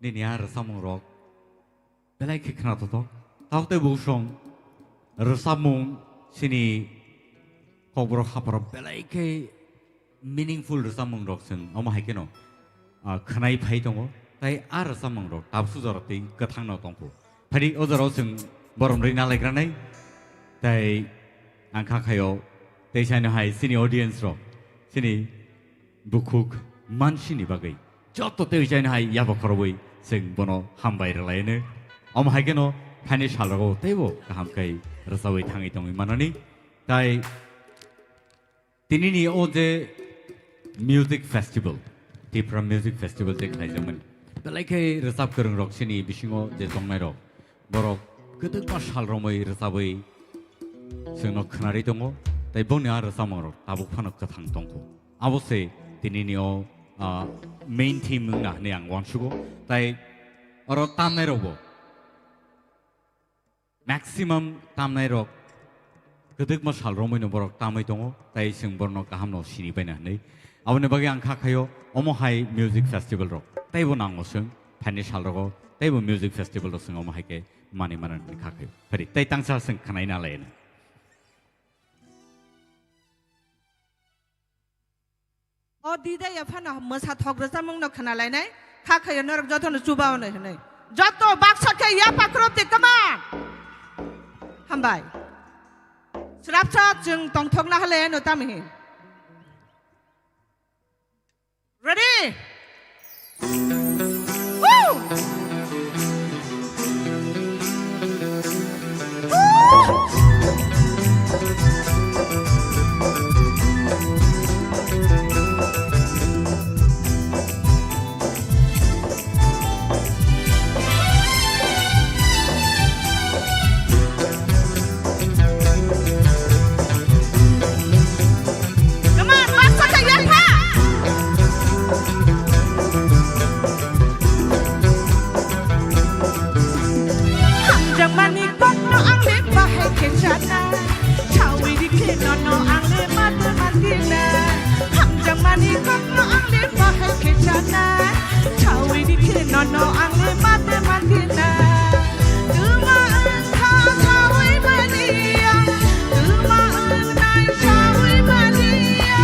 Nini a rwchapmung rok. Belai khe khna thothok. Tabuk tei bo song rwchapmung chini kokborok hapharo belai khe meaningful rwchapmung rok chwng omo hai kheno, ah, khwnai phai tongo. Tai a rwchapmung rok tabsu jora tei kwthang no tongkho. Phadi o jorao chwng borom rwi nalaigranai. Tai ang kha khaio tei saino hai chini audience rok chini bukhuk mansini bagwi joto tei jaino hai yaba khorobwi chwng bono hambai rwlaino. Omo hai kheno phaini salrogo teibo kaham khe rwchabwi thangwi tongwi manani. Tai tinini o je music festival, Tipra Music Festival je khlaijakmani, belai khe rwchap kwrwng rok chini bisingo je tongnai rok, borok kwdwkma sal romwi rwchabwi chwngno khwnarwi tongo, tei bongni a rwchapmung rok tabuk phano kwthang tongkho. Abo se tinini o, ah, main theme wngna hwnwi ang uansugo. Tai oro tamnai rokbo maximum tamnai rok kwdwkma sal romwino borok tamwi tongo, tai chwng borokno kaham no sini baina hwnwi. Aboni bagwi ang kha khaio omo hai music festival rok teibo nango chwng phaini sal rogo teibo music festival rok chwng omo hai khe manwi mano hwnwi kha khaio. Phari tei tangsa chwng khwnai na laino. O dida ya phano mwsa thok rwchapmung no khna lainai, kha khayo norok joto no chuba ono hinwi. Joto baksa khe ya pakrop de, come on. Hambai. Srapsa chwng tongthok na hale no tamo hin. Ready? Woo! Come on, baksa khe yakha. No ang le mate mate na. Tuma wngkha sawi mani ya. Tuma wngnai sawi mani ya.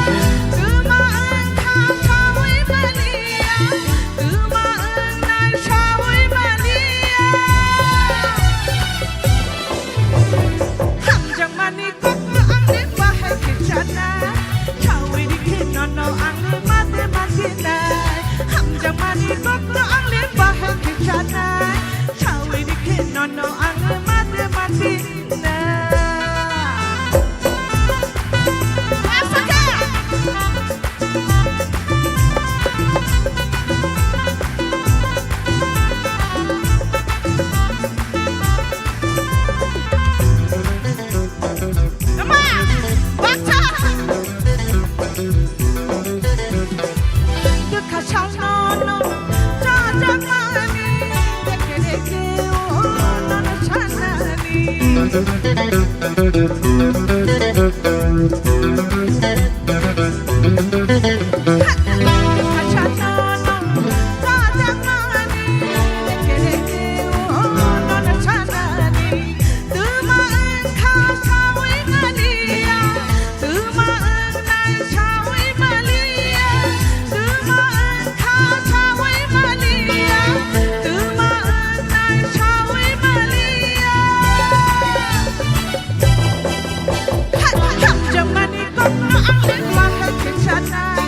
Tuma wngkha sawi mani ya. Tuma wngnai sawi mani ya. Hamjakmani kokno ang le bahai khe chanai. Sawi rikhe nono ang le mate mate nai. Hamjakmani kokno ang le bahai khe chanai. Sawi rikhe nono ang le mate mate nai. Asaka! Hamjakmani kokno ang le bahai khe chanai.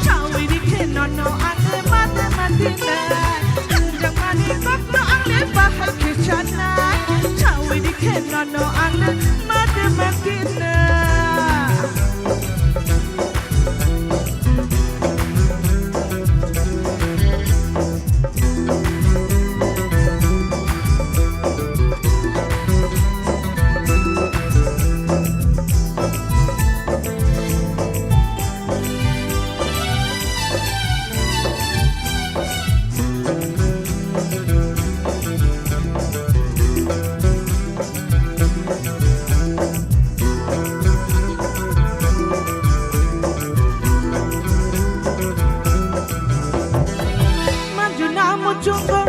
Sawi rikhe nono ang le mate mate nai. Hamjakmani kokno ang le bahai khe chanai. Sawi rikhe nono ang le mate mate nai. Manjuna muchungo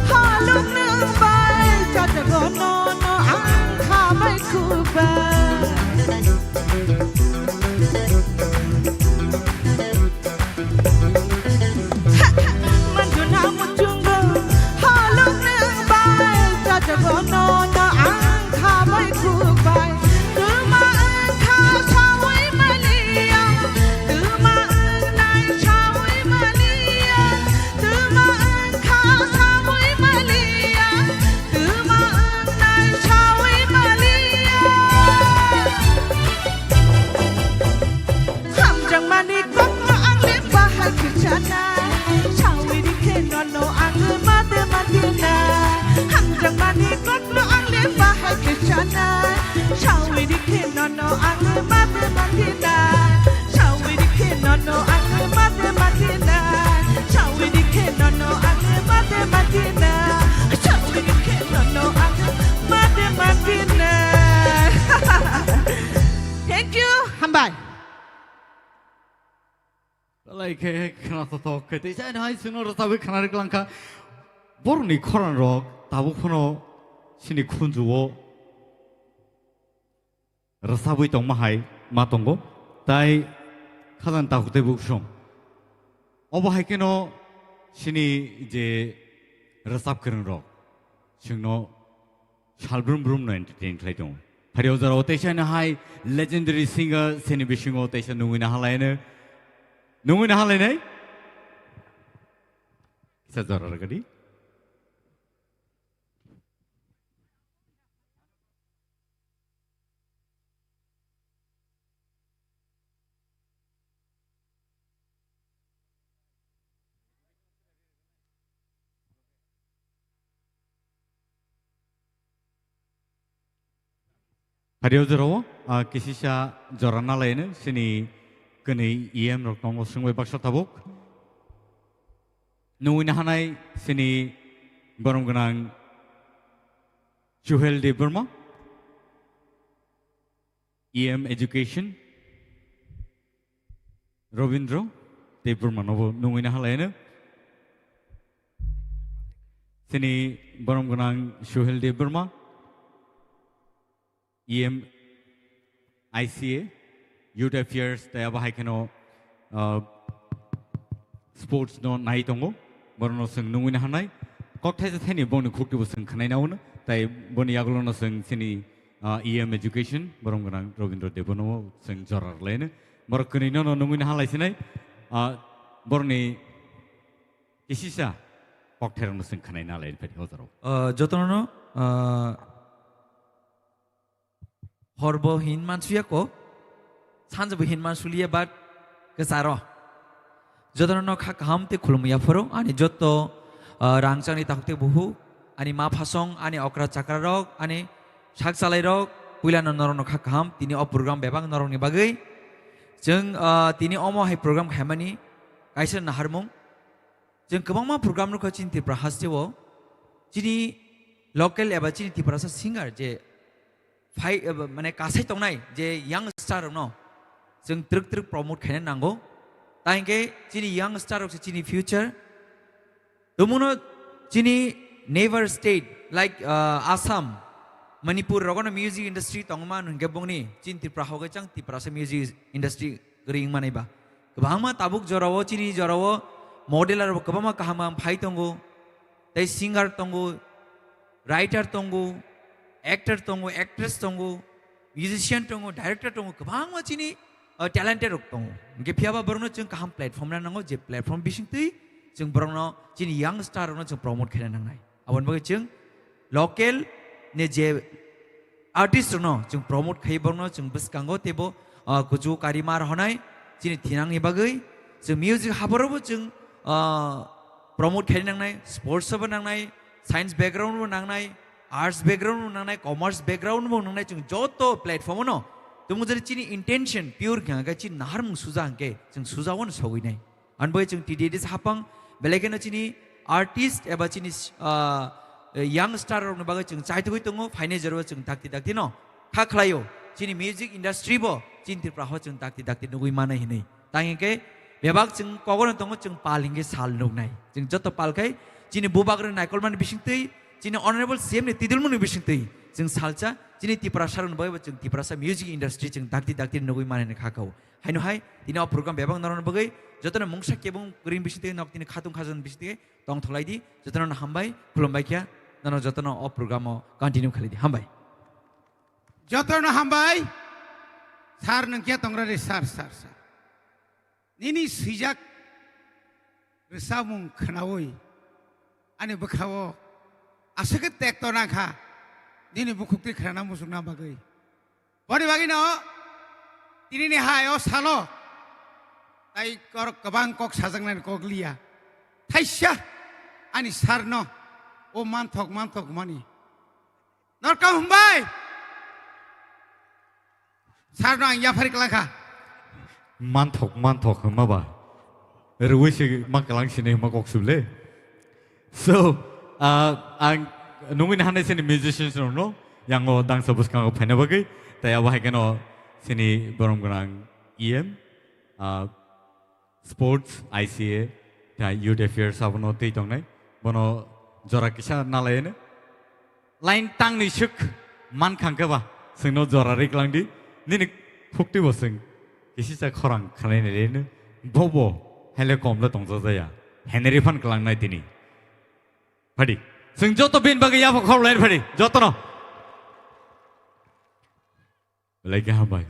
haluk nung bai, chajago nono ang khabai khubai. Manjuna muchungo haluk nung bai, chajago nono ang khabai khubai. Tuma wngkha sawi maliya, tuma wngnai sawi maliya, tuma wngkha sawi maliya, tuma wngnai sawi maliya. Hamjakmani kokno ang le bahai khe chanai. Sawi rikhe nono ang le mate mate nai. Hamjakmani kokno ang le bahai khe chanai. Sawi rikhe nono ang le mate mate nai. Sawi rikhe nono ang le mate mate nai. Sawi rikhe nono ang le mate mate nai. Sawi rikhe nono ang le mate mate nai. Thank you. Hambai. Belai khe khna thothok khe tei chai hai chwngno rwchabwi khna rwklang kha. Borokni khorang rok tabuk phano chini khunju o rwchabwi tongma hai ma tongo. Tai khajani takhuk tei bukhusong. Obo hai kheno chini je rwchap kwrwng rok chwngno sal brum brum no entertain khlai tongo. Phari o jora o teisa no hai legendary singer chini bisingo teisa nungwi na halaino, nungwi na halainai. Kisa jora rwgadi. Phari o jora o, ah, kisisa jora nalaino chini kwnwi E M rok tongo swngbai baksa tabuk. Nungwi na hanai chini borom gwnang Chuhel Debbarma, E M Education, Robindro Debbarma nobo nungwi na halaino. Chini borom gwnang Suhel Debbarma, E M I C A, Youth Affairs, tei abo hai kheno, ah, sports no nai tongo, borokno chwng nungwi naharnai. Kok thaisa thaini bongni khuktibo chwng khwnai na hwno, tei boni yagulono chwng chini, ah, E M Education, borom gwnang Robindra Debbarmano chwng jora rwlaino. Borok kwnwi nono nungwi naharlai sinai, ah, borokni kisisa kokthairokno chwng khwnai nalai phai o jorao. Ah, jotono, ah, Horbo hin mansuya ko, sanjabo hin mansuliya, but kwcharo. Jotono no kha kaham tei khulumya phoro, ani jotto, ah, rangchakni takhuk tei buhu, ani ma phasong, ani okra chakra rok, ani sak chalai rok, puilano norokno kha kaham, tini o program bebak norokni bagwi. Chwng, ah, tini omo hai program khaimani kaisa naharmung. Chwng kwbangma program nukha chini Tripura hasteo. Chini local eba chini Tiprasa singer je phai, eba, mane, kasai tongnai je young star rokno chwng twrwk twrwk promote khaina nango. Ta hinkhe chini young star rok se chini future. Tumuno chini neighbor state like, uh, Assam, Manipur rogono music industry tongma hinkhe bongni chini Tripura hoge chang Tiprasa music industry kwrwi wngmani ba. Kwbangma tabuk jorao, chini jorao modeler bo kwbangma kaham kaham phai tongo. Tei singer tongo, writer tongo, actor tongo, actress tongo, musician tongo, director tongo, kwbangma chini, uh, talented rok tongo. Hinkhe phiyaba borokno chwng kaham platform rwna nango, je platform bisingtwi chwng borokno chini young star rokno chwng promote khaina nangnai. Aboni bagwi chwng local ni je artist rokno chwng promote khai borokno chwng bwskango teibo, ah, kuchu kari mar honai chini thinangni bagwi chwng music haborobo chwng, ah, promote khai nangnai, sports bo nangnai, science background bo nangnai, arts background bo nangnai, commerce background bo nangnai, chwng joto platform no tamo jani chini intention pure kha khe chini naharmung suja hwnkhe chwng suja wano sogwi nai. Ani bagwi chwng T D A D hapang, belai kheno chini artist eba chini, ah, young star rokni bagwi chwng chaitugwi tongo, phainai jorao chwng dakti dakti no kha khlaio. Chini music industry bo chini Tripura ho chwng dakti dakti nugwi manai hinwi. Tang hinkhe bebak chwng kogono tongo, chwng pal hinkhe sal nuknai. Chwng joto pal khai chini bubagrok naikolmani bisingtwi, chini honorable C M ni tidulmani bisingtwi chwng salsa chini Tiprasa rokni bagwi bo chwng Tiprasa music industry chwng dakti dakti nugwi manai kha kao. Haino hai, tini o program bebak norokni bagwi jotono mungsa kebung kwrwini bisingtwi nok tini khatung khajan bisingtwi tongthoklai di, jotono no hambai, khulumbai kha, nono jotono o program o continue khalai di, hambai. Jotono hambai, sir nwng khe tongra de, sir, sir, sir. Nini swijak rwchapmung khwnaui ani bwkhao aswk khe tekto nangkha, nini bukhuktwi khwnana muchungna bagwi. Boni bagwino tinini hai o salo tai kor kwbang kok sajaknani kok liya. Thaisa ani sir no o manthok manthok mani. Norkam hwnbai. Sir no ang yaphari kwlangkha. Manthok, manthok hwnma ba. Rwui se ma kwlang sini hwnma kok sub le. So, ah, ang nungwi nahanai sini musicians rokno, yango dangsa bwskango phaina bagwi, tai abo hai kheno sini borom gwnang E M, ah, Sports, I C A, tei Youth Affairs abono twi tongnai. Bono jora kisa nalaino. Line tangni swk mankha hwnkhe ba, chwngno jora ri kwlangdi. Nini khukti bo chwng kisisa khorang khwlainai reno. Bobo hele komle tongjakjaya. Henry phan kwlangnai tini. Phadi. Chwng joto bini bagwi yapha khorlaini phadi. Jotono. Belai khe hambai.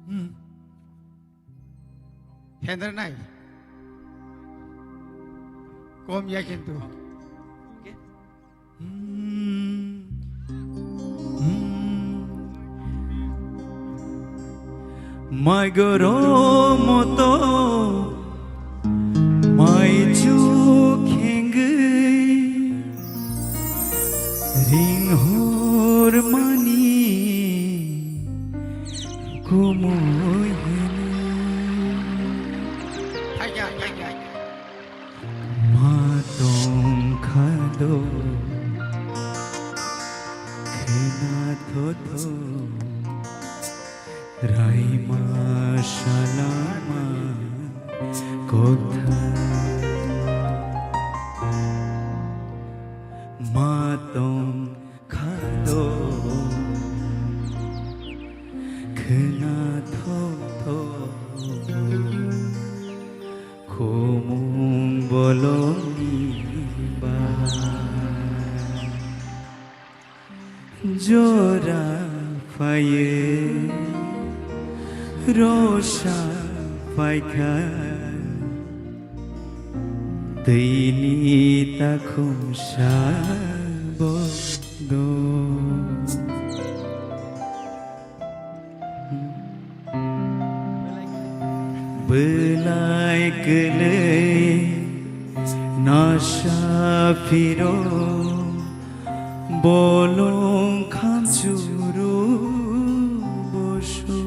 Hmm. Hendra nai. Kom ya kintu. Okay. Hmm. Hmm. Mai goro moto, mai chu khengwi. Ringhormani kumui hino. Phaikha, phaikha. Ma tongkha do khena thotho. Raima salama kotha ma tong khado khna thotho khumung bolongni ba. Jora phaye rosa phaikha, tini takhum sa bodo. Belai kwlwi nasa phiro bolong khamchuru boso.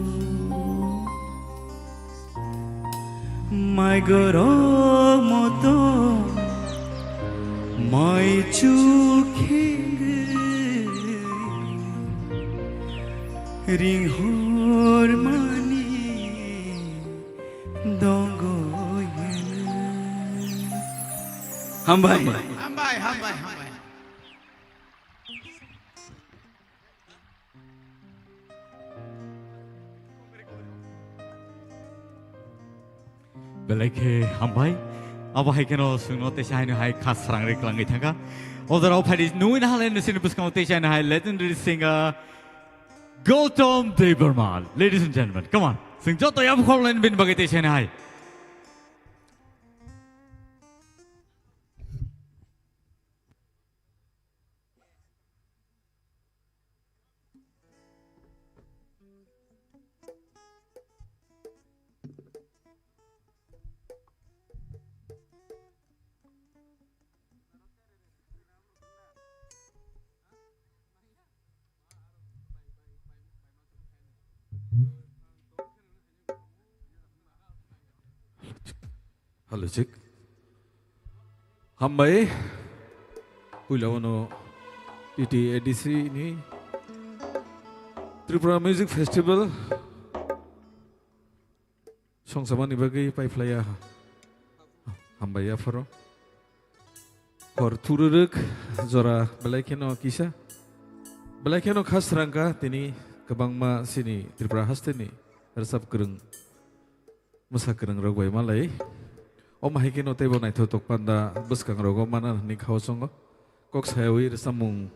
Mai gorok moto mai chukhe. Ringhormani dongo yena. Hambai. Hambai, hambai, hambai. Belai khe hambai. Abo hai kheno chwngno teisa haino hai kha srang ri kwlangwi thangkha. O jorao phaidi nungwi nahalai nusini bwskango teisa haino hai legendary singer Gautam Debbarma. Ladies and gentlemen, come on. Chwng joto yap khorlaini bini bagwi teisa haino hai. Hello, check. Hambai. Puila wano T T A D C ni Tripura Music Festival songsamani bagwi paiphlaiya. Hambai apharo. Hor thururuk jora belai kheno kisa. Belai kheno khasrangkha tini kwbangma sini Tripura hasteni rwchap kwrwng, mwsa kwrwng rok bai malai. Omo hai kheno teibo naithotok panda bwskang rogo mana hwnwi khao chongo. Kok sayawi rwchapmung,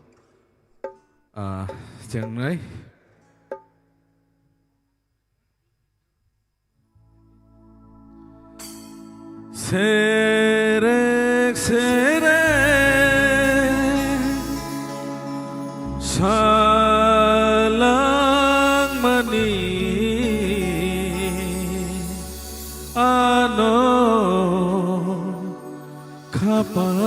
ah, chengnai. Serek serek salangmani ano khapang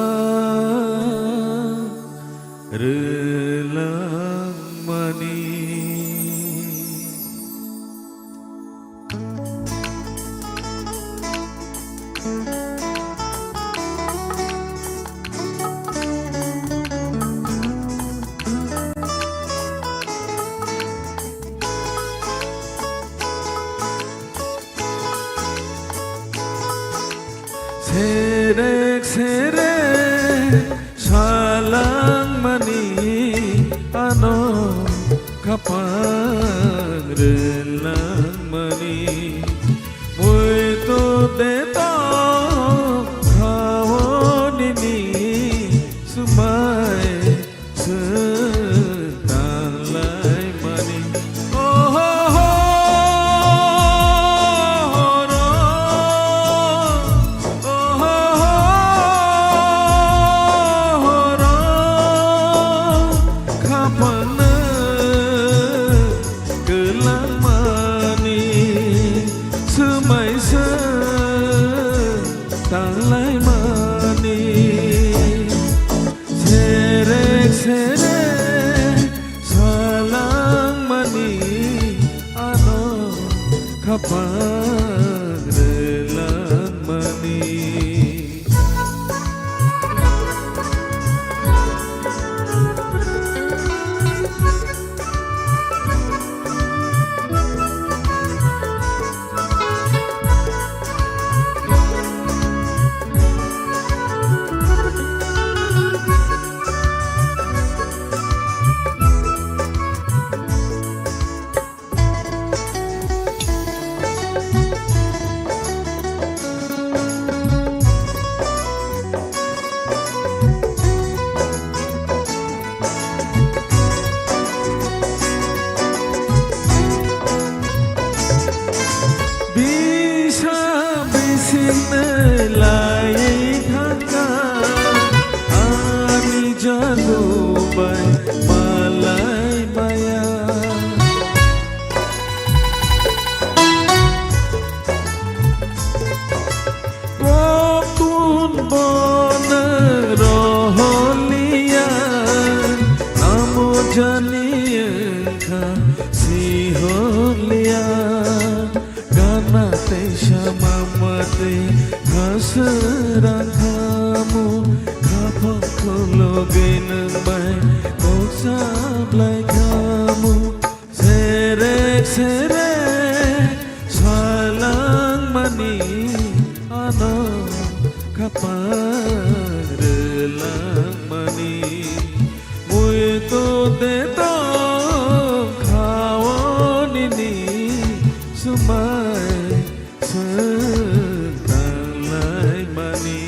rwlangmani. Serek serek salangmani ano khapang rwlangmani. Muitu de to khao nini sumai se tanglai mani. Oho ho, horo, oho ho, horo, khapang no Jagu bai malai maya. Rokun bono roholiya, amo jani wngkha siholiya. Gana teisa mama tei khaswrang khamu, khaphang khulugwi nwng bai kok chablai khamu. Serek serek salangmani ano khapang rwlangmani. Muitu de tong khao nini swmai swk tanglaimani.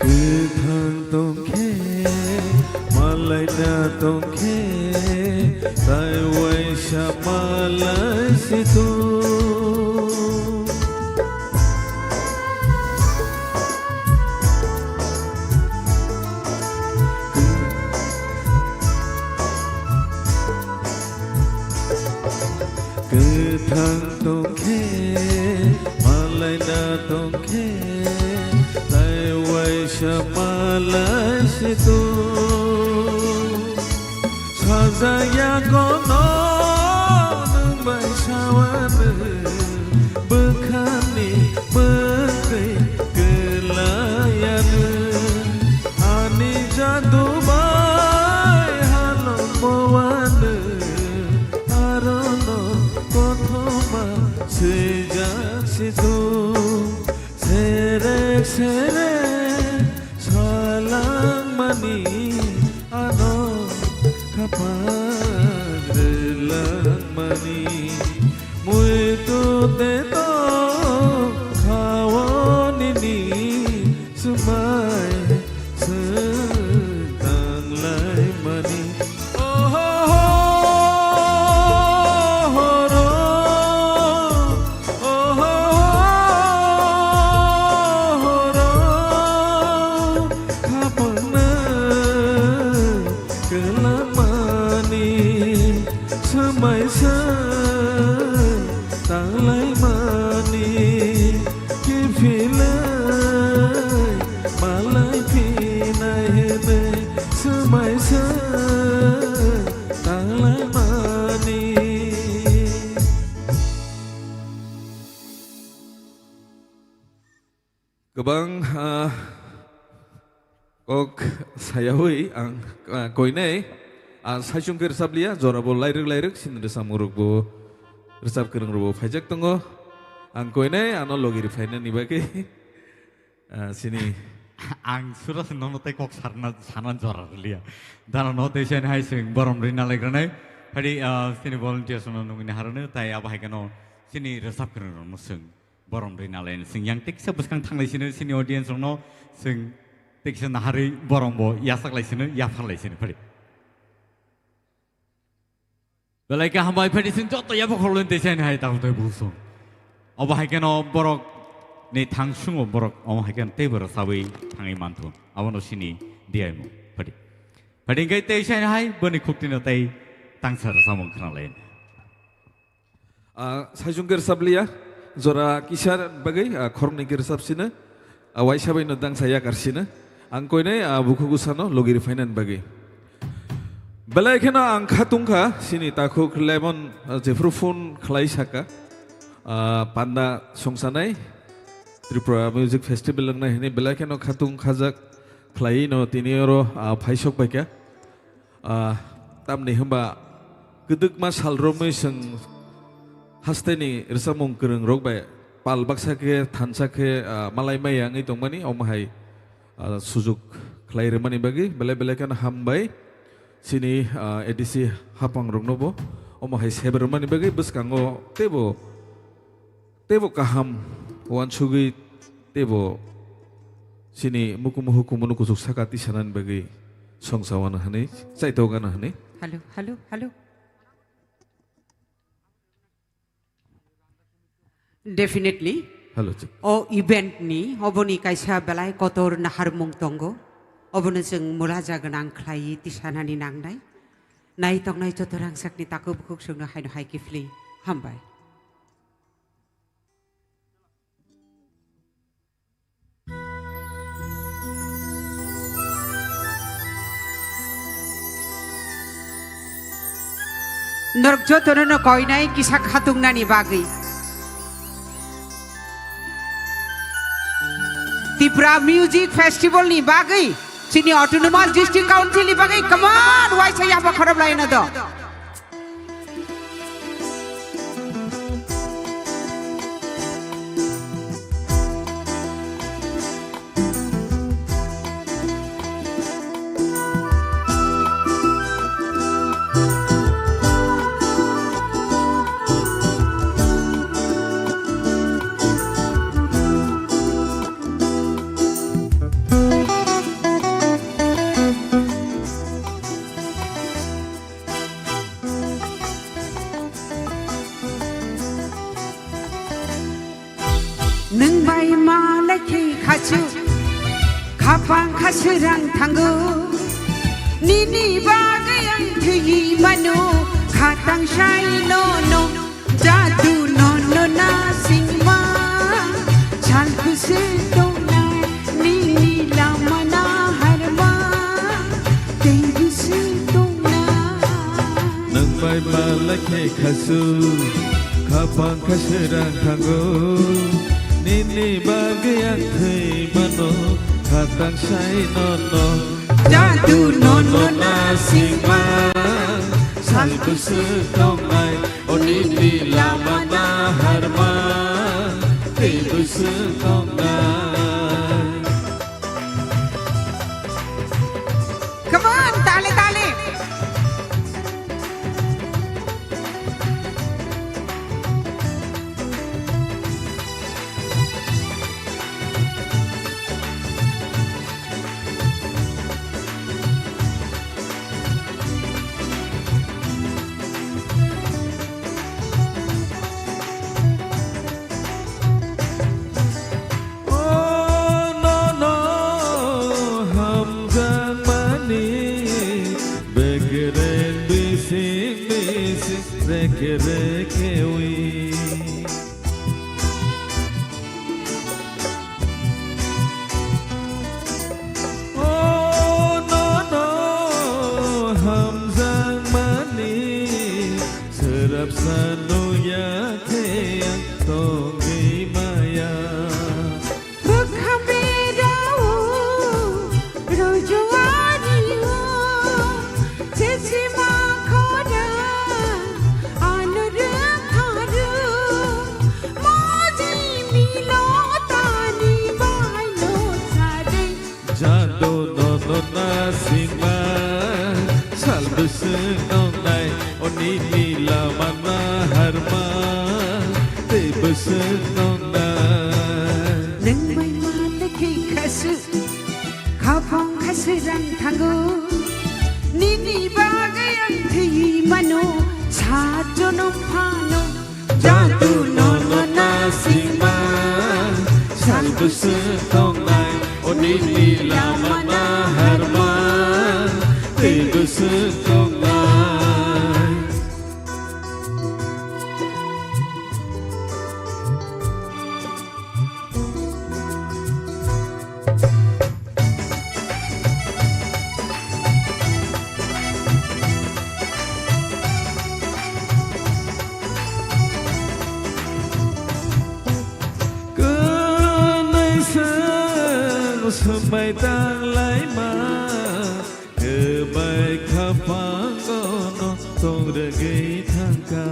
Kwthang tongkhe, malaina tongkhe, tai waisa malai situng. Kwthang tongkhe, malaina tongkhe, tai waisa malai situng. Sajaya kono nwng bai sawano, bwkhani mwngwi kwlayano. Ani jadu bai halok mowano, arono kothoma swijak situng. Serek serek salangmani, ano khapang rwlangmani. Muitu de tong khao nini swmai swk tanglaimani. Oho, horo, oho, horo, khapangno kwlangmani, swmai swk tanglaimani, kiphilwi malai phinai hwnwi swmai swk tanglaimani. Kwbang, ah, kok sayawi ang, ah, koinai, ah, saichung khe rwchap liya, jorabo lairwk lairwk, sini rwchapmung rokbo, rwchap kwrwng rokbo phaijak tongo. Ang koinai ano logi rw phainani bagwi, ah, sini. Ang sura se nono tei kok sarna, sana jora rwliya. Dana no tei sen hai sing borom rina laigrani. Phadi, ah, sini volunteers no nungni harani, tai abo hai khe no sini rwchap kwrwng rokno sing. Borom rina lai sing yang teksa bwskang thanglai sino sini audience rokno sing teksa naharwi borom bo yasak lai sino yaphar lai sino phadi. Belai khe hambai phadi sing joto yabo khorloi tei sen hai tang tei busung. Obo hai keno borok ni thang sungo borok omo hai keno tei borok sawi thangwi manthun. Abono sini diyaimo phadi. Phadi khe tei sen hai boni khukti no tei tangsa samung khna lai. Ah, saichung khe rwchap liya, jora kisa bagwi, ah, khoroknwi khe rwchap sino, ah, waisa bai no dangsa yakar sino. Ang koinai, ah, bukhugo sano logi rw phainani bagwi. Belai kheno ang kha tongkha, sini takhuk Lemon, ah, jephru phone khlai saka, ah, panda songsanai, Tripura Music Festival wngnai hwnwi belai kheno kha tong khajak khlaiwi no tini oro, ah, phaisok baikha. Ah, tamni hwnba Kwdwkma sal romwi chwng hasteni rwchapmung kwrwng rok bai pal baksa khe thansa khe, ah, malai maya wngwi tongmani, omo hai, ah, sujuk khlai rwmani bagwi belai belai kheno hambai. Chini, ah, A D C hapang rokno bo omo hai seber rwmani bagwi bwskango teibo teibo kaham uansugwi teibo chini mukumu hukumu no kuchuk saka tisanani bagwi songsa wano hwnwi, chaito gana hwnwi. Hello, hello, hello. Definitely. Hello, check. O event ni, oboni kaisa belai kotor naharmung tongo. Obono chwng mulaja gwnang khlai tisanani nangnai. Nai tongnai joto rangchakni takhuk bukhuk chwngno haino hai kiphilwi hambai. Norok jotono no koinai kisa khatungnani bagwi, Tipra Music Festival ni bagwi, chini Autonomous District Council ni bagwi, come on, waisa yaba khorop laina do. Nwng bai malai khe khachu, khapang khaswrang thango. Nini bagwi ang thwi mano, khatang sai no no. Jadu no no na singma, sal kusu tongnai, nini lama na harma, tei kusu tongnai. Nwng bai malai khe khasu, khapang khaswrang thango. Nini bagwi ang thwi mano, khatang sai no no. Jadu no no na singma, sal kusu tongnai, o nini lama na harma, tei kusu tongnai. Come on, tale, tale. O nono hamjakmani, bekereng bising bising, reke reke wi. O nono hamjakmani, swrapsa nukya khe ang tongwi maya. Bwkha berao rujua rio, chechima khorang ano rwngtharo, moji milo tani bai no sari. Jado nono nasingma, sal bwswk tongnai, o nini lama naharma, tei bwswk tongnai. Nwng bai ma lekhi khasu, khapang khaswrang thango, nini bagwi ang thwi mano, sa jonom phano. Jadu nono nasingma, sal bwswk tongnai, o nini lama naharma, tei bwswk tongnai. Kwnaisang swmai tanglaima, kwbai khapangono tong rwgwi thangkha.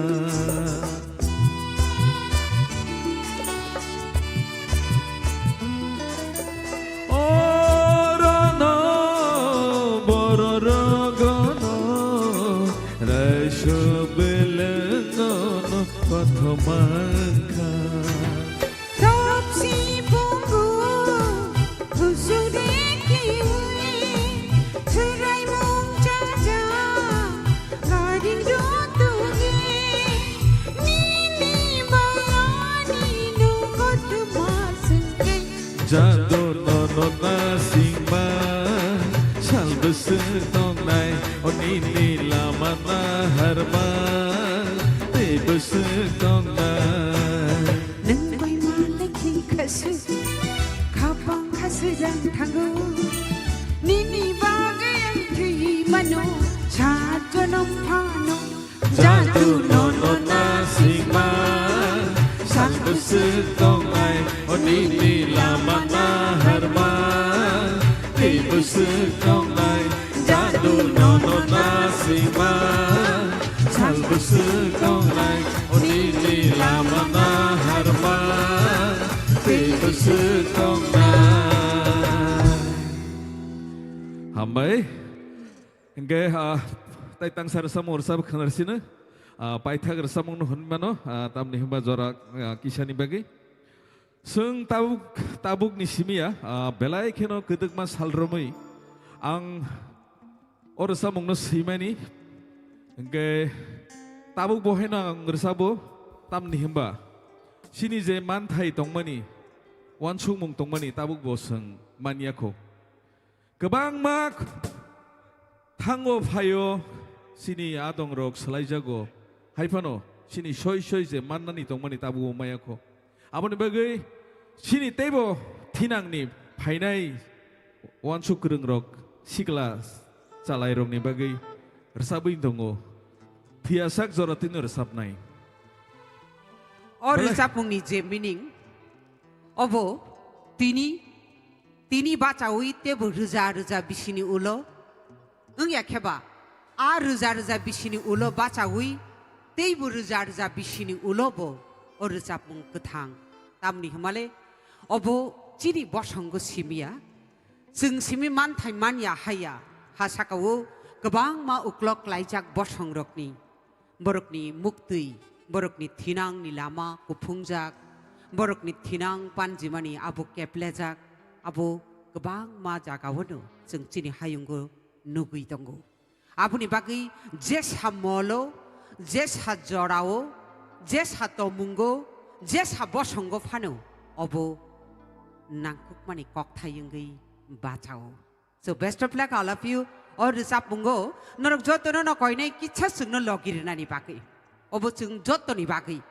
Orono bororogono raisok belengno kothoma wngkha. Topsi pungu husure kiwi, chwraimung chaja, karing jotoge, nini bayani nukot masenge. Jadu nono nasingma, sal bwswk tongnai, o nini lama naharma, tei bwswk tongnai. Nwng bai malai khe khasu, khapang khasu jang thango. Nini bagwi ang thwi mano, sat jonom phano. Jadu nono nasingma, sal bwswk tongnai, o nini lama naharma, tei bwswk tongnai. Jadu nono nasingma, sal bwswk tongnai, o nini lama naharma, tei bwswk tongnai. Hambai. Hingke, ah, tai tangsa rwchapmung rwchap khwnarsino, ah, paithak rwchapmungno hwnwi mano, ah, tamni hwnba jora, ah, kisani bagwi. Chwng tabuk, tabukni simi ya, ah, belai kheno kwdwkma sal romwi ang o rwchapmungno swimani, hingke tabuk bo haino ang rwchabo, tamni hwnba chini je manthai tongmani, uansukmung tongmani tabuk bo chwng manya kho. Kwbangma thango phaio chini adongrok swlaijago, hai phano chini soi soi je mannani tongmani tabuk bo maya kho. Aboni bagwi chini teibo thinangni phainai uansuk kwrwngrok sikla chalairokni bagwi rwchabwi tongo. Phiyasak jora twino rwchabnai. O Belai- rwchapmungni je meaning, obo tini, tini bachaui teibo rwja rwja bisini ulo wngya kheba, a rwja rwja bisini ulo bachaui teibo rwja rwja bisini ulo bo o rwchapmung kwthang. Tamni hwnmale obo chini bosongo simiya, chwng simi manthai manya haya, ha sakao kwbangma uklok klaijak bosongrokni. Borokni muktwi, borokni thinangni lama kuphungjak, borokni thinang panjimani abo keplejak, abo kwbangma jagaono chwng chini hayungo nugwi tongo. Aboni bagwi jesa molo, jesa jorao, jesa tomungo, jesa bosongo phano obo nangkukmani kokthai wngwi bachao. So best of luck all of you. O rwchapmungo norok jotono no koinai kisa chwngno logi rwnani bagwi. Obo chwng jotoni bagwi.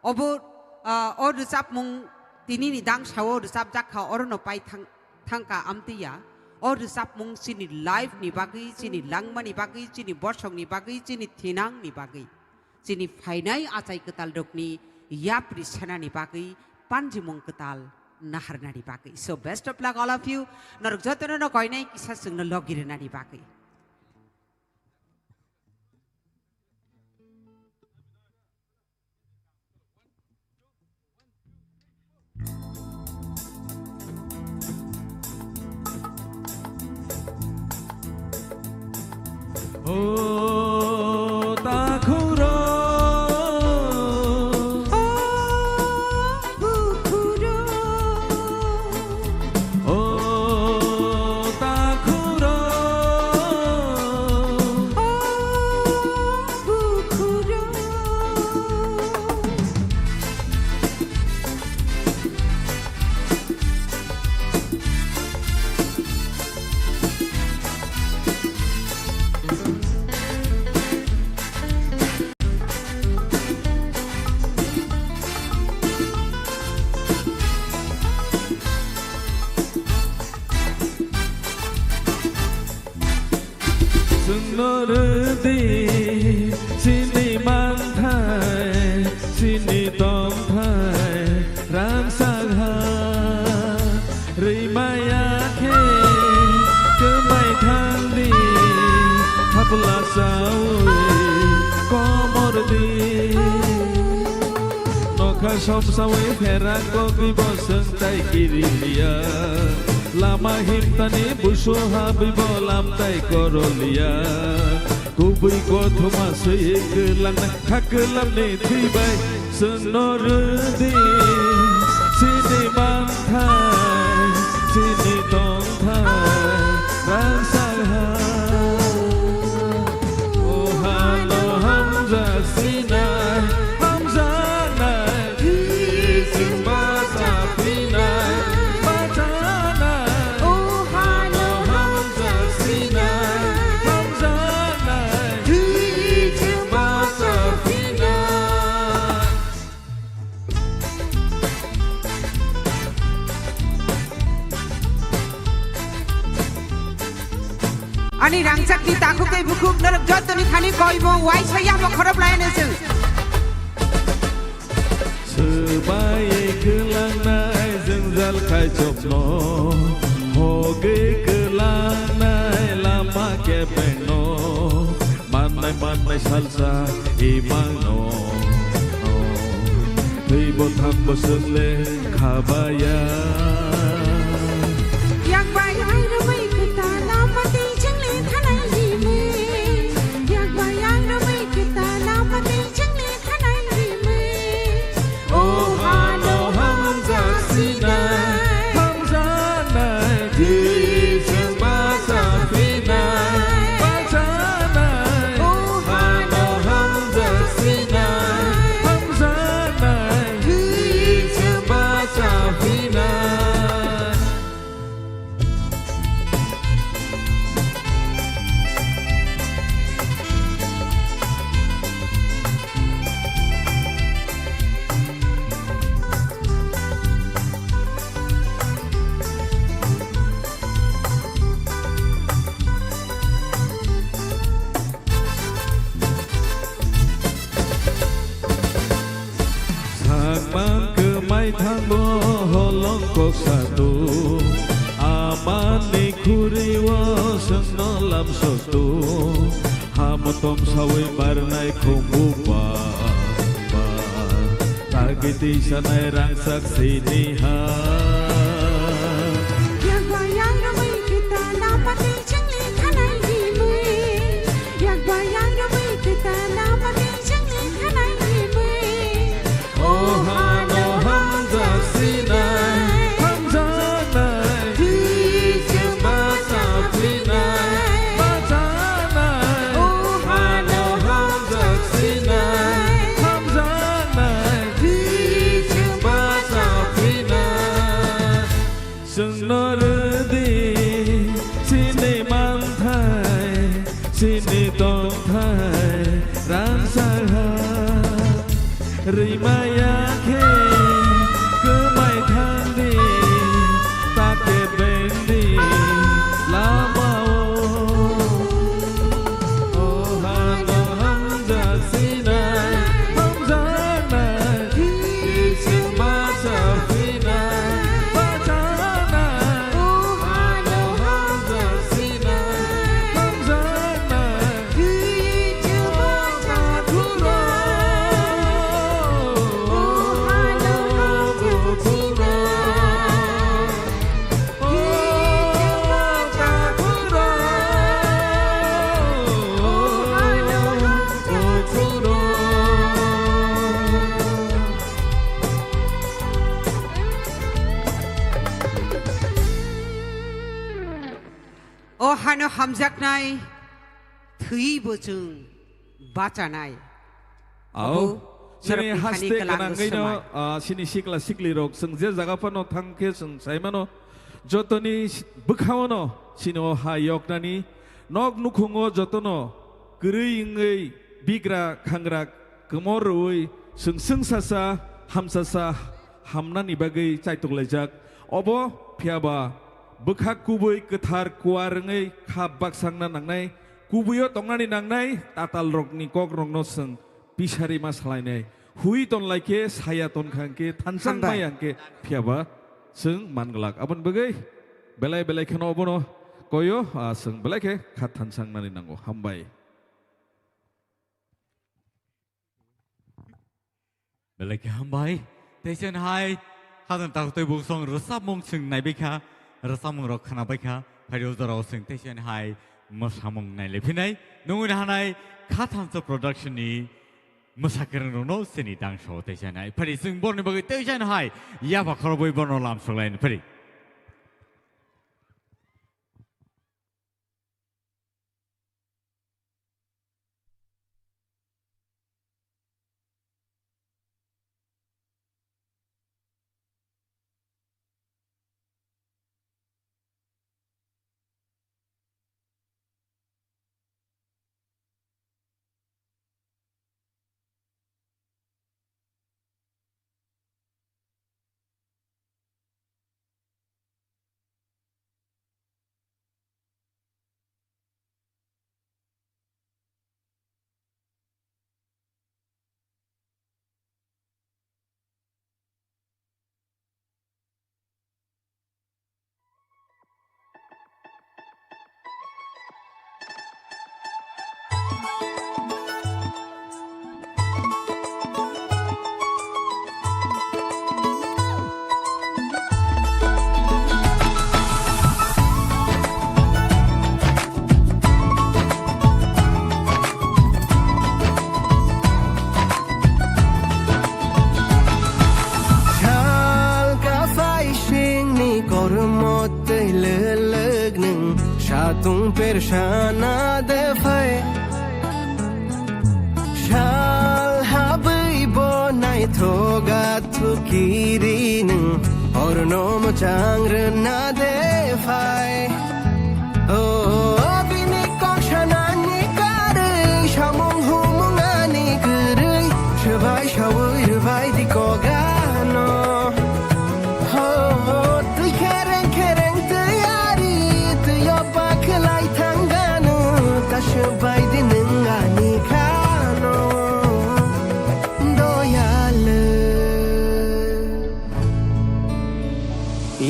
Obo, ah, o rwchapmung tinini dangsao rwchapjak kha, orono pai thang-, thangka amtwiya. O rwchapmung chini life ni bagwi, chini langmani bagwi, chini bosongni bagwi, chini thinangni bagwi. Chini phainai achai kwtalrokni yapri sanani bagwi, panjimung kwtal naharnani bagwi. So best of luck all of you. Norok jotono no koinai kisa chwngno logi rwnani bagwi. O takhuro. O bukhuro. O takhuro. O bukhuro. Chwngno rwdi chini manthai, chini tongthai rangchak ha. Rwi maya khe kwmai thangdi, thapla chaui Kha somsawi pherak kok bibo swngtai kiriliya. Lama himtani busu ha bibo lamtai koroliya. Kubui kothoma swi kwlangna kha kwlamni thwibai. Chwngno rwdi chini manthai, chini tongthai, rangchak ha. O hano hamjak sinai, hamjaknai, chwng bacha phinai, bachanai. O hano hamjak sinai, hamjaknai, chwng bacha phinai. Ani rangchakni takhuk tei bukhuk norok jottoni thani koibo uaisa yamo khorop lainai chwng. Swbai kwlangnai jwngjal kaichokno, hogwi kwlangnai lama kebengno. Mannai mannai salsa imangno, twibo thangbo chwng le khabaya. Yakbai ang rwmwi kwtal lama tei chwng le thanai himwi. Yakbai ang rwmwi kwtal lama tei chwng le thanai himwi. O hano hamjak sinai, hamjaknai, twi chwng bacha phinai, bachanai. O hano hamjak sinai, hamjaknai, twi chwng bacha phinai. Sakmang kwmai thangbo holong kok satu, amani khuriwo sengno lam sotu, ham tom sawi barnai khumbu ba, ba, tagi tisa nai rangsak sini ha. Yakba yang ramai kita lama tei changli khanai himwi. Yakba yang ramai kita lama tei changli khanai himwi. O hano hamjak sinai, hamjaknai, twi chwng bacha phinai, bachanai. O hano hamjak sinai, hamjaknai, twi chwng bacha phinai. Chwngno rwdi chini manthai, chini tongthai rangchak ha. Rwimaya khe kwmai thangdi, ta kebengdi lama-o. O hano hamjak sinai, hamjaknai, twi chwng bacha phinai, bachanai. O hano hamjak sinai, hamjaknai, twi chwng bacha phinai. O hano hamjak sinai. O hano hamjaknai, thwi bo chwng bachanai. Ao, obo chini norokni haste thani kwlango gwnangwi no, swmai. Ah, chini sikla sikli rok, chwng je jaga phano thang khe chwng sai mano, jotoni s-, bwkhao no chini o ha yoknani nok nukhungo jotono kwrwi wngwi bigra khangra kwmor rwui chwng swngsa sa hamsa sa hamnani bagwi chaitok laijak. Obo phiya ba bwkha kubui kwthar kuar wngwi kha baksangna nangnai, kubuio tongnani nangnai tatal rokni kok rokno chwng pisari ma salainai. Hui ton lai khe, saya ton kha hwnkhe, thansa Hambai. Maya hwnkhe, phiya ba chwng man glak. Aboni bagwi belai belai kheno obono koyo, ah, chwng belai khe kha thansa wngnani nango. Hambai. Belai khe hambai. Tei chini hai khajang takhuk tei buksong rwchapmung chwng naibai kha, rwchapmung rok khwnabai kha, phaidi o jorao chwng tei chini hai mwsamung nailaiphini. Nungwi hanai Khathamsa Production ni mwsakwrwng rokno chini dangso tei chini hai. Phaidi chwng borni bagwi tei chini hai yapha khorobwi borno lamsok laini phaidi. Sal ka phai singni kormo tei lelek nung satung persana de phai. Sal habwi bo naithoga thukiri nung orno mwchang rwna de phai. O bini kok sanani karwi samung humung ani kwrwi swbai sawi rwbai di kok ano. Ho, twi khereng khereng twi ari twi o pakhlai thangano ta swbai di nung ani khano. Doyalwk.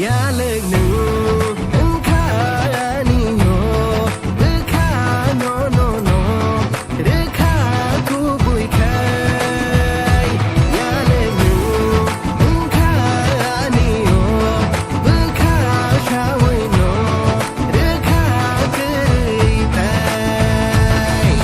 Yalwk nung wngkha ani o bwkha no no no rwkha kubui khai. Yalwk nung wngkha ani o bwkha sawi no rwkha kwrwi tai.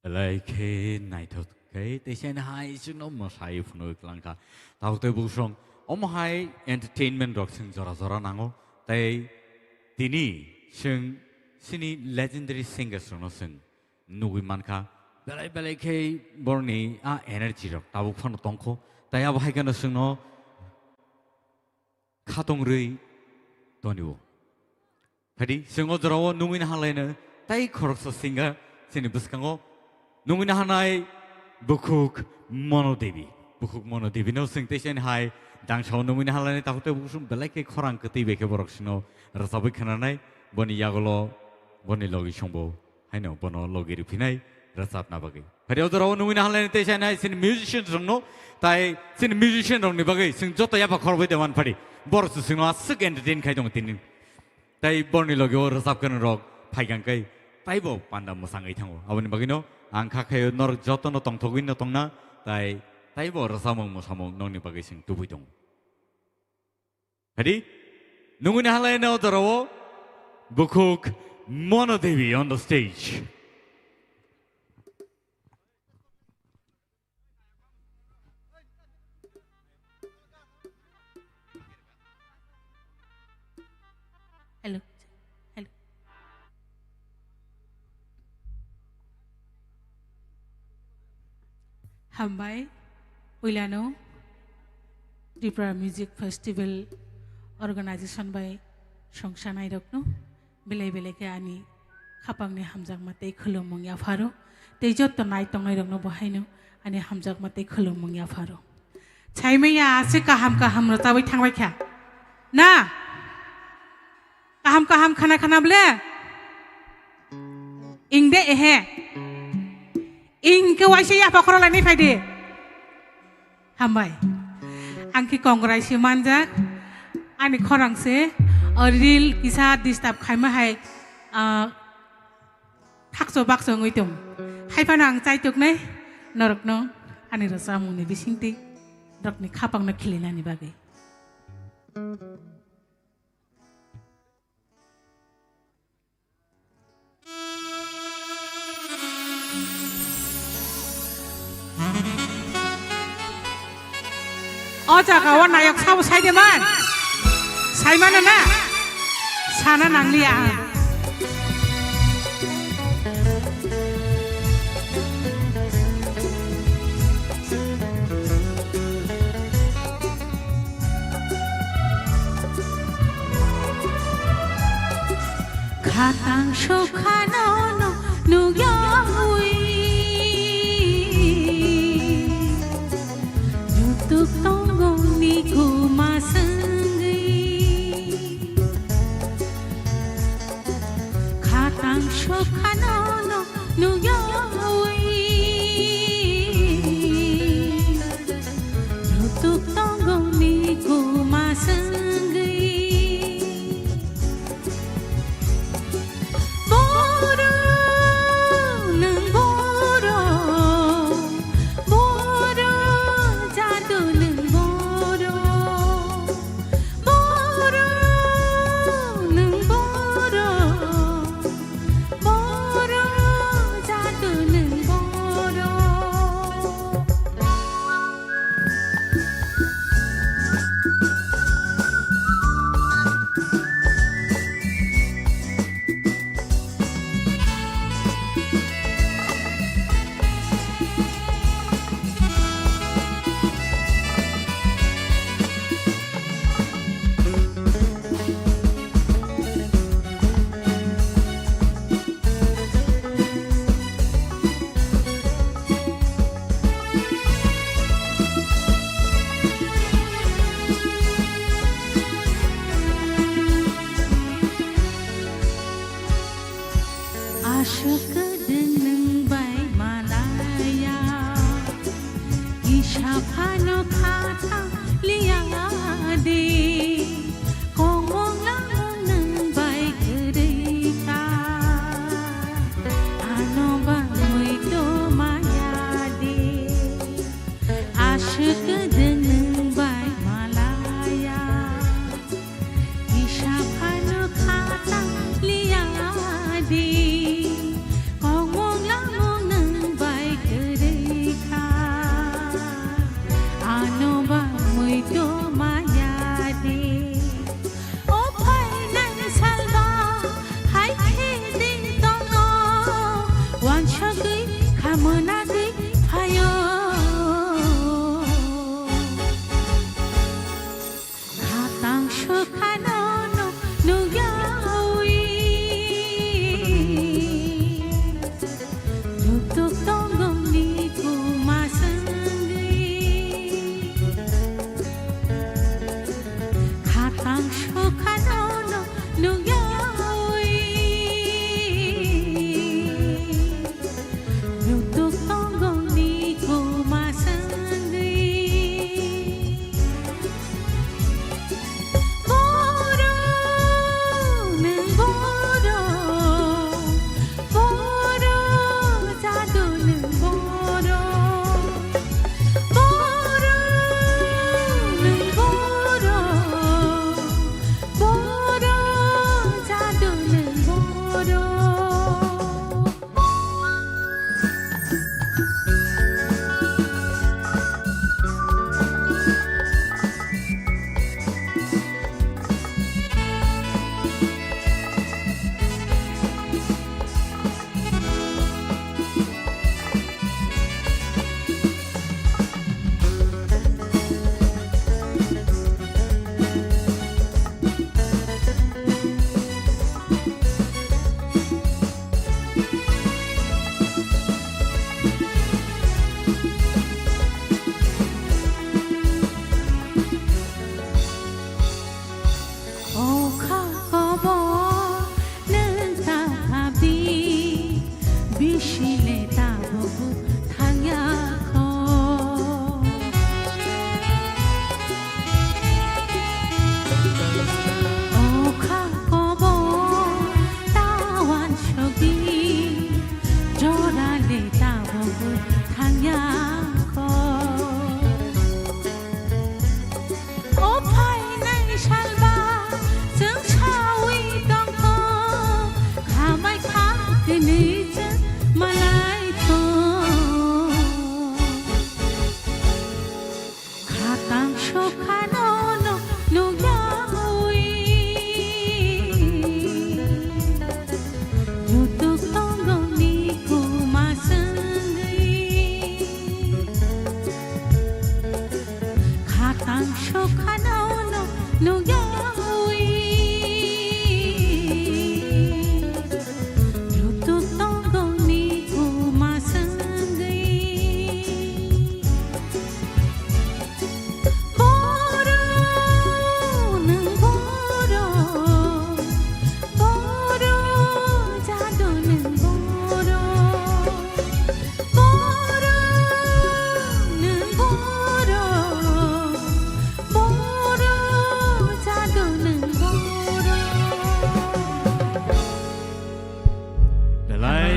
Belai khe naithok khe tei sini hai chwngno mwsai phunui kwlangkha. Tabuk tei buksong omo hai entertainment rok chwng jora jora nango. Tei tini chwng chini legendary singers rokno chwng nugui mankha. Belai belai khe borni a energy rok tabuk phano tongkho. Tei abo hai kheno chwngno khatong rwi tonio. Phadi, chwng o jorao nungwi nahalaino tei khoroksa singer chini bwskango nungwi nahanai Bukhuk Mono Devi. Bukhuk Mono Devi no chwng tei chini hai dangsao nungwi nahalaino takhuk tei bukhuk belai khe khorang kwtwi bai khe borok sino rwchabwi khwnanai boni yagulo boni logi songbo. Haino bono logi riphinai rwchapna bagwi. Phari o jorao nungwi nahanlaini tei sainai chini musician rokno, tai chini musician rokni bagwi chwng joto yapha khorbai de man phari. Borok se chwngno aswk entertain khai tongo tini. Tai borni logi o rwchapgani rok phaikang kai taibo panda mwsangwi thango. Aboni bagwino ang kha khaio norok jotono tongthogwino tongna, tai taibo rwchapmung mwsamung nokni bagwi chwng tubui tongo. Ready? Nunguni halai no jorao Bukhuk Mono Devi on the stage. Hello. Hello. Hambai, puilano Tripura Music Festival Organization bai songsanai rokno belai belai khe ani khapangni hamjakma tei khulumung yapharo, tei jotto nai tongnai rokno bo haino ani hamjakma tei khulumung yapharo. Saimaya aswk kaham kaham rwchabwi thangbai kha na? Kaham kaham khana khana ble? Ing de ehe. Ing khe waisa yapha khorok lainai phai de. Hambai. Ang khe kongrai se manjak. Ani khorang se, o reel kisa disturb khaima hai, ah, thakcho bakcho wngwi tong. Hai phano ang chaituknai norokno ani rwchapmungni bisingtwi norokni khapangno khilinani bagwi. O jaga o nayok sabo sai de man. Sai mano na? Sana nangliya ang. Khatang sokhano no nukyawi, nutuk tongo ni kuma sengwi. Khatang sokhano no nukyawi, nutuk tongo ni kuma sengwi. Boro, nwng boro, boro, jadu nwng boro. Boro, nwng boro, boro, jadu nwng boro. Aswk kwdwng nwng bai malaya, kisa phano kha thang liya de, kongmong langmung nwng bai kwrwi ta, ano bangwi to maya de, aswk kwdwng nwng bai malaya. Kisa phano kha thang liya di, kongmong langmong nwng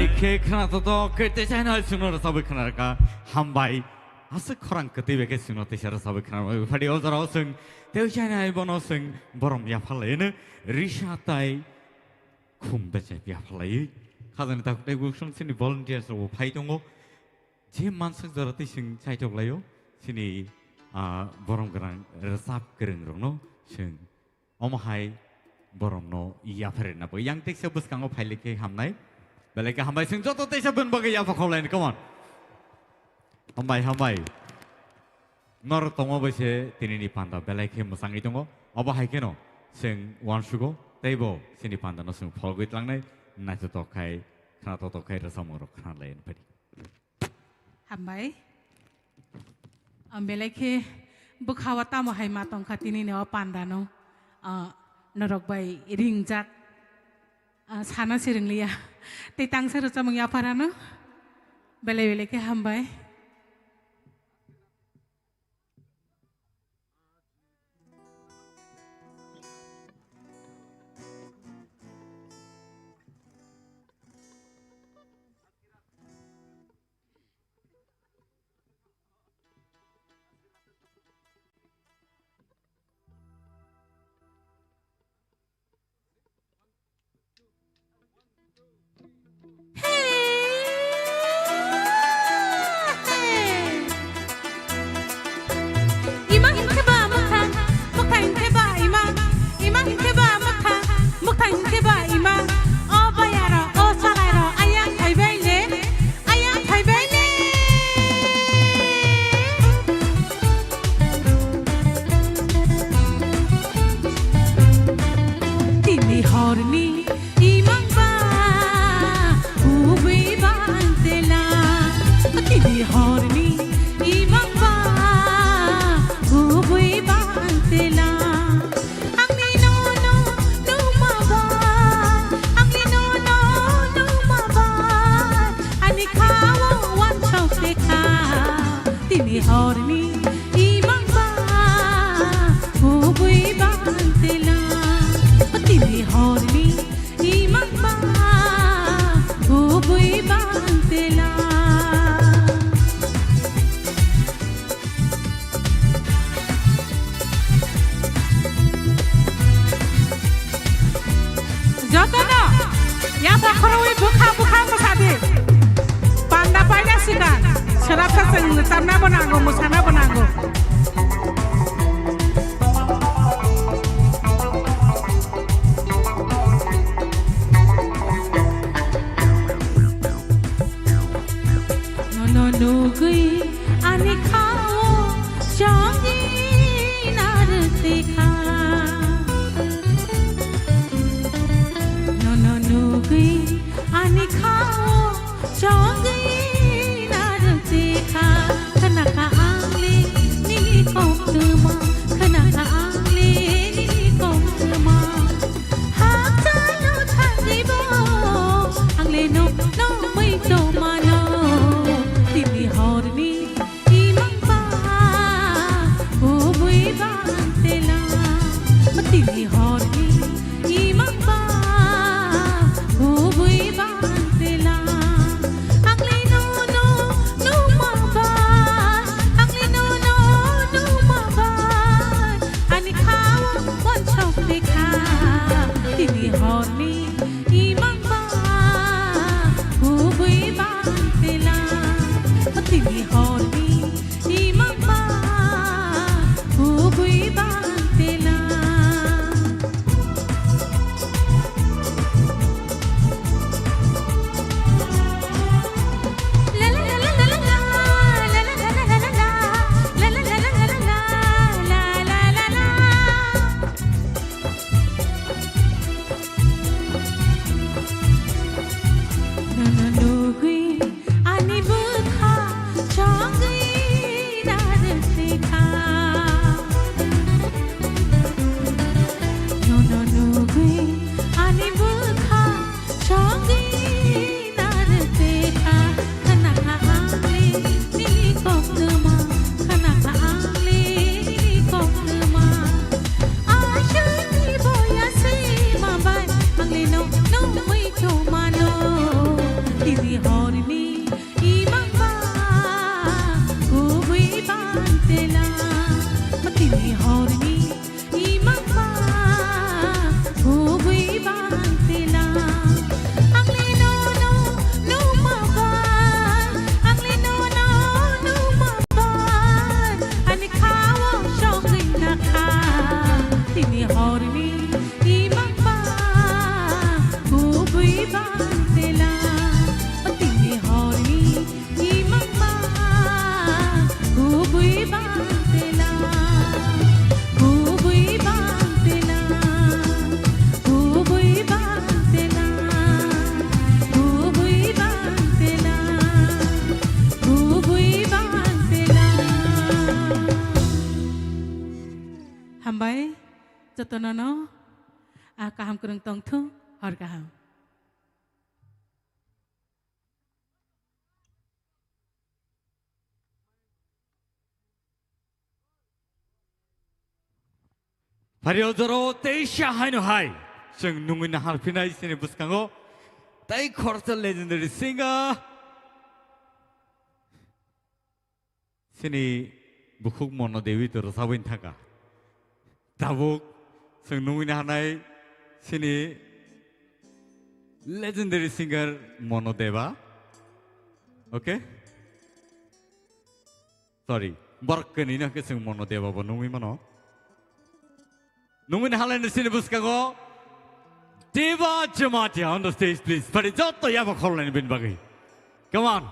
Khe khna to to khe te chai nai chwngno rwchabwi khna rwkha. Hambai. Aswk khorang kwtwi bai khe chwngno teisa rwchabwi khna rwbai phadi o jorao chwng. Tei chai nai bono chwng borom yapharlaino risa tai khum bechep yapharlaiwi. Khajani takhuk tei bukhuk song chini volunteers rok bo phai tongo. Je mansuk jora twi chwng chaitok laio chini, ah, borom gwnang rwchap kwrwng rokno chwng. Omo hai boromno yapharwi rwna bagwi yang teksa bwskango phailai khe hamnai. Belai khe hambai chwng joto teisa bini bagwi yapha khaulaini, come on. Hambai, hambai. Norok tongma bai se tinini panda belai khe mwchangwi tongo. Obo hai kheno chwng uansugo tei bo chini pandano chwng pholgwi tlangnai naithotok khai khna totok khai rwchapmung rok khna lai phadi. Hambai. Ang belai khe bwkha o tamo hai ma tongkha tinini o panda no, ah, norok bai ringjak, ah, sana se ringliya. Tei tangsa rwchapmung yapharano belai belai khe hambai. Imang hinkhe ba mwkhang, mwkhang hinkhe ba imang, imang hinkhe ba mwkhang, mwkhang hinkhe ba imang. O bayaro, o salairo, ayang phaibai le, ayang phaibai le. Tini horni imang ba kubui bantela. Tini horni imang ba kubui bantela. Angni nono numa ba, angni nono numa ba, ani khao wansok tekha. Tini horni imang ba kubui bantela. Tini horni imang ba kubui bantela. Jotono yapha khorwi bwkha bwkha mwsadi. Panda paina sikha, swrapsa chwng chamna bo nango, mwsana bo nango. Nono nugwi ani khao chongwi narwkha. Nono nugwi ani khao chongwi narwkha. Khwnakha ang le nini koktwma, khwnakha ang le nini koktwma. Hakchalo thangwi bo ang le no, no mui tongmano. Tini horni imang Jotono no, ah, kaham kwrwng tongthung, hor kaham. Phari o jorao teisa haino hai chwng nungwi naharphinai chini bwskango tei khoroksa legendary singer chini bukhuk Mono Devi to rwchapwi thangkha. Tabuk chwng nungwi naharnai chini legendary singer Mono Deva. Okay? Sorry, borok kwnwi no hwnkhe chwng Mono Deva bo nungwi mano. Nungwi naharlaini chini bwskango Deva Jamatia on the stage, please. Phari joto yabo khorlaini bini bagwi. Come on.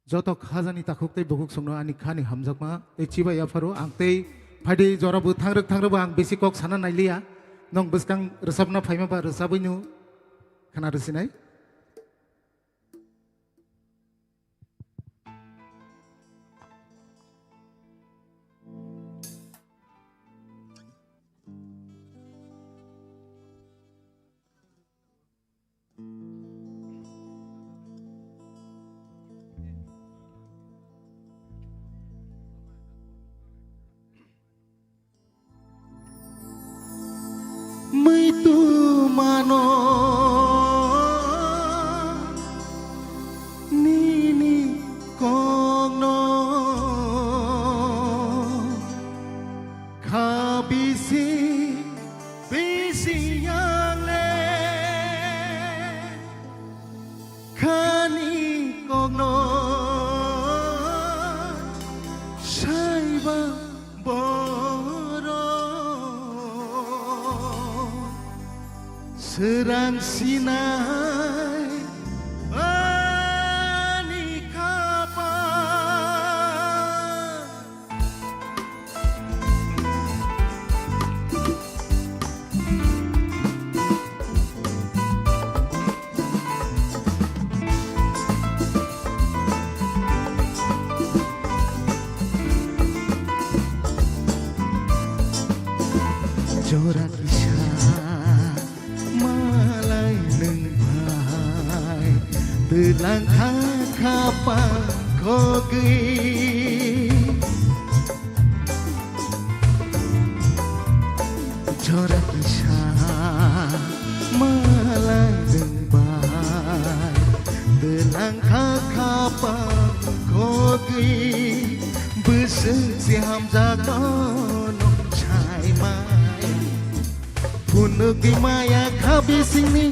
Joto khajani takhuk tei bukhuk songno ani khani hamjakma tei chibai yapharo ang tei phaidi jora bo thangrwk thangrwk bo ang bisi kok sana nailiya. Nwng bwskang rwchapna phaima ba rwchapwi no khna rwsinai. Muitu mano nini kokno kha bisi bisi yangle khani kokno saiba borok srang sinai ani khapang. Jora kisa malai nwng bai twlang kha khapang khogwi. Jora kisa malai nwng bai twlang kha khapang khogwi. Bwswk se hamjakno sai maya. Phunukgwi maya kha bisingni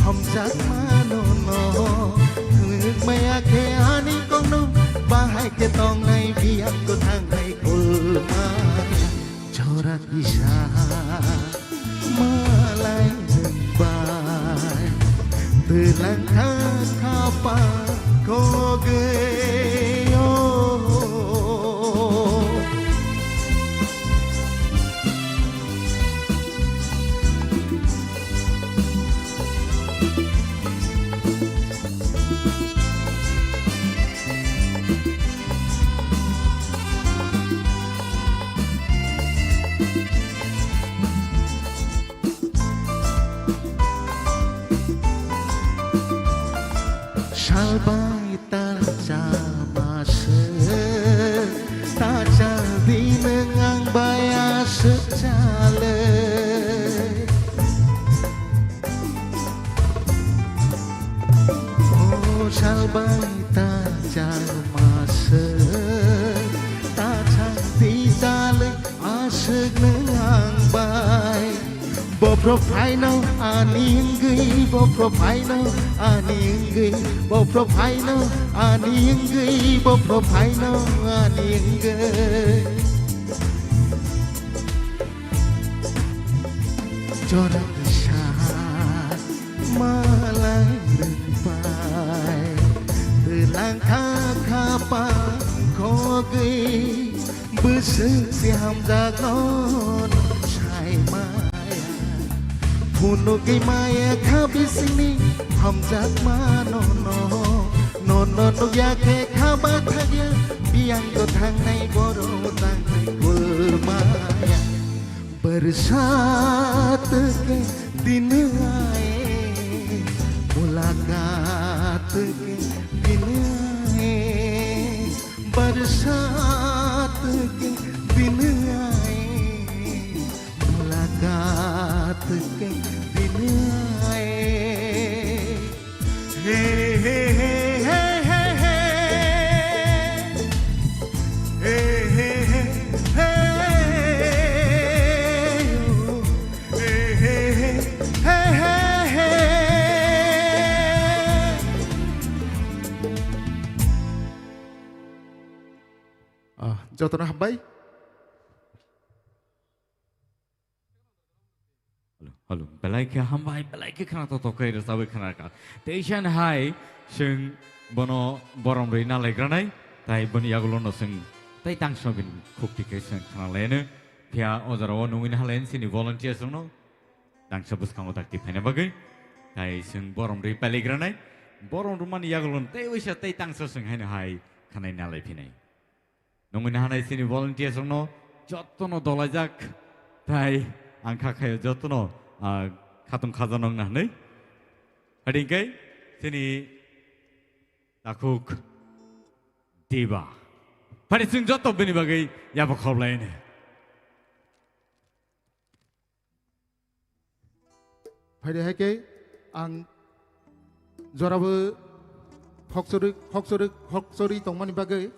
hamjakmano no. Phunuk maya khe ani kokno bahai khe tongnai biyang kwthangnai kulmaya. Jora kisa malai nwng bai twlang kha khapang khogwi o. Salbai ta chama se, ta cha di nwng ang bai aswk chale. O salbai ta chama se, ta cha di chale. Aswk nwng ang bai. Bophro phaino ani wngwi, bophro phaino ani wngwi, bophro phaino ani wngwi, bophro phaino ani wngwi. Jora kisa malai rwngbai, twlang kha khapang khogwi. Bwswk se hamjakno sai maya. Phunugwi maya kha bisingni hamjakma nono. Nono nukya khe kha bathakya, biyang do thangnai borok tangnai kulmaya. Barsat ke din aaye, mulakat ke din aaye, barsat ke din aaye, mulakat ke din aaye. Hey, hey, hey, hey, hey, hey. Hey, hey, hey, hey, oh. Hey, hey, hey, hey, hey, hey. Ah, jotono hambai. Hello, hello. Belai khe hambai, belai khe khna to tokai rwchabwi khna kha. Tei san hai chwng bono borom rwi na laikranai, tai boni yagulo no chwng tai tangsa bini khukti khe chwng khna laino. Phiya o jora o nungwi na halen chini volunteers rokno tangsa bwskango dakti phaina bagwi. Tai chwng borom rwi pailaigranai. Borom rwmani yagulo no tei waisa tai tangsa chwng haino hai khanai na lai phinai. Nungwi nahanai chini volunteers rokno jotono dolaijak, tai ang kha khayo jotono, ah, khatung khajanok nahanai. Hadingkai chini takhuk Diba. Phari chwng joto bini bagwi yabo khoblai ni. Phaidi hai khe ang jorabo hokchorwi, hokchorwi, hokchorwi tongmani bagwi,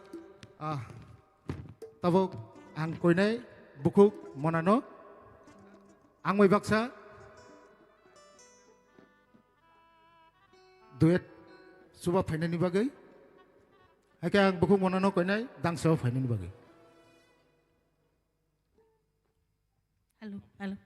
ah, tabuk ang koinai bukhuk monano ang bai baksa duet chuba phainani bagwi, hai khe ang bukhuk monano koinai dangsa phainani bagwi. Hello, hello.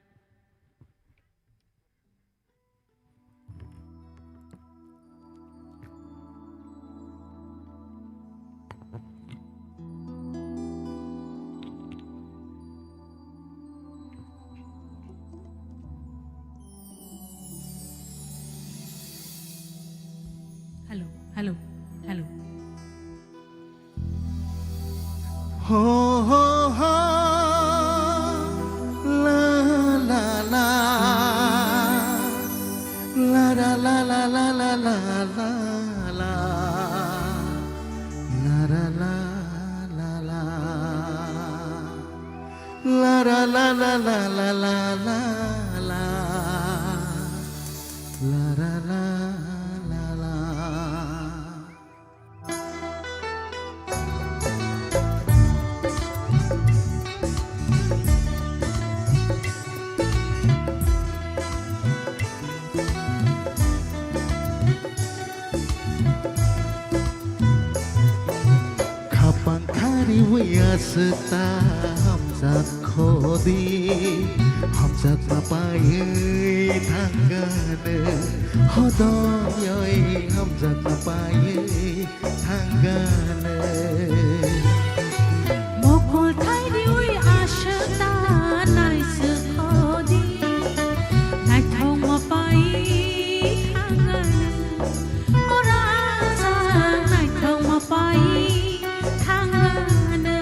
Hello, hello, hello. Ho, ho, ho. La, la, la. La, la, la. La, la, la, la, la. La, la, la, la. La, la, la, la, la. Khapang khariwi aswk ta hamjak khodi, hamjakma paiwi thangkha nw, hodong yoi hamjakma paiwi thangkha nw. Mokol thai riwi aswk ta naiswk khodi, naithokma paiwi thangkha nw. O rajak naithokma paiwi thangkha nw.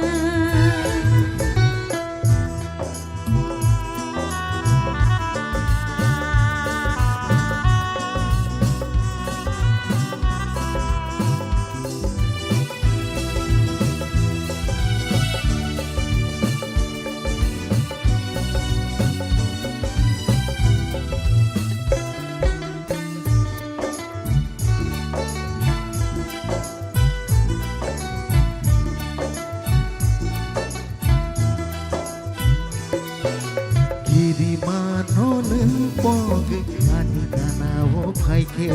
Kirimano nwng pogwi ani ganao phaikhe,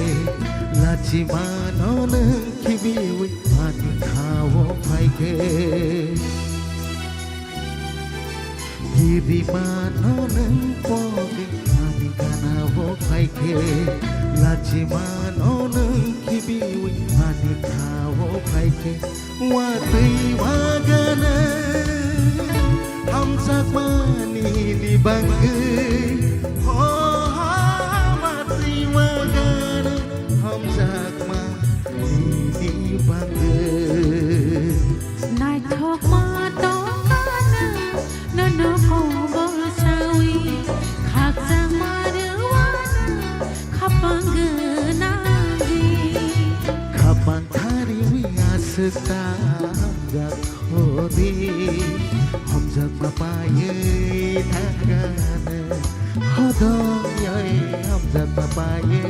lachimano nwng khibiwi ani khao phaikhe. Kirimano nwng pogwi ani ganao phaikhe, lachimano nwng khibiwi ani khao phaikhe. Watwi wagana hamjakmani ni bangwi, ho, ho, Hamjak hodi, hamjakma paiwi thangano, hodong yoi hamjakma paiwi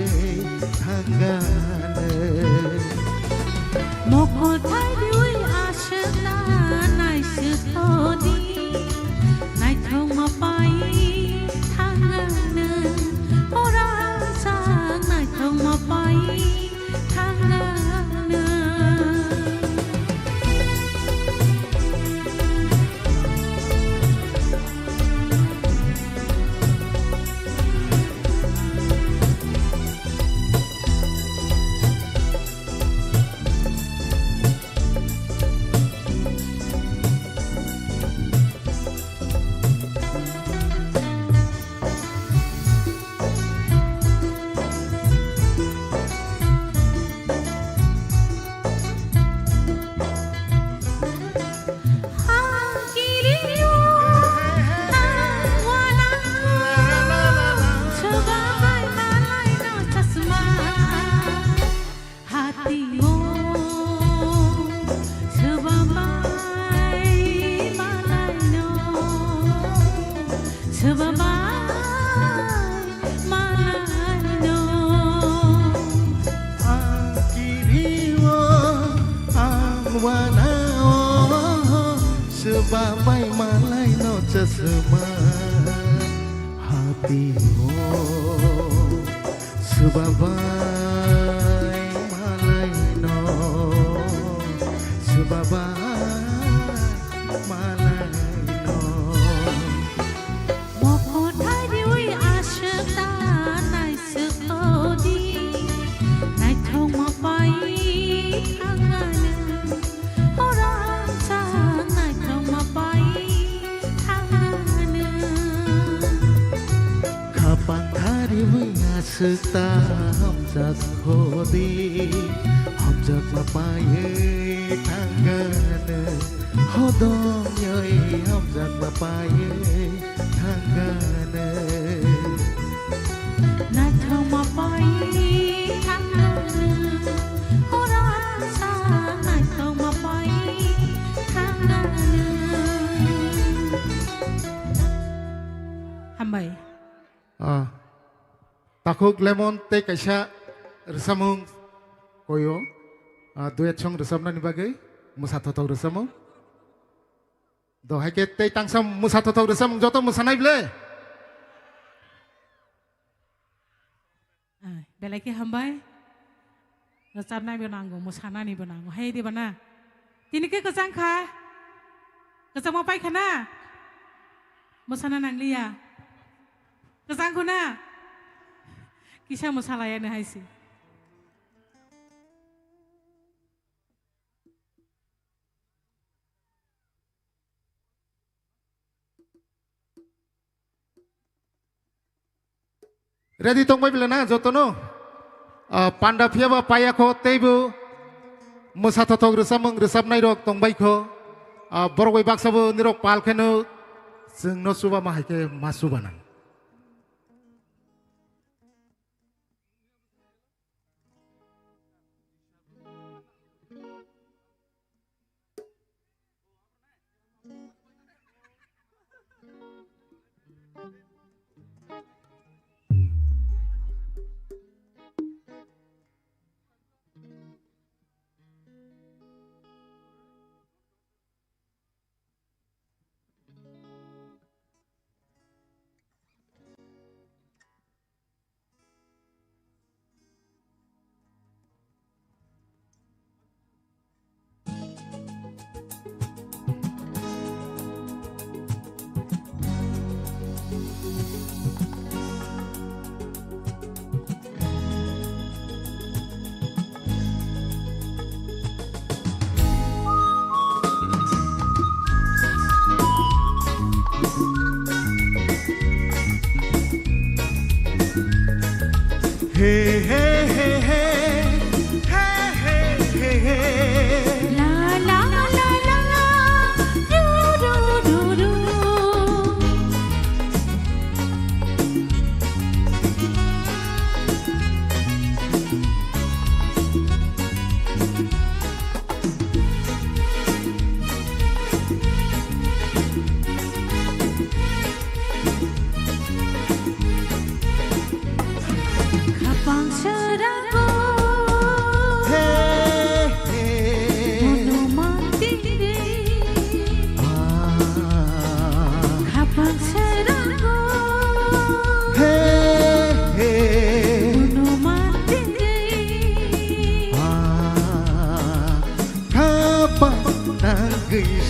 thangano. Mokol thai riwi aswkna naiswk hodi, naithokma paiwi thangano, orang sak naithokma paiwi Hati o swbabai malaino, swbabai malaino. Ang kiri o, ang wana o, swbabai malaino chasma. Hati o swbabai malaino, swbabai malaino. Mokol thai riwi aswk ta naiswk hodi, naithokma paiwi thangano. Orang sak naithokma paiwi thangano. Khapang thariwi aswk ta hamjak hodi, hamjakma paiwi thangano. Hodong yoi hamjakma paiwi thangano. Naithokma paiwi thangano, orang sak naithokma paiwi thangano. Hambai. Ah. Takhuk Lemon tei kaisa rwchapmung koyo. Ah, duet song rwchapnani bagwi mwsa thothok rwchapmung. Do hai khe tei tangsa mwsa thothok rwchapmung joto mwsanai ble. Ah, belai khe hambai. Rwchapnai bo nango, mwsanani bo nango. Hai di bana. Tini khe kwchang kha. Kwchangma pai kha na. Mwsana nangliya. Kwchang kho na. Kisa mwsalaya no hai se. Ready tongbai bela na jotono? Ah, panda phiya ba paya kho teibo mwsa thothok rwchapmung rwchapnai rok tongbai kho. Ah, borok bai baksa bo nirok pal kheno chwngno chuba ma hai khe ma chuba nang.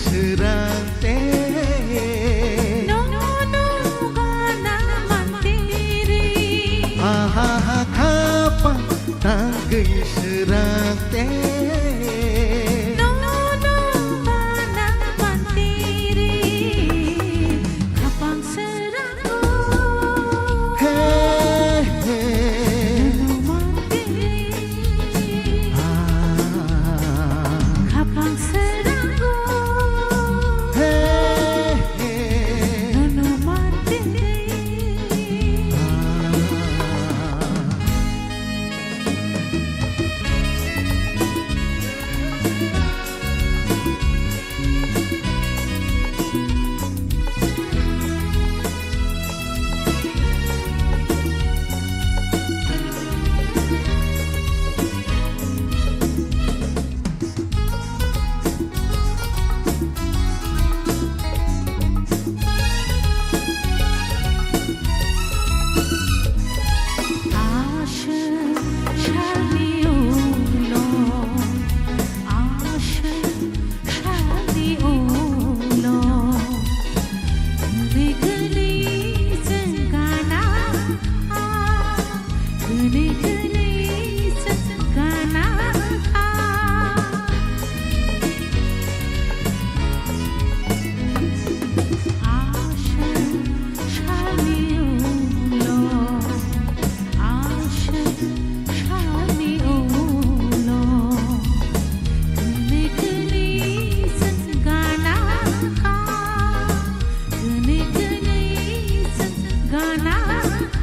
Srang te. No, no, gana mantiri. Aha, ha, khapang tangwi srang te. No, no, gana mantiri. Khapang srang. Hey, hey. Ah. Hey, hey.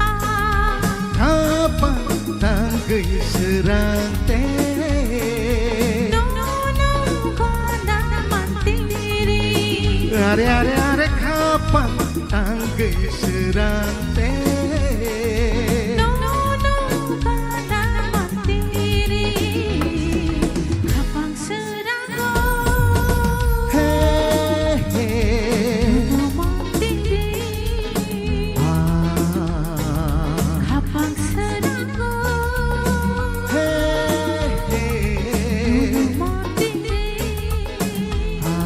Ah. Khapang tangwi srang te. Are, are, are, khapang tangwi srang te. Khapang srang. Hey, hey. Ah. Khapang srang. Hey, hey. Ah.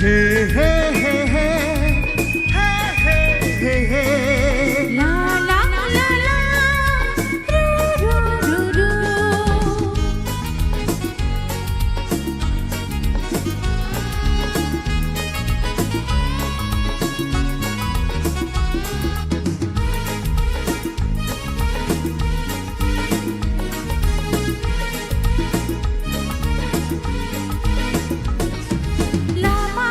Hey, hey, hey, hey. Hey, hey, hey, hey. La, la, la, la. Ru, ru, ru, ru. Lama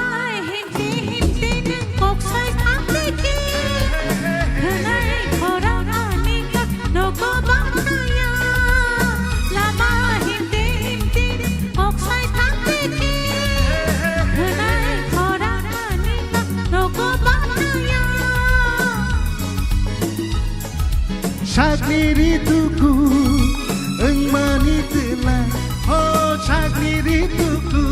himti himti nwng kok sai thang di khe. Khwnai khorang ani kha nogo bangkaya. Lama himti himti nwng kok sai thang di khe. Khwnai khorang ani kha nogo bangkaya. Sakni ri tuku wngmani twlai, o sakni ri tuku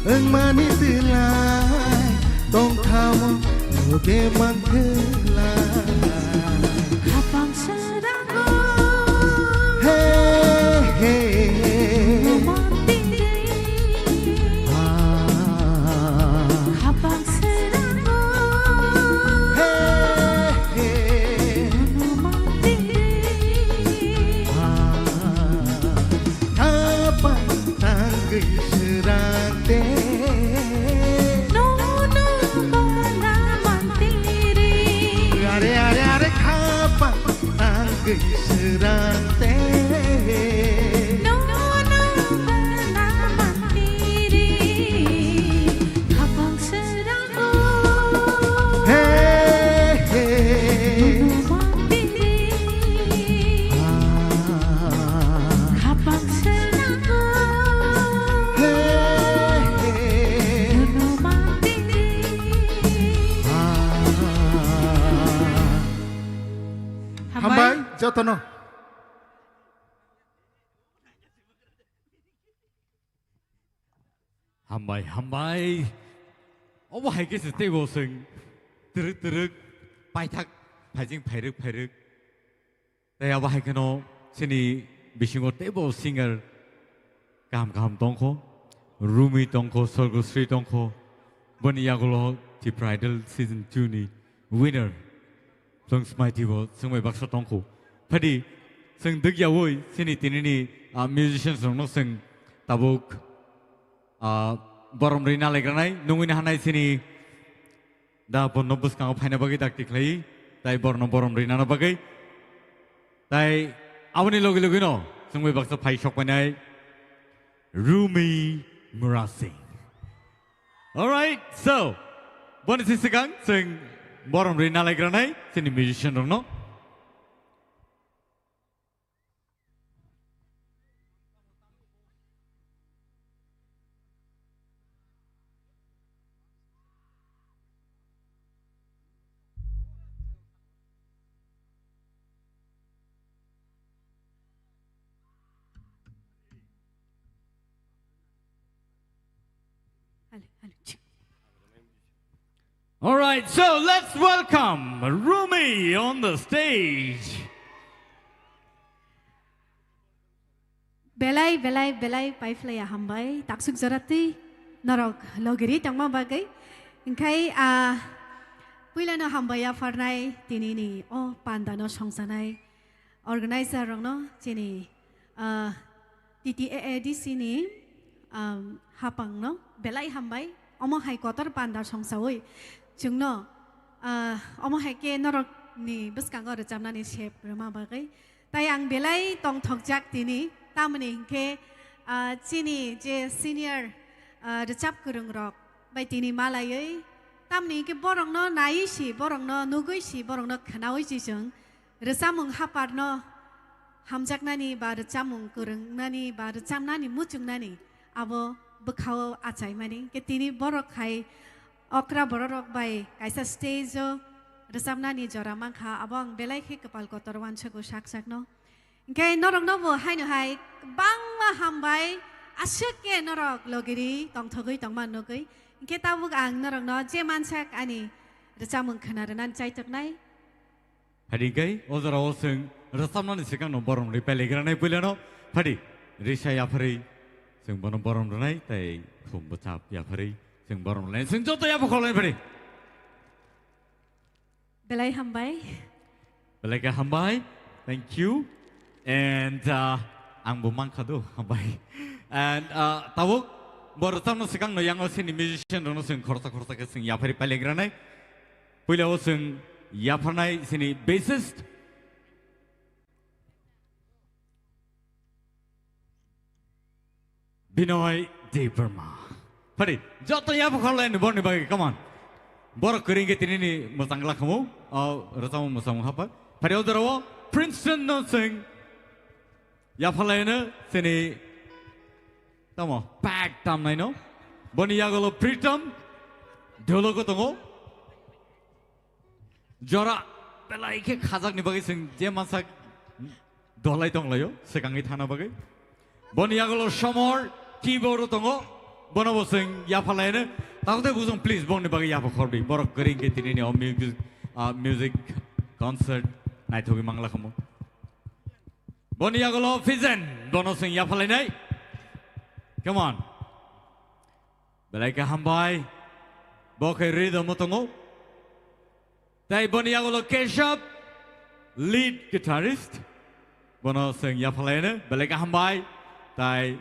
wngmani twlai, tongthamo o bemang twlai. Khapang srango. Hey, hey. Romantic. Ah. Khapang srango. Hey, hey. Khapang tangwi srang te. Are, are, are, khapang tangwi srang te. Hey, hey. Ah. Khapang srango. Hey, hey. Ah. Hambai. Hambai, jotono. Hambai, hambai. Obo hai khe se teibo chwng twrwk twrwk, paithak phaijing phairwk phairwk. Tei abo hai kheno chini bisingo teibo singer kaham kaham tongkho. Rumi tongkho, Sorgosri tongkho. Boni yagulo Tipra Idol Season two ni winner. Chwng smaitibo chwngbai baksa tongkho. Phadi chwng dwkyaui chini tinini, ah, musicians rokno chwng tabuk, ah, borom rwi nalaigranai, nungwi nahanai chini da bono bwskango phaina bagwi dakti khlai, tai borno borom rwi nana bagwi. Tai aboni logi logi no chwngbai baksa phai sok painai Rumi Murasing. Alright, so, boni si swkang chwng borom rwi nalaigranai chini musician rokno. Hello, hello, check. All right, so let's welcome Rumi on the stage. Belai, belai, belai paiphlaiya hambai, taksuk joratwi norok logiri tongma bagwi. Hingkhai, ah, puilano hambai yapharnai tinini o pandano songsanai organizer rokno chini, ah, T T A A D C ni, um, hapangno belai hambai. Omo hai kotor panda songsaui chwngno, ah, omo hai khe norokni bwskango rwchapnani sep rwma bagwi. Tai ang belai tongthokjak tini, tamoni hinkhe, ah, chini je senior, ah, rwchap kwrwngrok bai tini malaiwi, tamoni hinkhe borokno naiwi si, borokno nugwi si, borokno khwnaui si chwng rwchapmung haparno hamjaknani ba rwchapmung kwrwngnani ba rwchapnani muchungnani abo bwkhao achaimani. Hinkhe tini borok hai okra bororok bai kaisa stage o rwchapnani jora mankha, abo ang belai khe kwpal kotor uansukgo sak sakno. Hinkhe norokno bo haino hai kwbangma hambai, aswk khe norok logiri tongthogwi tongma nugwi. Hinkhe tabuk ang norokno je mansak ani rwchapmung khwna rwnani chaitoknai. Phadi hinkhe o jorao chwng rwchapnani swkangno borom rwi pailaigranai puilano. Phadi risa yapharwi chwng bono borom rwnai tei khum bwchap yapharwi chwng borom rwnai. Chwng joto yapha kholai phadi. Belai hambai. Belai khe hambai. Thank you. And, uh, ang bo mankha do, hambai. And, uh, tabuk bo rwchapno swkangno yango chini musician rokno chwng khoroksa khoroksa khe chwng yapharwi pailaigranai. Puila o chwng yapharnai chini bassist Binoy Debbarma. Phadi, joto yapha kholai ni borni bagwi, come on. Borok kwrwi khe tinini mwchang lakhamu, o rwchapmung mwchangmung hapha. Phadi o jorao Princeton no chwng yapha laino chini tamo, pag tamnaino. Boni yagulo Pritam, dhologo tongo. Jora belai khe khajakni bagwi chwng je mansak dolai tonglaio, swkangwi thana bagwi. Boni yagulo Somor, keyboard o tongo, bono bo chwng yapha laino. Takhuk tei bukhuk chwng please bongni bagwi yapha khordi. Borok kwrwi khe tinini o music, ah, music concert naithogwi mangla khamu. Boni yagulo Fijen, bono chwng yapha lainai. Come on. Belai khe hambai. Bo khe rhythm o tongo. Tai boni yagulo Keshav, lead guitarist. Bono chwng yapha laino, belai khe hambai. Tai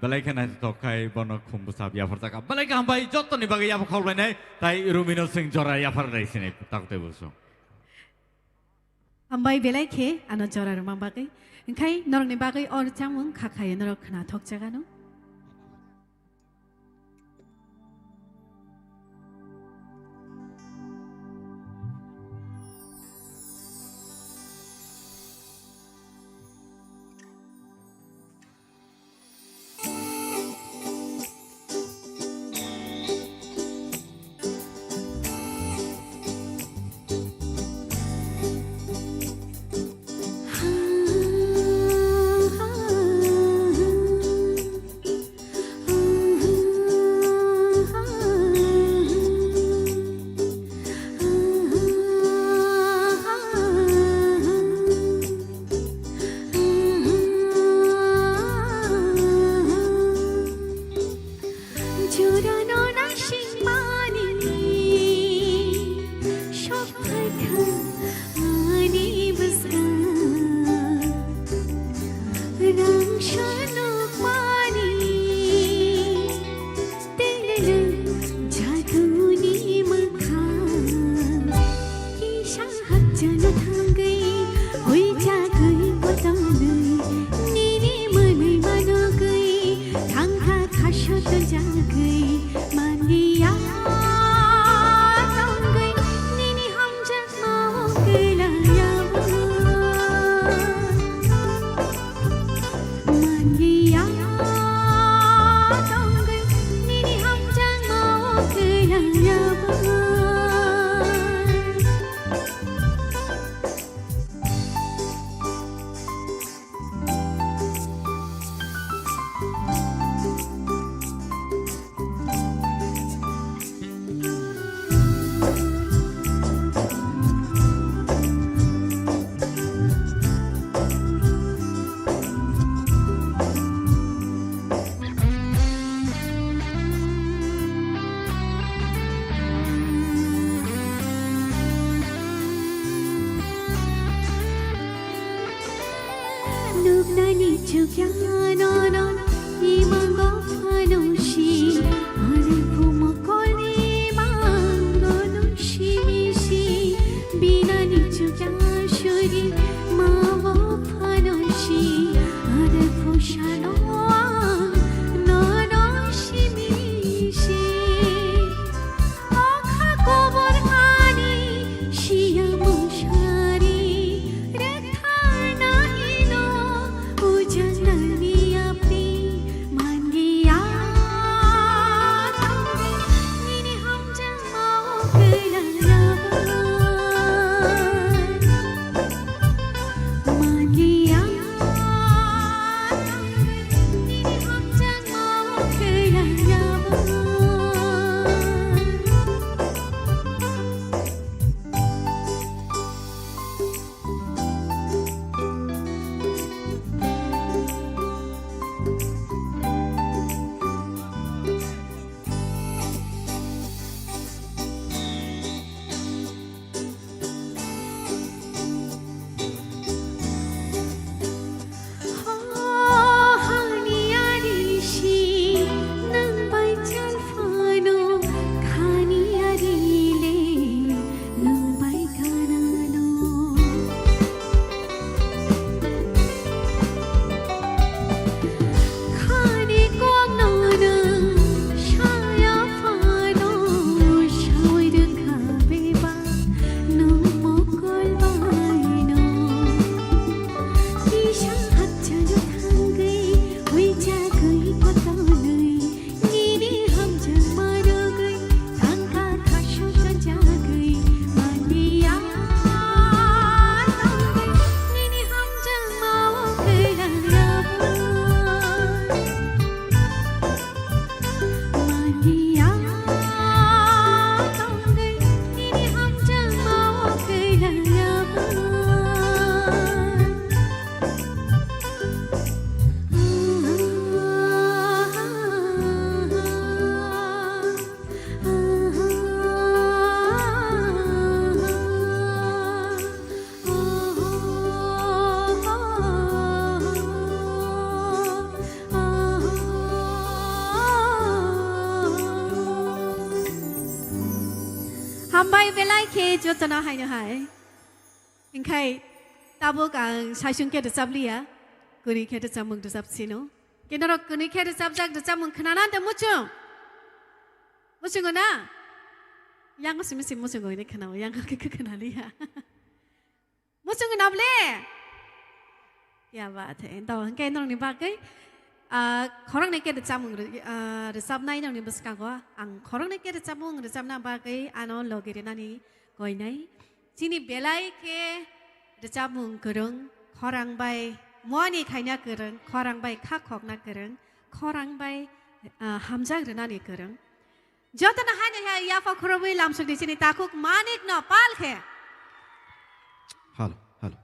belai khe naithothok khai bono khum bwchap yapharjakha. Belai khe hambai, jottoni bagwi yapha kholbainai. Tai Rumino chwng jora yapharnai sini, takhuk tei bukhuk chwng. Hambai belai khe ano jora rwma bagwi. Hwnkhe norokni bagwi o rwchapmung kha khaio norok khwnathokjagano. Jana thangwi, hui jagwi botongwi, nini mwnwi manogwi, thangkha khasot jagwi, manliya tongwi, nini hamjakmao kwlangyawo. Manliya tongwi, nini hamjakmao kwlangyawo. Nuknani chukya no no imango phano si, arphumo kolni mango no simi si, binani chukya suri mawo phano si, arphu sano no no simi si. Okha kobor ani siya musari, retharna hino ujang nani api mangiya. Nini hamjang mau kelang yaban. Hambai belai khe jotono haino hai. Hinkhe tabuk ang saichung khe rwchap liya, kwnwi khe rwchapmung rwchap sino. Khe norok kwnwi khe rwchapjak rwchapmung khwnana de muchung? Muchungo na? Yango simi simi muchungo hwnwi khwnao, yango khe khwnaliya. Muchungo na ble? Ya ba the, to hwnkhe norokni bagwi, ah, khoroknwi khe rwchapmung rw-, ah, rwchapnai norokni bwskango. Ang khoroknwi khe rwchapmung rwchapna bagwi ano logi rwnani koinai. Chini belai khe rwchapmung kwrwng, khorang bai muani khaina kwrwng, khorang bai kha khokna kwrwng, khorang bai, ah, hamjak rwnani kwrwng. Jotono haino hai yapha khorobwi lamsokni chini takhuk Manik no pal khe. Halo, halo.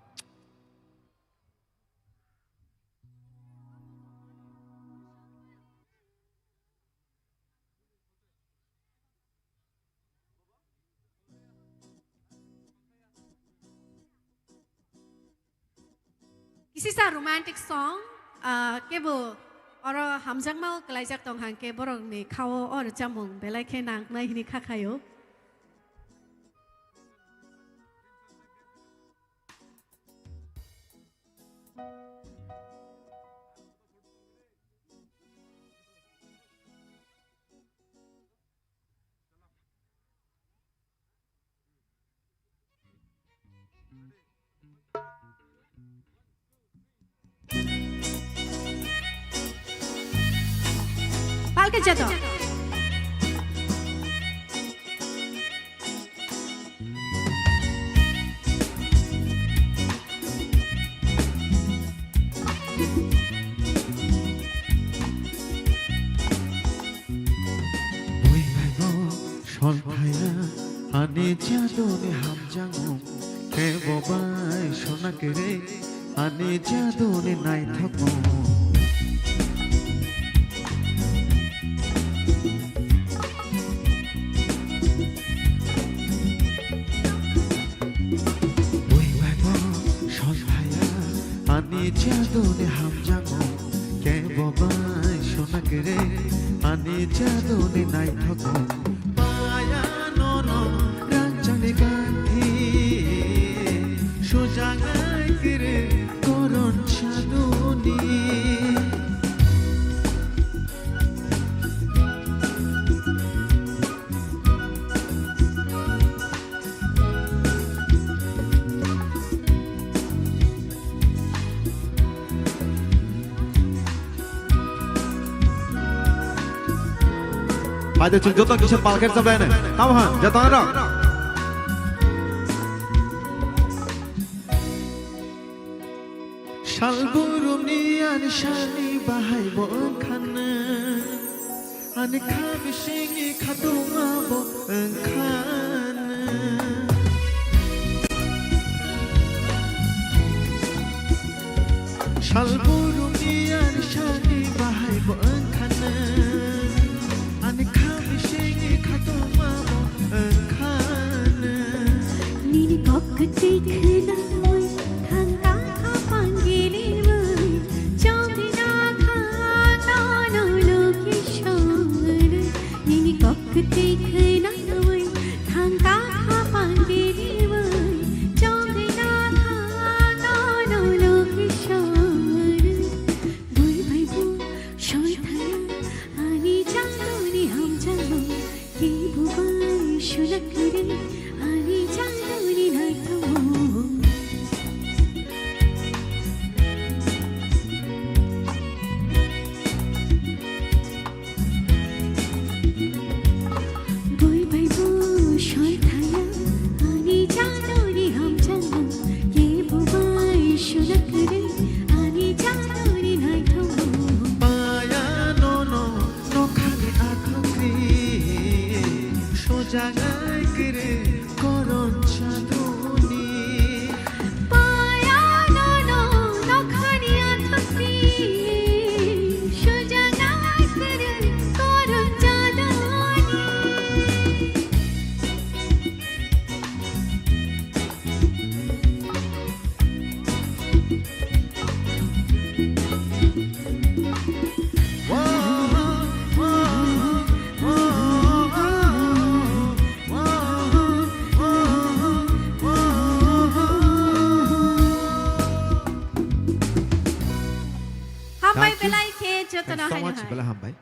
Kisisa romantic song, ah, kebo oro hamjakmao kwlaijak tong hang khe borokni khao o rwchapmung belai khe nangnai hwnwi kha khaio. Oke, joto. Bui bai bo sol thaya, ani jaduni hamjakmung, kebo bai sona kwrwi, ani jaduni naithokmung. Bui bai bo sol thaya, ani jaduni hamjakmung, kebo bai sona kwrwi, ani jaduni naithokmung. Paya nono rangchakni kanthi, sujaknai kwrwi koron saduni. Pai de chwng joto kisa palkher chaplai nai. Tamo han, joto ano. Sal burumni ani sani bahai bo wngkha nw. Ani kha bisingni khatungma bo wngkha nw. Sal burumni ani sani bahai bo wngkha nw. Ani kha bisingni khatungma bo wngkha nw. Nini kok kwtwi khwnawi thangka kha pangiliwi chongna kha nono location. Nini kok kwtwi khwnawi thangka kha pangiliwi chongna kha nono location. Bui bai bo soi thaya ani jaduni hamjakmung, kebo bai sona kwrwi ani jaduni naithokmung. Bui bai bo soi thaya ani jaduni hamjakmung, kebo bai sona kwrwi ani jaduni naithokmung. Paya nono nokhani athokri, sojangai kwrwi koron saduni. Paya nono nokhani athokri, sojangai kwrwi koron saduni. Hambai. Thank you. Belai khe jotono. Thanks so haino much, hai. Belai hambai.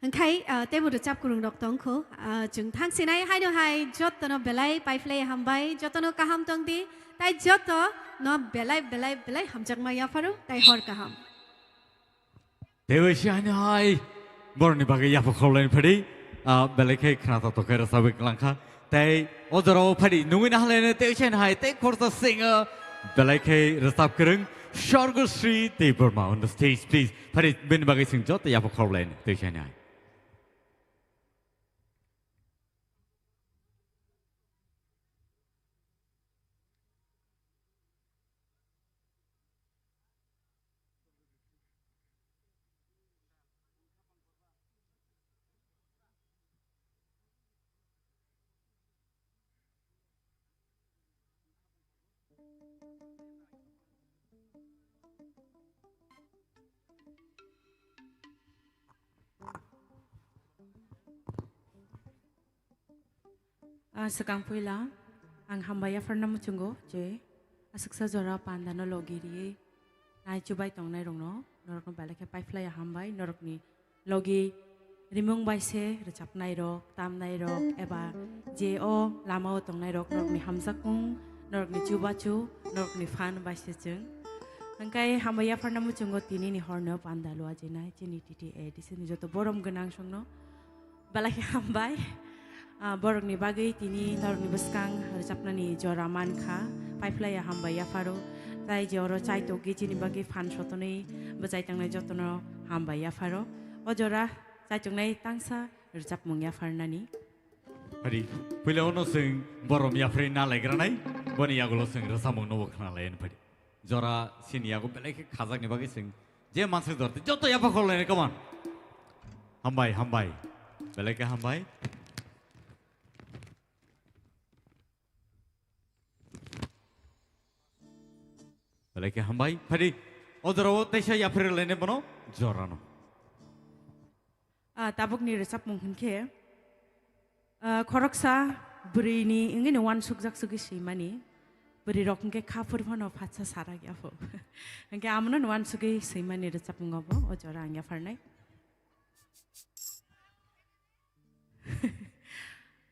Hwnkhe, ah, teibo rwchap kwrwng rok tongkho. Ah, chwng thangsinai haino hai jotono belai paiphlai hambai, jotono kaham tongdi, tai jotono belai, belai, belai hamjakma yapharo, tai hor kaham. Teibo se haino hai borokni bagwi yaphak khorokhlaini phadi, ah, belai khe khna toktok khe rwchabwi kwlangkha. Tei o jorao phadi nungwi naharlaino tei se hai tei khoroksa sing, ah, belai khe rwchap kwrwng Sorgosri Debbarma on the stage, please. Phadi bini bagwi chwng joto yaphak khorokhlaino tei se hai. Ah, swkang puila ang hambai yapharna muchungo je aswksa jora pandano logi riwi nai chubai tongnairokno norokno belai khe paiphlaiya hambai, norokni logi rimung bai se rwchapnairok, tamnairok eba je o lamao tongnairok norokni hamjakmung Norokni chubachu, norokni phan bai se chwng. Hwnkhe hambai yapharna muchungo tinini horno panda lua jinai chini T T A D C ni joto borom gwnang songno. Belai khe hambai. Ah, borokni bagwi tini norokni bwskang rwchapnani jora mankha. Paiphlaiya hambai yapharo. Tai je oro chaitokgwi chini bagwi phan sotonwi bwchai tongnai jotono hambai yapharo. O jora chaitoknai tangsa rwchapmung yapharnani. Phadi, puila ono chwng borom yapharwi nalaigranai, boni yagulo chwng rwchapmung nobo khnalaiani phadi. Jora sini yago belai khe khajakni bagwi chwng je manse jorti joto yapha khorlainai, come on. Hambai, hambai. Belai khe hambai. Belai khe hambai. Phadi, o jorao teisa yapharwi lainai bono jorano. Ah, tabukni rwchapmung hwnkhe, ah, khoroksa bwrwini wngwino uansukjak sugwi swimani. Bwrwirok hwnkhe kha phuri phano phatsa sarak yapho. Hwnkhe amono uansugwi swimani rwchapmung obo, o jora ang yapharnai.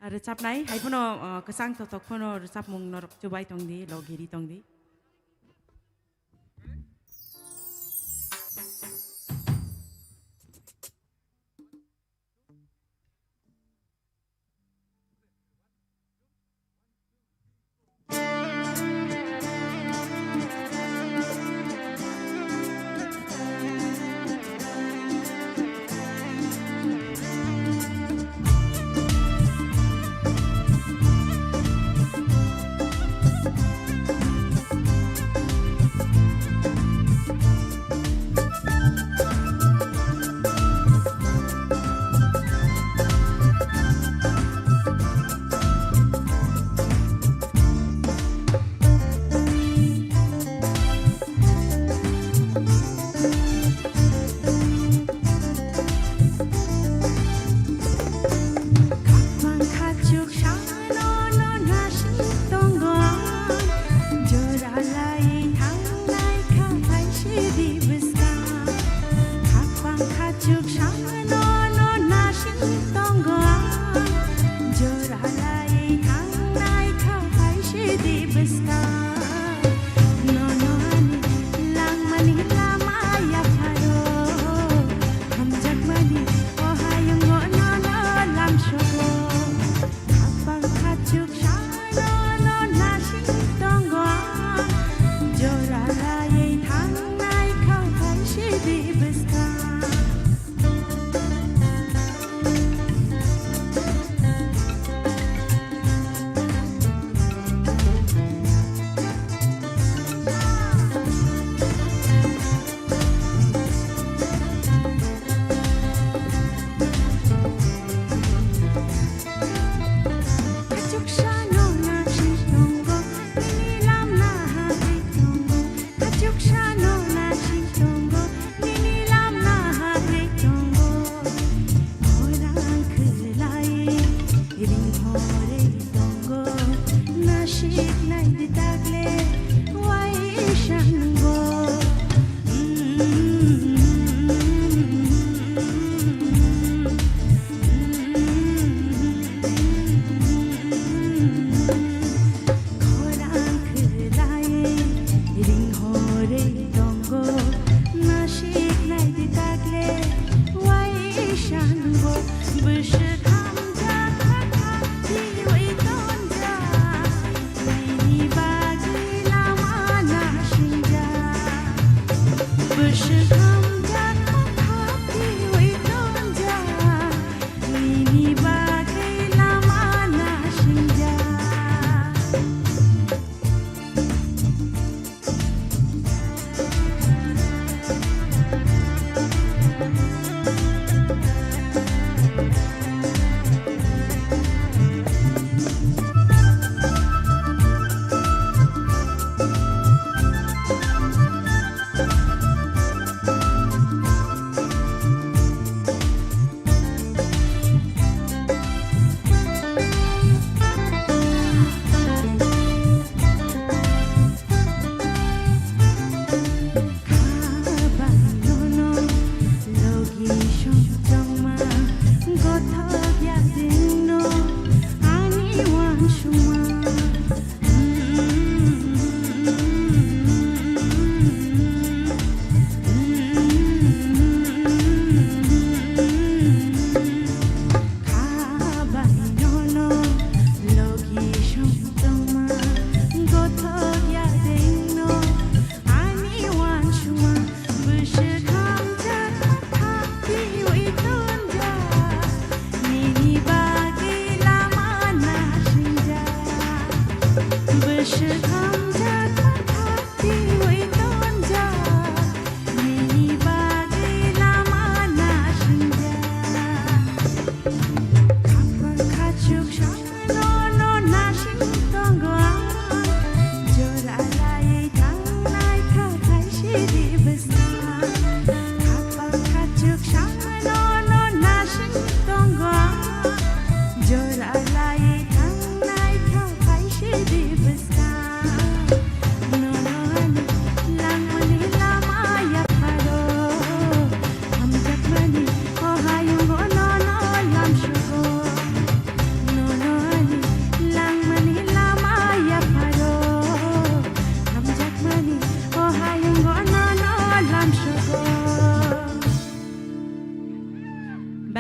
Rwchapnai, hai phano, ah, kwchang totok phano rwchapmung norok chubai tongdi, logiri tongdi.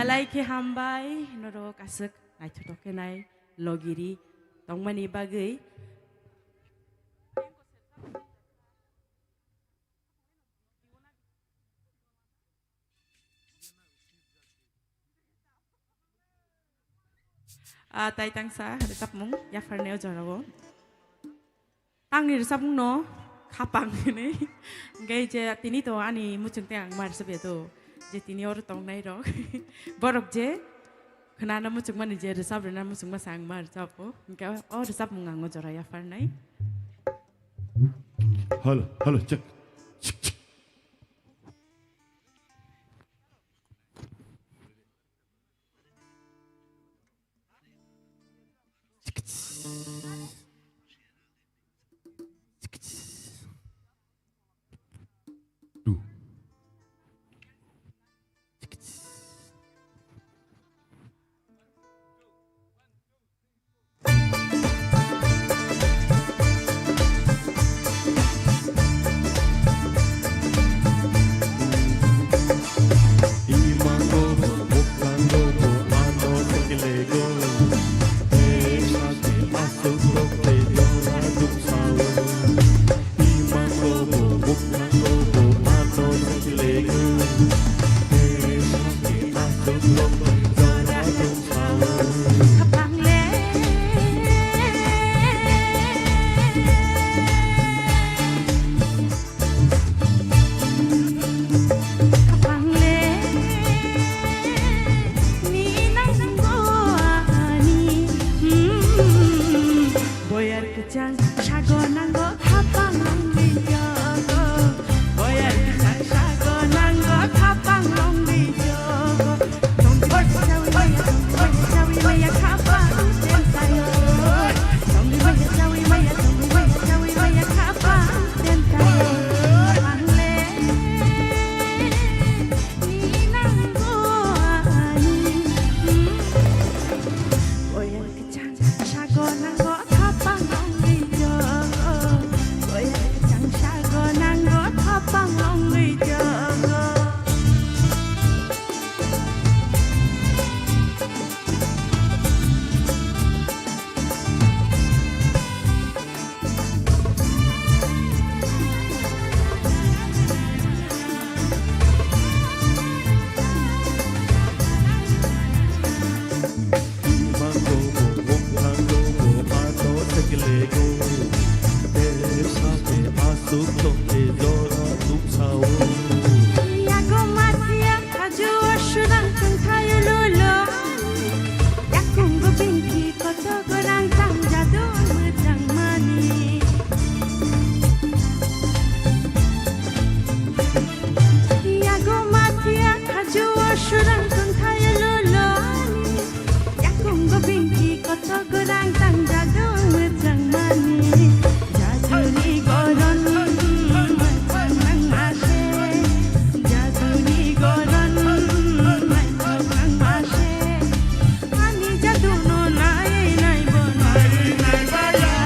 Belai khe hambai norok aswk naithothok khe nai logiri tongmani bagwi. Ah, tai tangsa rwchapmung yapharnai o jorao. Tangni rwchapmungno khapang hinwi. Hwnkhe je tini to ani muchung tei ang ma rwchapya to. Je tini oro tongnai rok. Borok je khwnana muchungmani je rwchap rwna muchungma sa ang ma rwchapo. Hwnkhe o rwchapmung ang o jora yapharnai. Hello, hello, check. Check, check. Boyar kwchang sago nango khapang longwi jogo. Boyar kwchang sago nango khapang longwi jogo. Tongwi maya, tongwi maya, tongwi maya khapang tentayo. Tongwi maya, tongwi maya, tongwi maya, tongwi maya khapang tentayo. Khapang le ni nango ani. Boyar Sago nango khapang longwi jogo. Boyar kwchang sago nango khapang longwi jogo. Yago matia kaju o surang tongthaio lulo. Yakungo bingki koto gorang tang jadu mwchang mani. Yago matia kaju o surang tongthaio lulo. Yakungo bingki koto gorang tang jadu mwchang mani. Jaduni goron mwchang nang ma se. Jaduni goron mwchang nang ma se. Ani jadu no nai nai bo nai nai baya.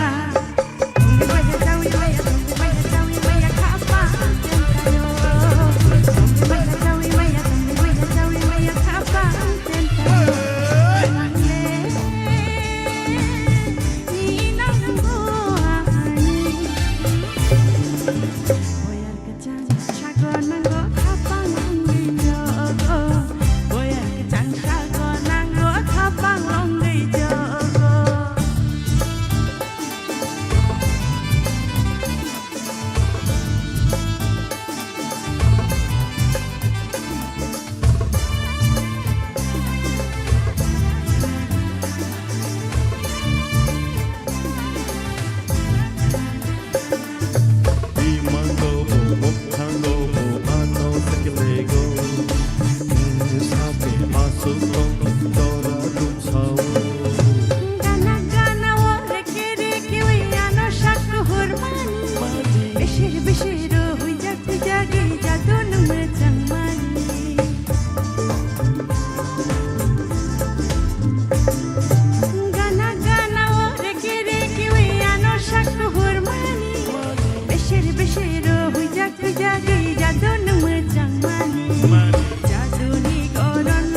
Gana gana o reke reke wi ano shak hurmani. Bishir bishir o huijak huijak i jadu nung mwchang mani. Gana gana o reke reke wi ano shak hurmani. Bishir bishir o huijak huijak i jadu nung mwchang mani. Jaduni goron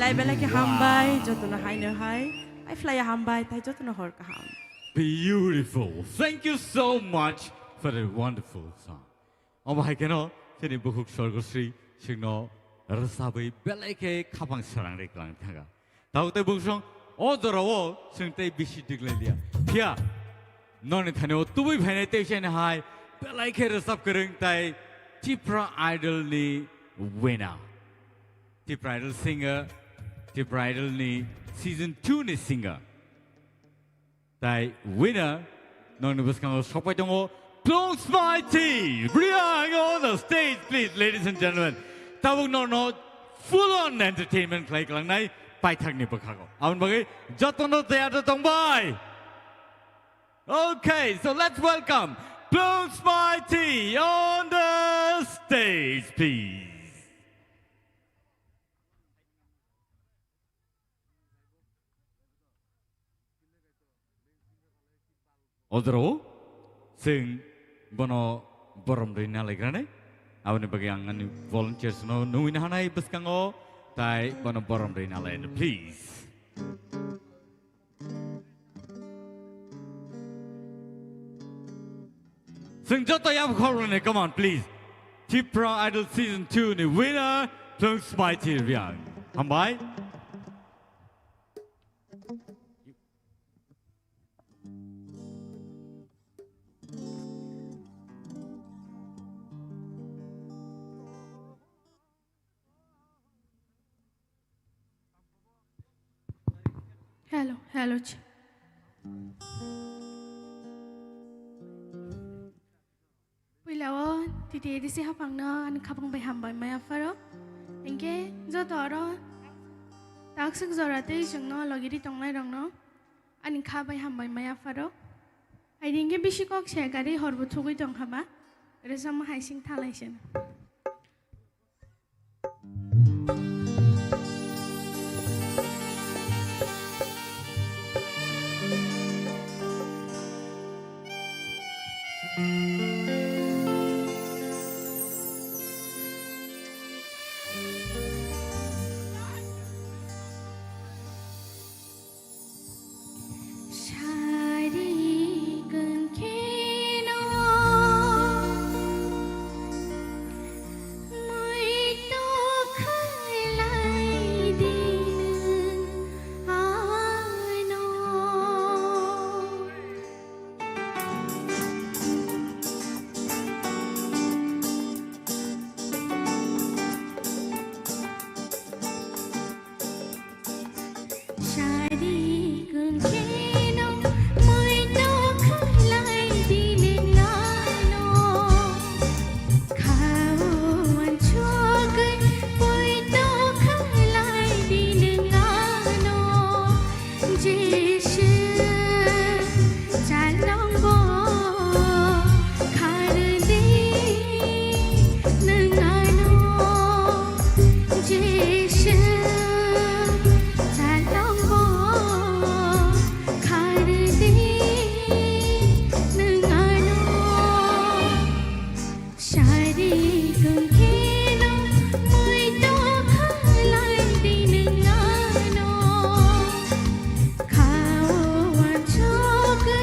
Ai belai khe hambai, jotono haino hai. Ai phlai hambai, tai jotono hor kaham. Beautiful. Thank you so much for a wonderful song. Omo hai kheno chini bukhuk Sorgosri chwngno rwchabwi belai khe khapang srang ri klang thanga. Tabuk tei bukhuk song o jorao chwng tei bisi diglai liya. Phiya noni thani o tubui phainai tei chini hai belai khe rwchap kwrwng tai Tipra Idol ni winner. Tipra Idol singer, Tipra Idol ni season two ni singer. Tai winner nongni bwskango sokpai tongo Plungsmaiti Reang on the stage, please, ladies and gentlemen. Tabuk nono full on entertainment khlai klangnai paithakni bwkhago. Aboni bagwi jotono tayar tongbai. Okay, so let's welcome Plungsmaiti on the stage, please. O jorao chwng bono borom rwna laikrani. Aboni bagwi ang ani volunteers no nungwi nahanai bwskango, tai bono borom rwna lai, please. Chwng joto yap khoroknwi, come on, please. Tipra Idol Season two ni winner, Plungsmaiti Reang. Hambai. Hello, hello. Ch-, puila o T T A D C haphangno ani khapang bai hambai maya pharo. Hinkhe joto oro takswk jora tei chwngno logi ri tongnai rokno ani kha bai hambai maya pharo. Hai hinkhe bisi kok se gari horbo thugwi tong kha ba. Rwchapma hai sing thalai se. Sari kengkeno muito khalai dinu ano. Sari kengkeno muito khalai dinu ano. Khao uansugwi muito khalai dinu ano. Jisu chalongbo khardi nwng ano. Jisu chalongbo khardi nwng ano. Sari kengkeno muito khalai dinu ano. Khao uansugwi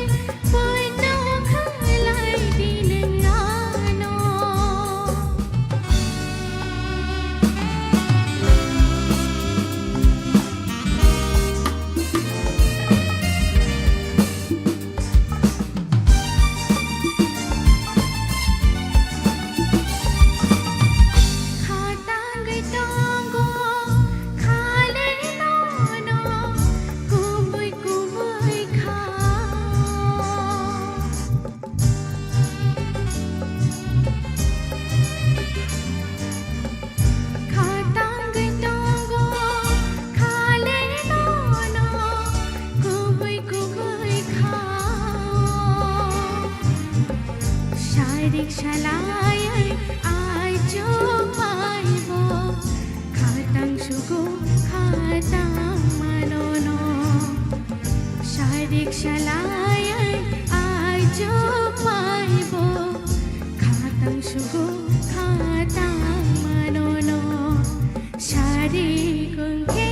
muito khalai dinu ano. Khatangwi tongo khale nono kubui kubui kha. Khatangwi tongo khale nono kubui kubui kha. Sairik salaiwi aichuk maibo khatang sugo khatang manono. Sairik salaiwi aichuk maibo khatang sugo khatang manono. Sari kengkhe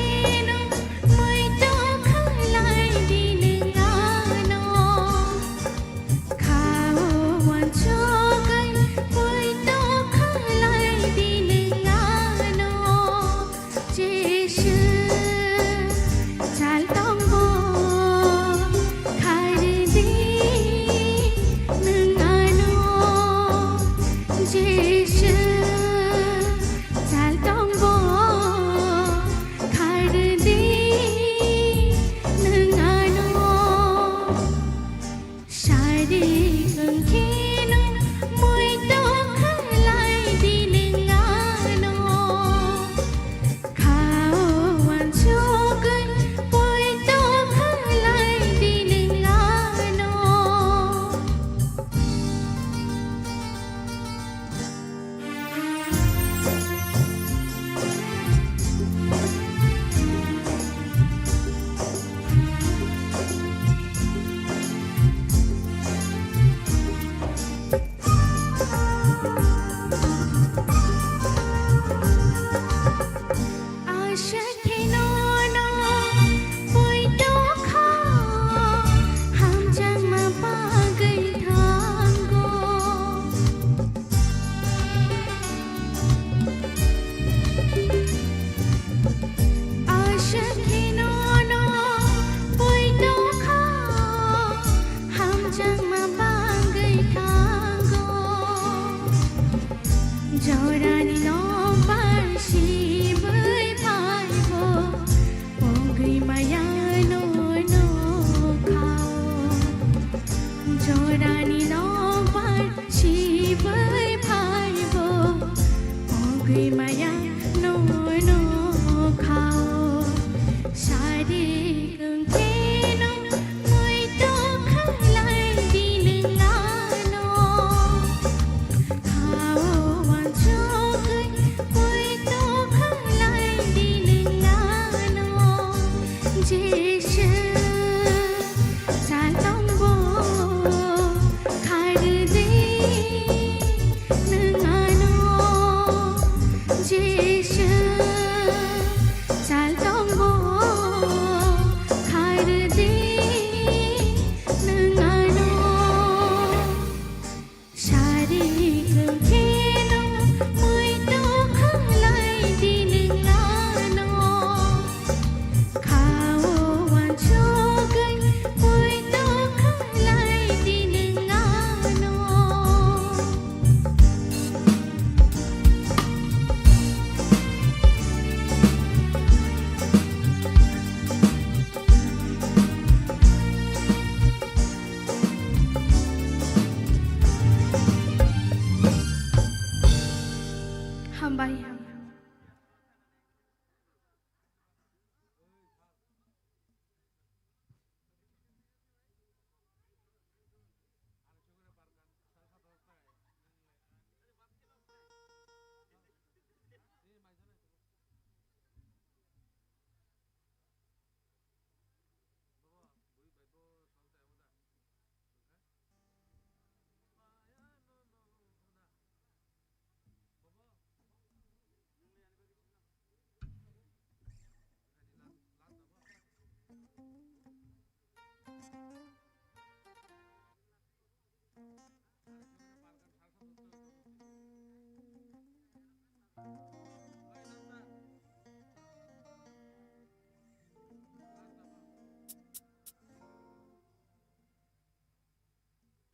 Hambai, hambai.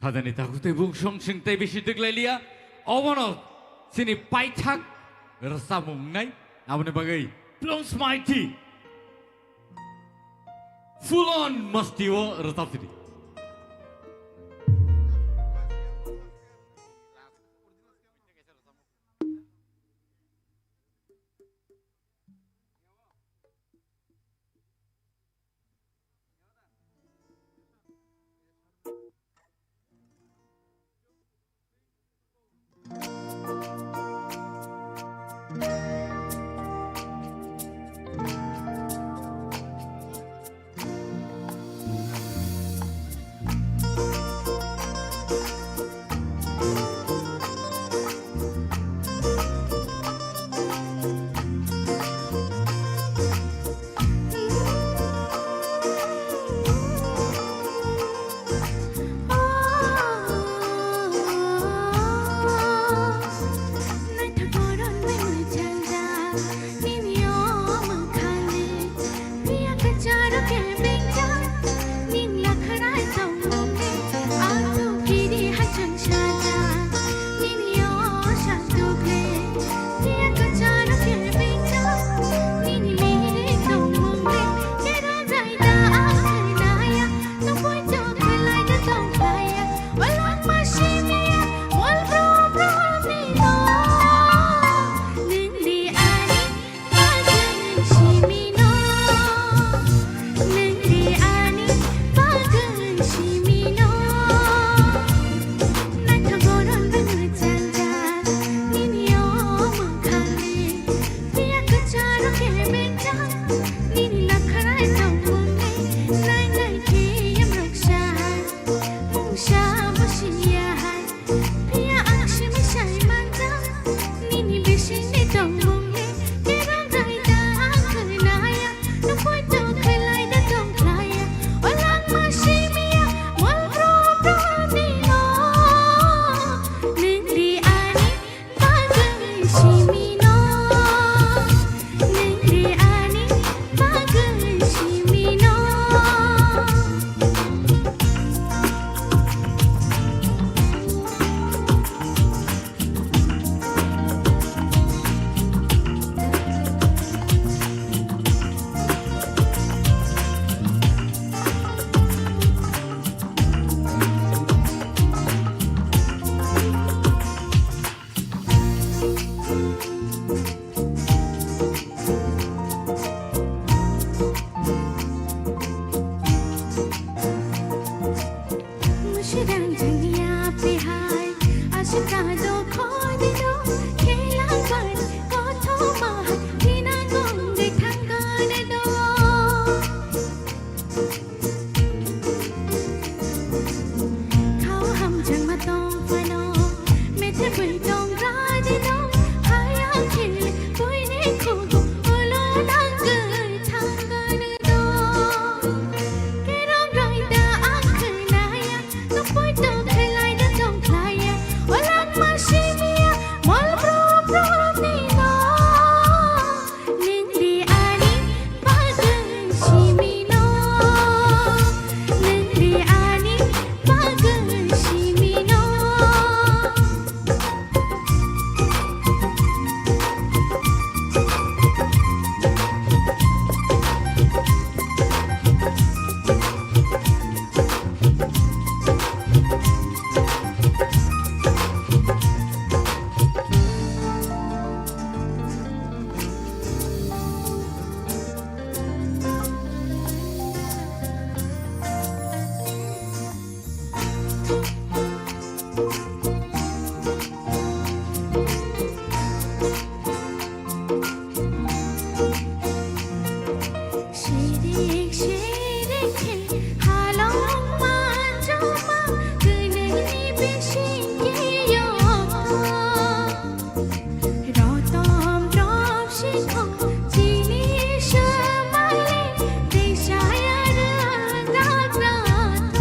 Hajani takhuk tei bung song sing tei bisi twk lai liya. Obono chini paithak rwchapmung wngnai. Aboni bagwi Plums Mighty full on masti o rwchap sidi. Masimiya mol bro bro ni no, ningli ani bagwi simi no, ningli ani bagwi simi no. Shirik shirik khe halong manjoma, kwnwini bising khe yokthok. Rotom rop sikho chini swmai le, tei saya rwng rak rathok.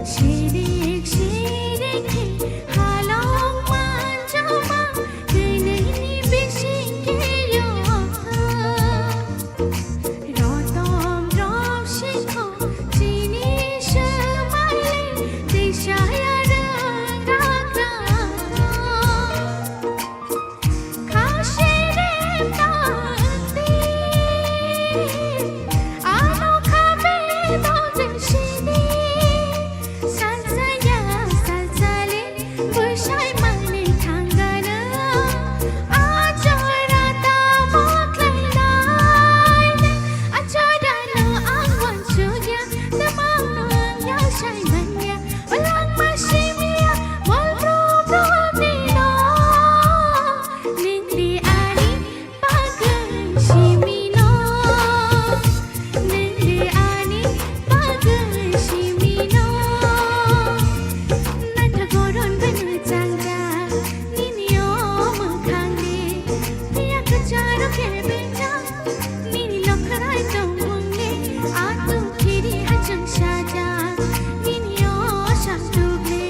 Sirik sirik khe halong manjoma, twi nini bising khe yokthok. Rotom rok sikho chini swmai le, tei saya rwng rak rathok. Ningli ani bagwi simi no, ningli ani bagwi simi no. Naithok goron bai mwchang jak, nini o mwkhang ni phiya kwcharo kebeng jak, nini lokhrai tongmung ni atu khiri hachung sajak, nini o sakduk ni.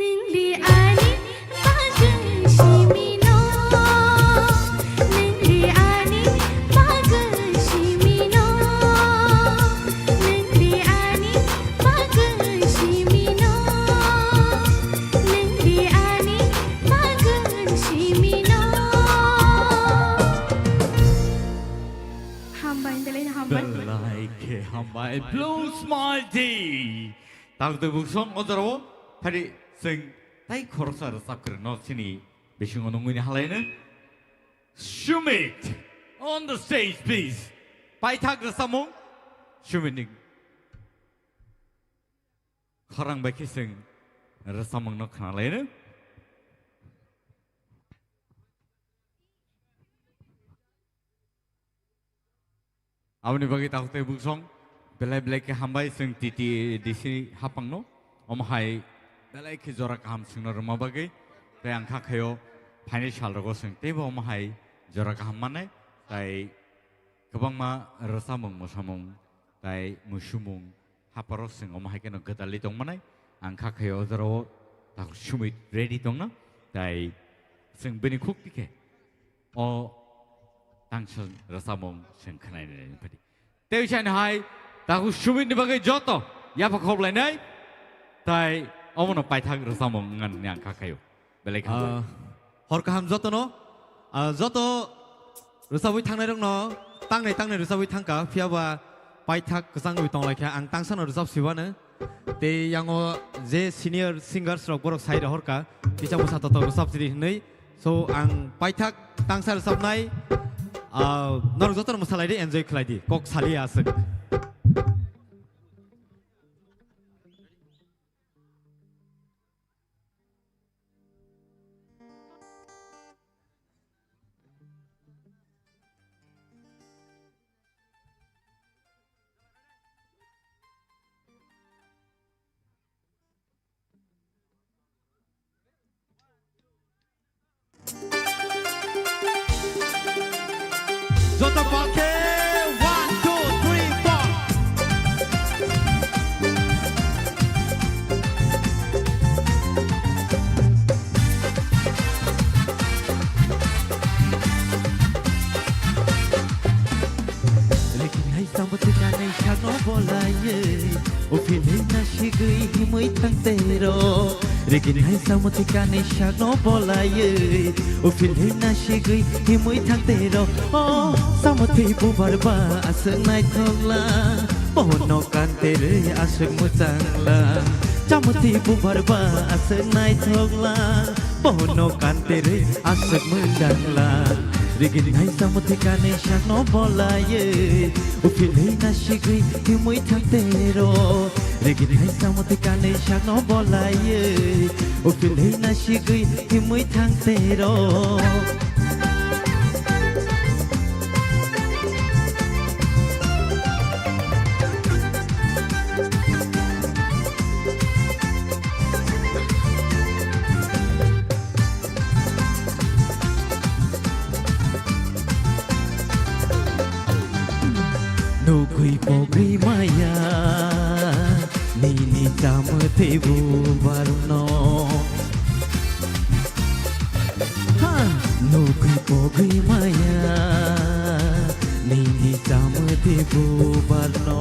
Ningli ani bagwi simi no, ningli ani bagwi simi no, ningli ani bagwi simi no, ningli ani bagwi simi no. Hambai, belai no hambai. Belai khe hambai. Blue Smile Day. Takdwi buksong o jorao phari chwng tai khoroksa rwchap kwrwngno chini bisingo nungwi ni halaino. Sumit, on the stage, please. Paithak rwchapmung Sumit ni khorang bai khe chwng rwchapmungno khna laino. Aboni bagwi takhuk tei buksong belai belai khe hambai chwng T T D C haphangno. Omo hai belai khe jora kaham chwngno rwma bagwi. Tei ang kha khaio phaini salrogo chwng teibo omo hai jora kaham mannai. Tai kwbangma rwchapmung, mwsamung, tai musumung, hapharo chwng omo hai kheno gwdalwi tongmanai. Ang kha khaio o jorao takhuk Sumit ready tongna. Tai chwng bini khuk tikhe o tangsa rwchapmung chwng khwnai nai phadi. Tei chani hai takhuk Sumit ni bagwi joto yapha khop lainai. Tai omono paithak rwchapmung wngna nini ang kha khaio. Belai kha. Ah, hor kaham jotono. Ah, joto rwchabwi thangnai rokno tangnai tangnai rwchabwi thangkha, phiya ba paithak kwchangwi tonglaikha. Ang tangsano rwchap sibano. Tei yango je senior singers rok borok sai rohorkha, kisa bwsa totok rwchap sidi hwnwi. So, ang paithak tangsa rwchapnai, ah, norok jotono mwsalai di, enjoy khlai di, kok saliya aswk. Joto palke, one, two, three, four. Rikini hai sambuti kanai sakno bolaiye, uphilwi nasigwi himwi thangtero. Rikini hai sambuti kanai sakno bolaiye, uphilwi nasigwi himwi thangtero. O sambuti bubar ba aswk naithoklang, bono kanterwi aswk mwchanglang. Sambuti bubar ba aswk naithoklang, bono kanterwi aswk mwchanglang. Rikini hai sambuti kanai sakno bolaiye, uphilwi nasigwi himwi thangtero. Rikini hai sambuti kanai sakno bolaiye, uphilwi nasigwi himwi thangtero. Nugwi pogwi maya nini chamwtwi bubarno. Ha! Nugwi pogwi maya nini chamwtwi bubarno.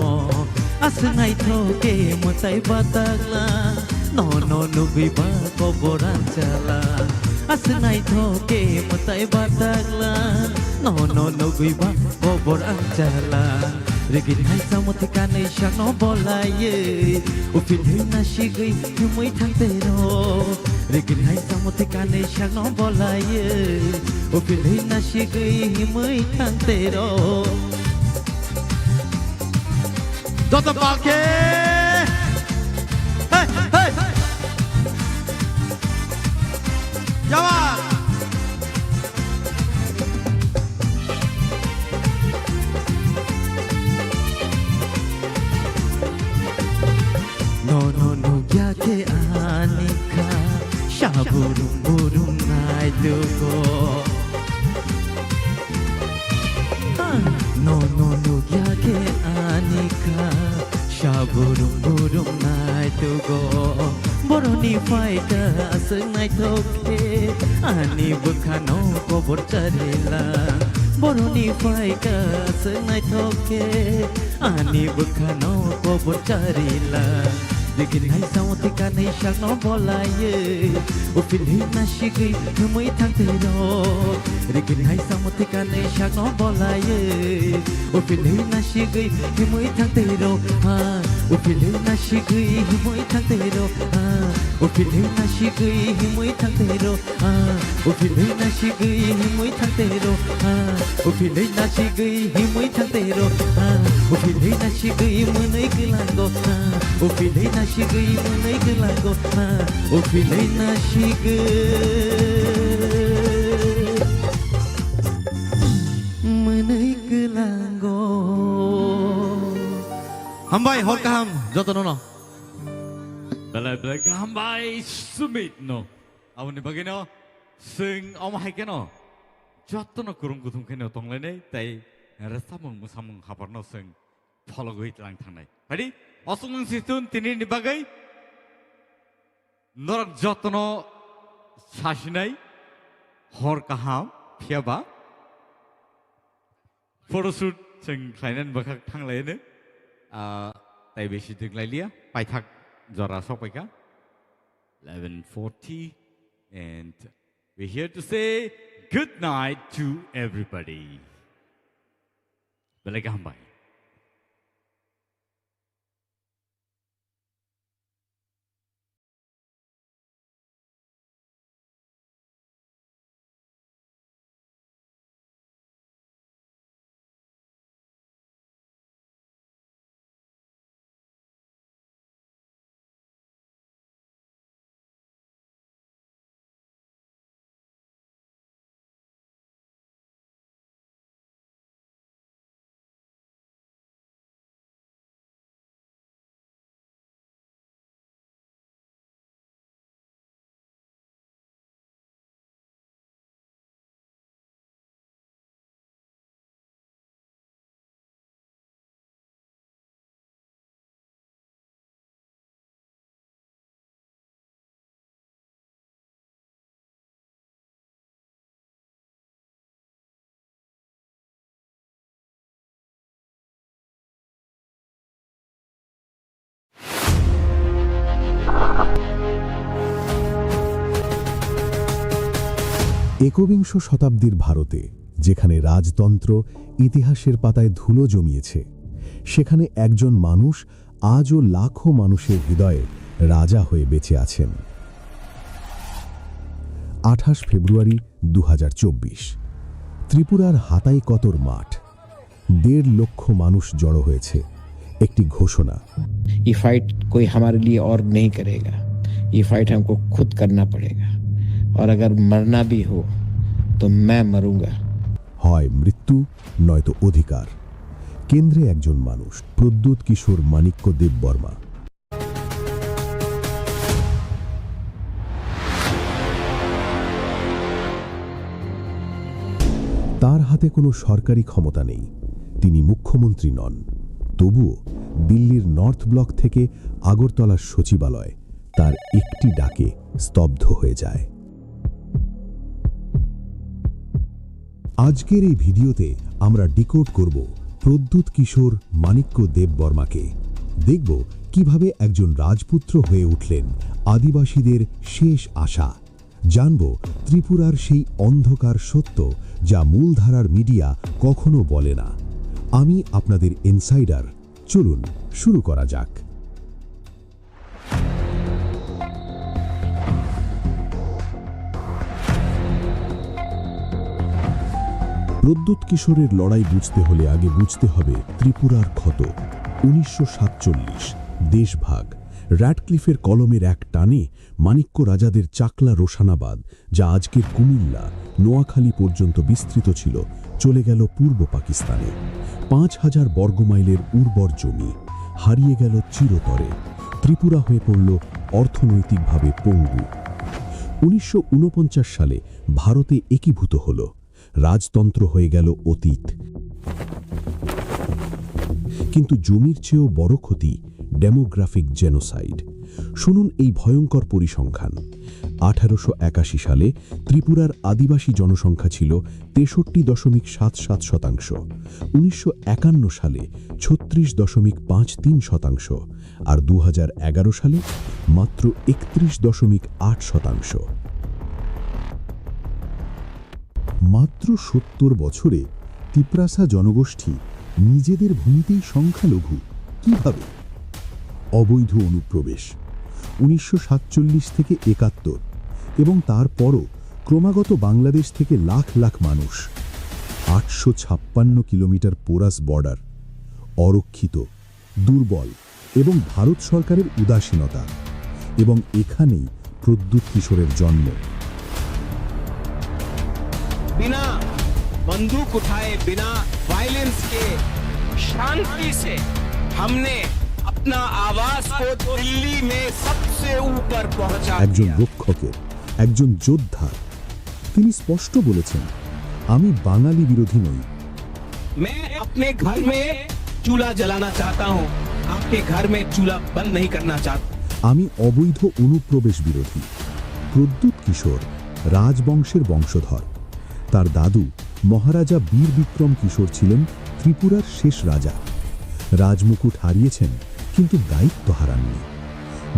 Aswk naithok khe mwtai bataklang, nono nugwi ba kobor anchalang. Aswk naithok khe mwtai bataklang, nono nugwi ba kobor anchalang. Rikini hai sambuti kanai sakno bolaiye, uphilwi nasigwi himwi thangtero. Rikini hai sambuti kanai sakno bolaiye, uphilwi nasigwi himwi thangtero. Joto palke. Hey, hey. Yawa. Nono nukya khe ani kha, sa burum burum nai dugo. Nono nukya khe ani kha, sa burum burum nai dugo. Boroni phaikha aswk naithok khe, ani bwkhano kobor charilang. Boroni phaikha aswk naithok khe, ani bwkhano kobor charilang. Rikini hai sambuti kanai sakno bolaiye, uphilwi nasigwi himwi thangtero. Rikini hai sambuti kanai sakno bolaiye, uphilwi nasigwi himwi thangtero. Ha, uphilwi nasigwi himwi thangtero. Ha, uphilwi nasigwi himwi thangtero. Ah, uphilwi nasigwi himwi thangtero. Ah, uphilwi nasigwi himwi thangtero. Ah, uphilwi nasigwi mwnwi kwlango. Ah, uphilwi nasigwi mwnwi kwlango. Ah, uphilwi nasigwi mwnwi kwlango. Hambai, hor kaham, jotono no. Belai belai kaham bai Sumit no. Aboni bagwino chwng omo hai kheno jotono kwrwng kuthum kheno tonglainai tei rwchapmung mwsamung habarno chwng phologwi tlang thangnai. Phadi, osukmung sichun tinini bagwi norok jotono sasinai hor kaham, phiyaba photoshoot chwng khlainani bwkhak thanglaino. Ah, tai besi twk lailiya, paithak jora sokpaikha. Eleven forty, and we're here to say good night to everybody. Belai kaham bai. একবিংশ শতাব্দীর ভারতে, যেখানে রাজতন্ত্র ইতিহাসের পাতায় ধুলো জমিয়েছে, সেখানে একজন মানুষ আজও লাখো মানুষের হৃদয়ে রাজা হয়ে বেঁচে আছেন। আঠাশ ফেব্রুয়ারি দু হাজার চব্বিশ, ত্রিপুরার হাতাইকতোর মাঠ। দেড় লক্ষ মানুষ জড়ো হয়েছে। একটি ঘোষণা। ये फाइट कोई हमारे लिए और नहीं करेगा। ये फाइट हमको खुद करना पड़ेगा। और अगर मरना भी हो, तो मैं मरूंगा। হয় মৃত্যু, নয়তো অধিকার। কেন্দ্রে একজন মানুষ, প্রদ্যুৎ কিশোর মাণিক্য দেববর্মা। তার হাতে কোনো সরকারি ক্ষমতা নেই, তিনি মুখ্যমন্ত্রী নন। তবুও দিল্লির নর্থ ব্লক থেকে আগরতলার সচিবালয় তার একটি ডাকে স্তব্ধ হয়ে যায়। আজকের এই ভিডিওতে আমরা ডিকোড করব প্রদ্যুৎ কিশোর মাণিক্য দেববর্মাকে। দেখব কিভাবে একজন রাজপুত্র হয়ে উঠলেন আদিবাসীদের শেষ আশা। জানব ত্রিপুরার সেই অন্ধকার সত্য, যা মূলধারার মিডিয়া কখনো বলে না। আমি আপনাদের ইনসাইডার। চলুন শুরু করা যাক। প্রদ্যুৎ কিশোরের লড়াই বুঝতে হলে আগে বুঝতে হবে ত্রিপুরার ক্ষত। উনিশশো সাতচল্লিশ, দেশভাগ। র্যাডক্লিফের কলমের এক টানে মাণিক্য রাজাদের চাকলা রোশানাবাদ, যা আজকের কুমিল্লা, নোয়াখালী পর্যন্ত বিস্তৃত ছিল, চলে গেল পূর্ব পাকিস্তানে। পাঁচ হাজার বর্গমাইলের উর্বর জমি হারিয়ে গেল চিরতরে। ত্রিপুরা হয়ে পড়ল অর্থনৈতিকভাবে পঙ্গু। উনিশশো ঊনপঞ্চাশ সালে ভারতে একীভূত হল। রাজতন্ত্র হয়ে গেল অতীত। কিন্তু জমির চেয়েও বড় ক্ষতি ডেমোগ্রাফিক জেনোসাইড। শুনুন এই ভয়ঙ্কর পরিসংখ্যান। আঠারোশো একাশি সালে ত্রিপুরার আদিবাসী জনসংখ্যা ছিল তেষট্টি দশমিক সাত সাত শতাংশ, উনিশশো একান্ন সালে ছত্রিশ দশমিক পাঁচ তিন শতাংশ, আর দু হাজার এগারো সালে মাত্র একত্রিশ দশমিক আট শতাংশ। মাত্র সত্তর বছরে তিপ্রাসা জনগোষ্ঠী নিজেদের ভূমিতেই সংখ্যালঘু। কিভাবে? অবৈধ অনুপ্রবেশ, উনিশশো সাতচল্লিশ থেকে একাত্তর, এবং তারপরও ক্রমাগত বাংলাদেশ থেকে লাখ লাখ মানুষ। আটশো ছাপ্পান্ন কিলোমিটার পোরাস বর্ডার, অরক্ষিত, দুর্বল এবং ভারত সরকারের উদাসীনতা। এবং এখানেই প্রদ্যুৎ কিশোরের জন্ম। बिना बंदूक उठाए, बिना वायलेंस के शांति से हमने अपना आवाज को दिल्ली में सबसे ऊपर पहुंचा একজন दिया। রক্ষকের, একজন যোদ্ধার। তিনি স্পষ্ট বলেছেন, "আমি বাঙালি বিরোধী নই।" मैं अपने घर में चूल्हा जलाना चाहता हूँ, आपके घर में चूल्हा बंद नहीं करना चाहता। আমি অবৈধ অনুপ্রবেশ বিরোধী। প্রদ্যুৎ কিশোর রাজবংশের বংশধর। তার দাদু মহারাজা বীর বিক্রম কিশোর ছিলেন ত্রিপুরার শেষ রাজা। রাজমুকুট হারিয়েছেন, কিন্তু দায়িত্ব হারাননি।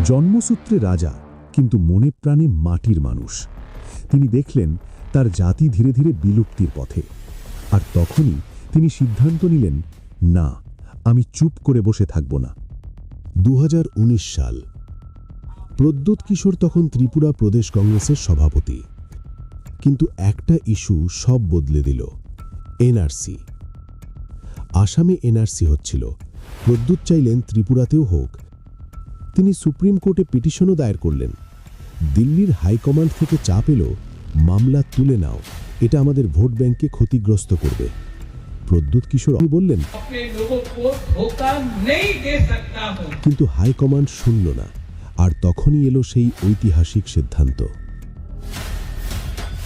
জন্মসূত্রে রাজা, কিন্তু মনে প্রাণে মাটির মানুষ। তিনি দেখলেন তার জাতি ধীরে ধীরে বিলুপ্তির পথে। আর তখনই তিনি সিদ্ধান্ত নিলেন, "না, আমি চুপ করে বসে থাকব না।" দু হাজার উনিশ সাল। প্রদ্যুৎ কিশোর তখন ত্রিপুরা প্রদেশ কংগ্রেসের সভাপতি। কিন্তু একটা ইস্যু সব বদলে দিল, এনআরসি। আসামে এনআরসি হচ্ছিল, প্রদ্যুৎ চাইলেন ত্রিপুরাতেও হোক। তিনি সুপ্রিম কোর্টে পিটিশনও দায়ের করলেন। দিল্লির হাইকমান্ড থেকে চাপ এলো, "মামলা তুলে নাও, এটা আমাদের ভোট ব্যাংককে ক্ষতিগ্রস্ত করবে।" প্রদ্যুৎ কিশোর বললেন, "अपने लोगों को धोखा नहीं दे सकता हूं।" কিন্তু হাইকমান্ড শুনল না। আর তখনই এলো সেই ঐতিহাসিক সিদ্ধান্ত।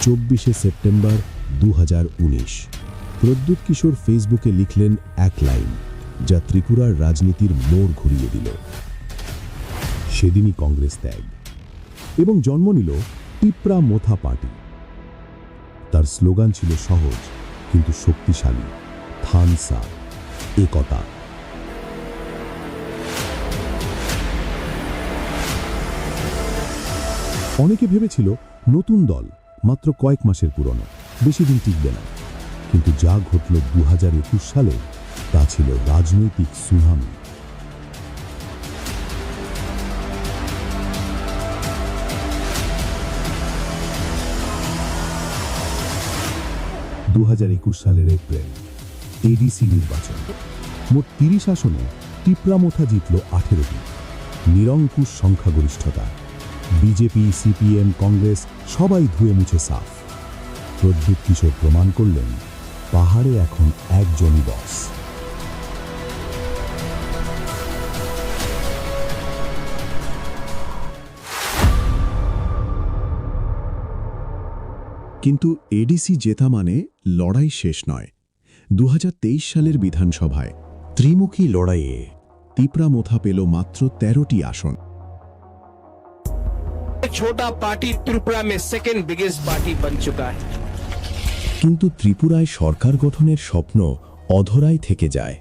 চব্বিশে সেপ্টেম্বর দু হাজার উনিশ, প্রদ্যুৎ কিশোর ফেসবুকে লিখলেন এক লাইন, যা ত্রিপুরার রাজনীতির মোড় ঘুরিয়ে দিল। সেদিনই কংগ্রেস ত্যাগ এবং জন্ম নিল টিপ্রা মোথা পার্টি। তার স্লোগান ছিল সহজ কিন্তু শক্তিশালী, "থানসা, একতা।" অনেকে ভেবেছিল নতুন দল, মাত্র কয়েক মাসের পুরনো, বেশি দিন টিকবে না। কিন্তু যা ঘটল দু হাজার একুশ সালে, তা ছিল রাজনৈতিক সুনামি। দু হাজার একুশ সালের এপ্রিল, এডিসি নির্বাচন। মোট তিরিশ আসনে টিপ্রা মোথা জিতল আঠেরোটি। নিরঙ্কুশ সংখ্যাগরিষ্ঠতা। বিজেপি, সিপিএম, কংগ্রেস সবাই ধুয়ে মুছে সাফ। প্রদ্যুৎ কিশোর প্রমাণ করলেন, পাহাড়ে এখন একজনই বস। কিন্তু এডিসি জেতা মানে লড়াই শেষ নয়। দু হাজার তেইশ সালের বিধানসভায় ত্রিমুখী লড়াইয়ে তিপ্রা মোথা পেল মাত্র তেরোটি আসন। छोटा पार्टी त्रिपुरा में सेकंड बिगेस्ट पार्टी बन चुका है। কিন্তু ত্রিপুরায় সরকার গঠনের স্বপ্ন অধরাই থেকে যায়।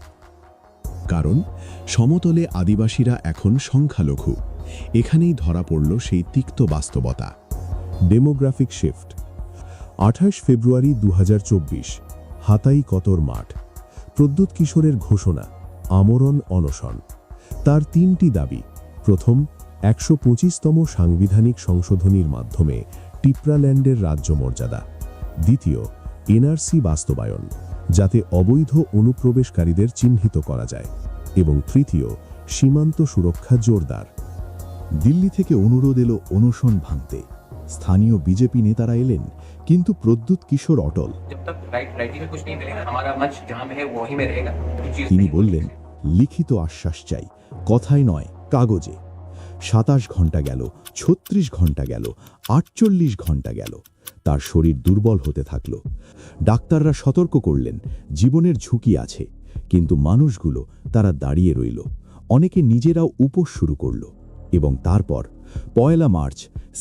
কারণ সমতলে আদিবাসীরা এখন সংখ্যালঘু। এখানেই ধরা পড়ল সেই তিক্ত বাস্তবতা। Demographic shift. আঠাশ ফেব্রুয়ারি দু হাজার চব্বিশ, হাতাই কতর মাঠ। প্রদ্যুৎ কিশোরের ঘোষণা, আমরণ অনশন। তার তিনটি দাবি। প্রথম, একশো পঁচিশতম সাংবিধানিক সংশোধনীর মাধ্যমে টিপ্রাল্যান্ডের রাজ্য মর্যাদা। দ্বিতীয়, এনআরসি বাস্তবায়ন, যাতে অবৈধ অনুপ্রবেশকারীদের চিহ্নিত করা যায়। এবং তৃতীয়, সীমান্ত সুরক্ষা জোরদার। দিল্লি থেকে অনুরোধ এলো অনশন ভাঙতে। স্থানীয় বিজেপি নেতারা এলেন, কিন্তু প্রদ্যুৎ কিশোর অটল। जब तक राइट राइटिंग में कुछ नहीं मिलेगा, हमारा मंच जहां में है, वहीं में रहेगा। कुछ चीज़ তিনি नहीं। বললেন, লিখিত আশ্বাস চাই, কথায় নয়, কাগজে। সাতাশ ঘন্টা গেল, ছত্রিশ ঘন্টা গেল, আটচল্লিশ ঘন্টা গেল। তার শরীর দুর্বল হতে থাকল। ডাক্তাররা সতর্ক করলেন, জীবনের ঝুঁকি আছে, কিন্তু মানুষগুলো, তারা দাঁড়িয়ে রইল। অনেকে নিজেরাও উপোস শুরু করল। এবং তারপর পয়লা মার্চ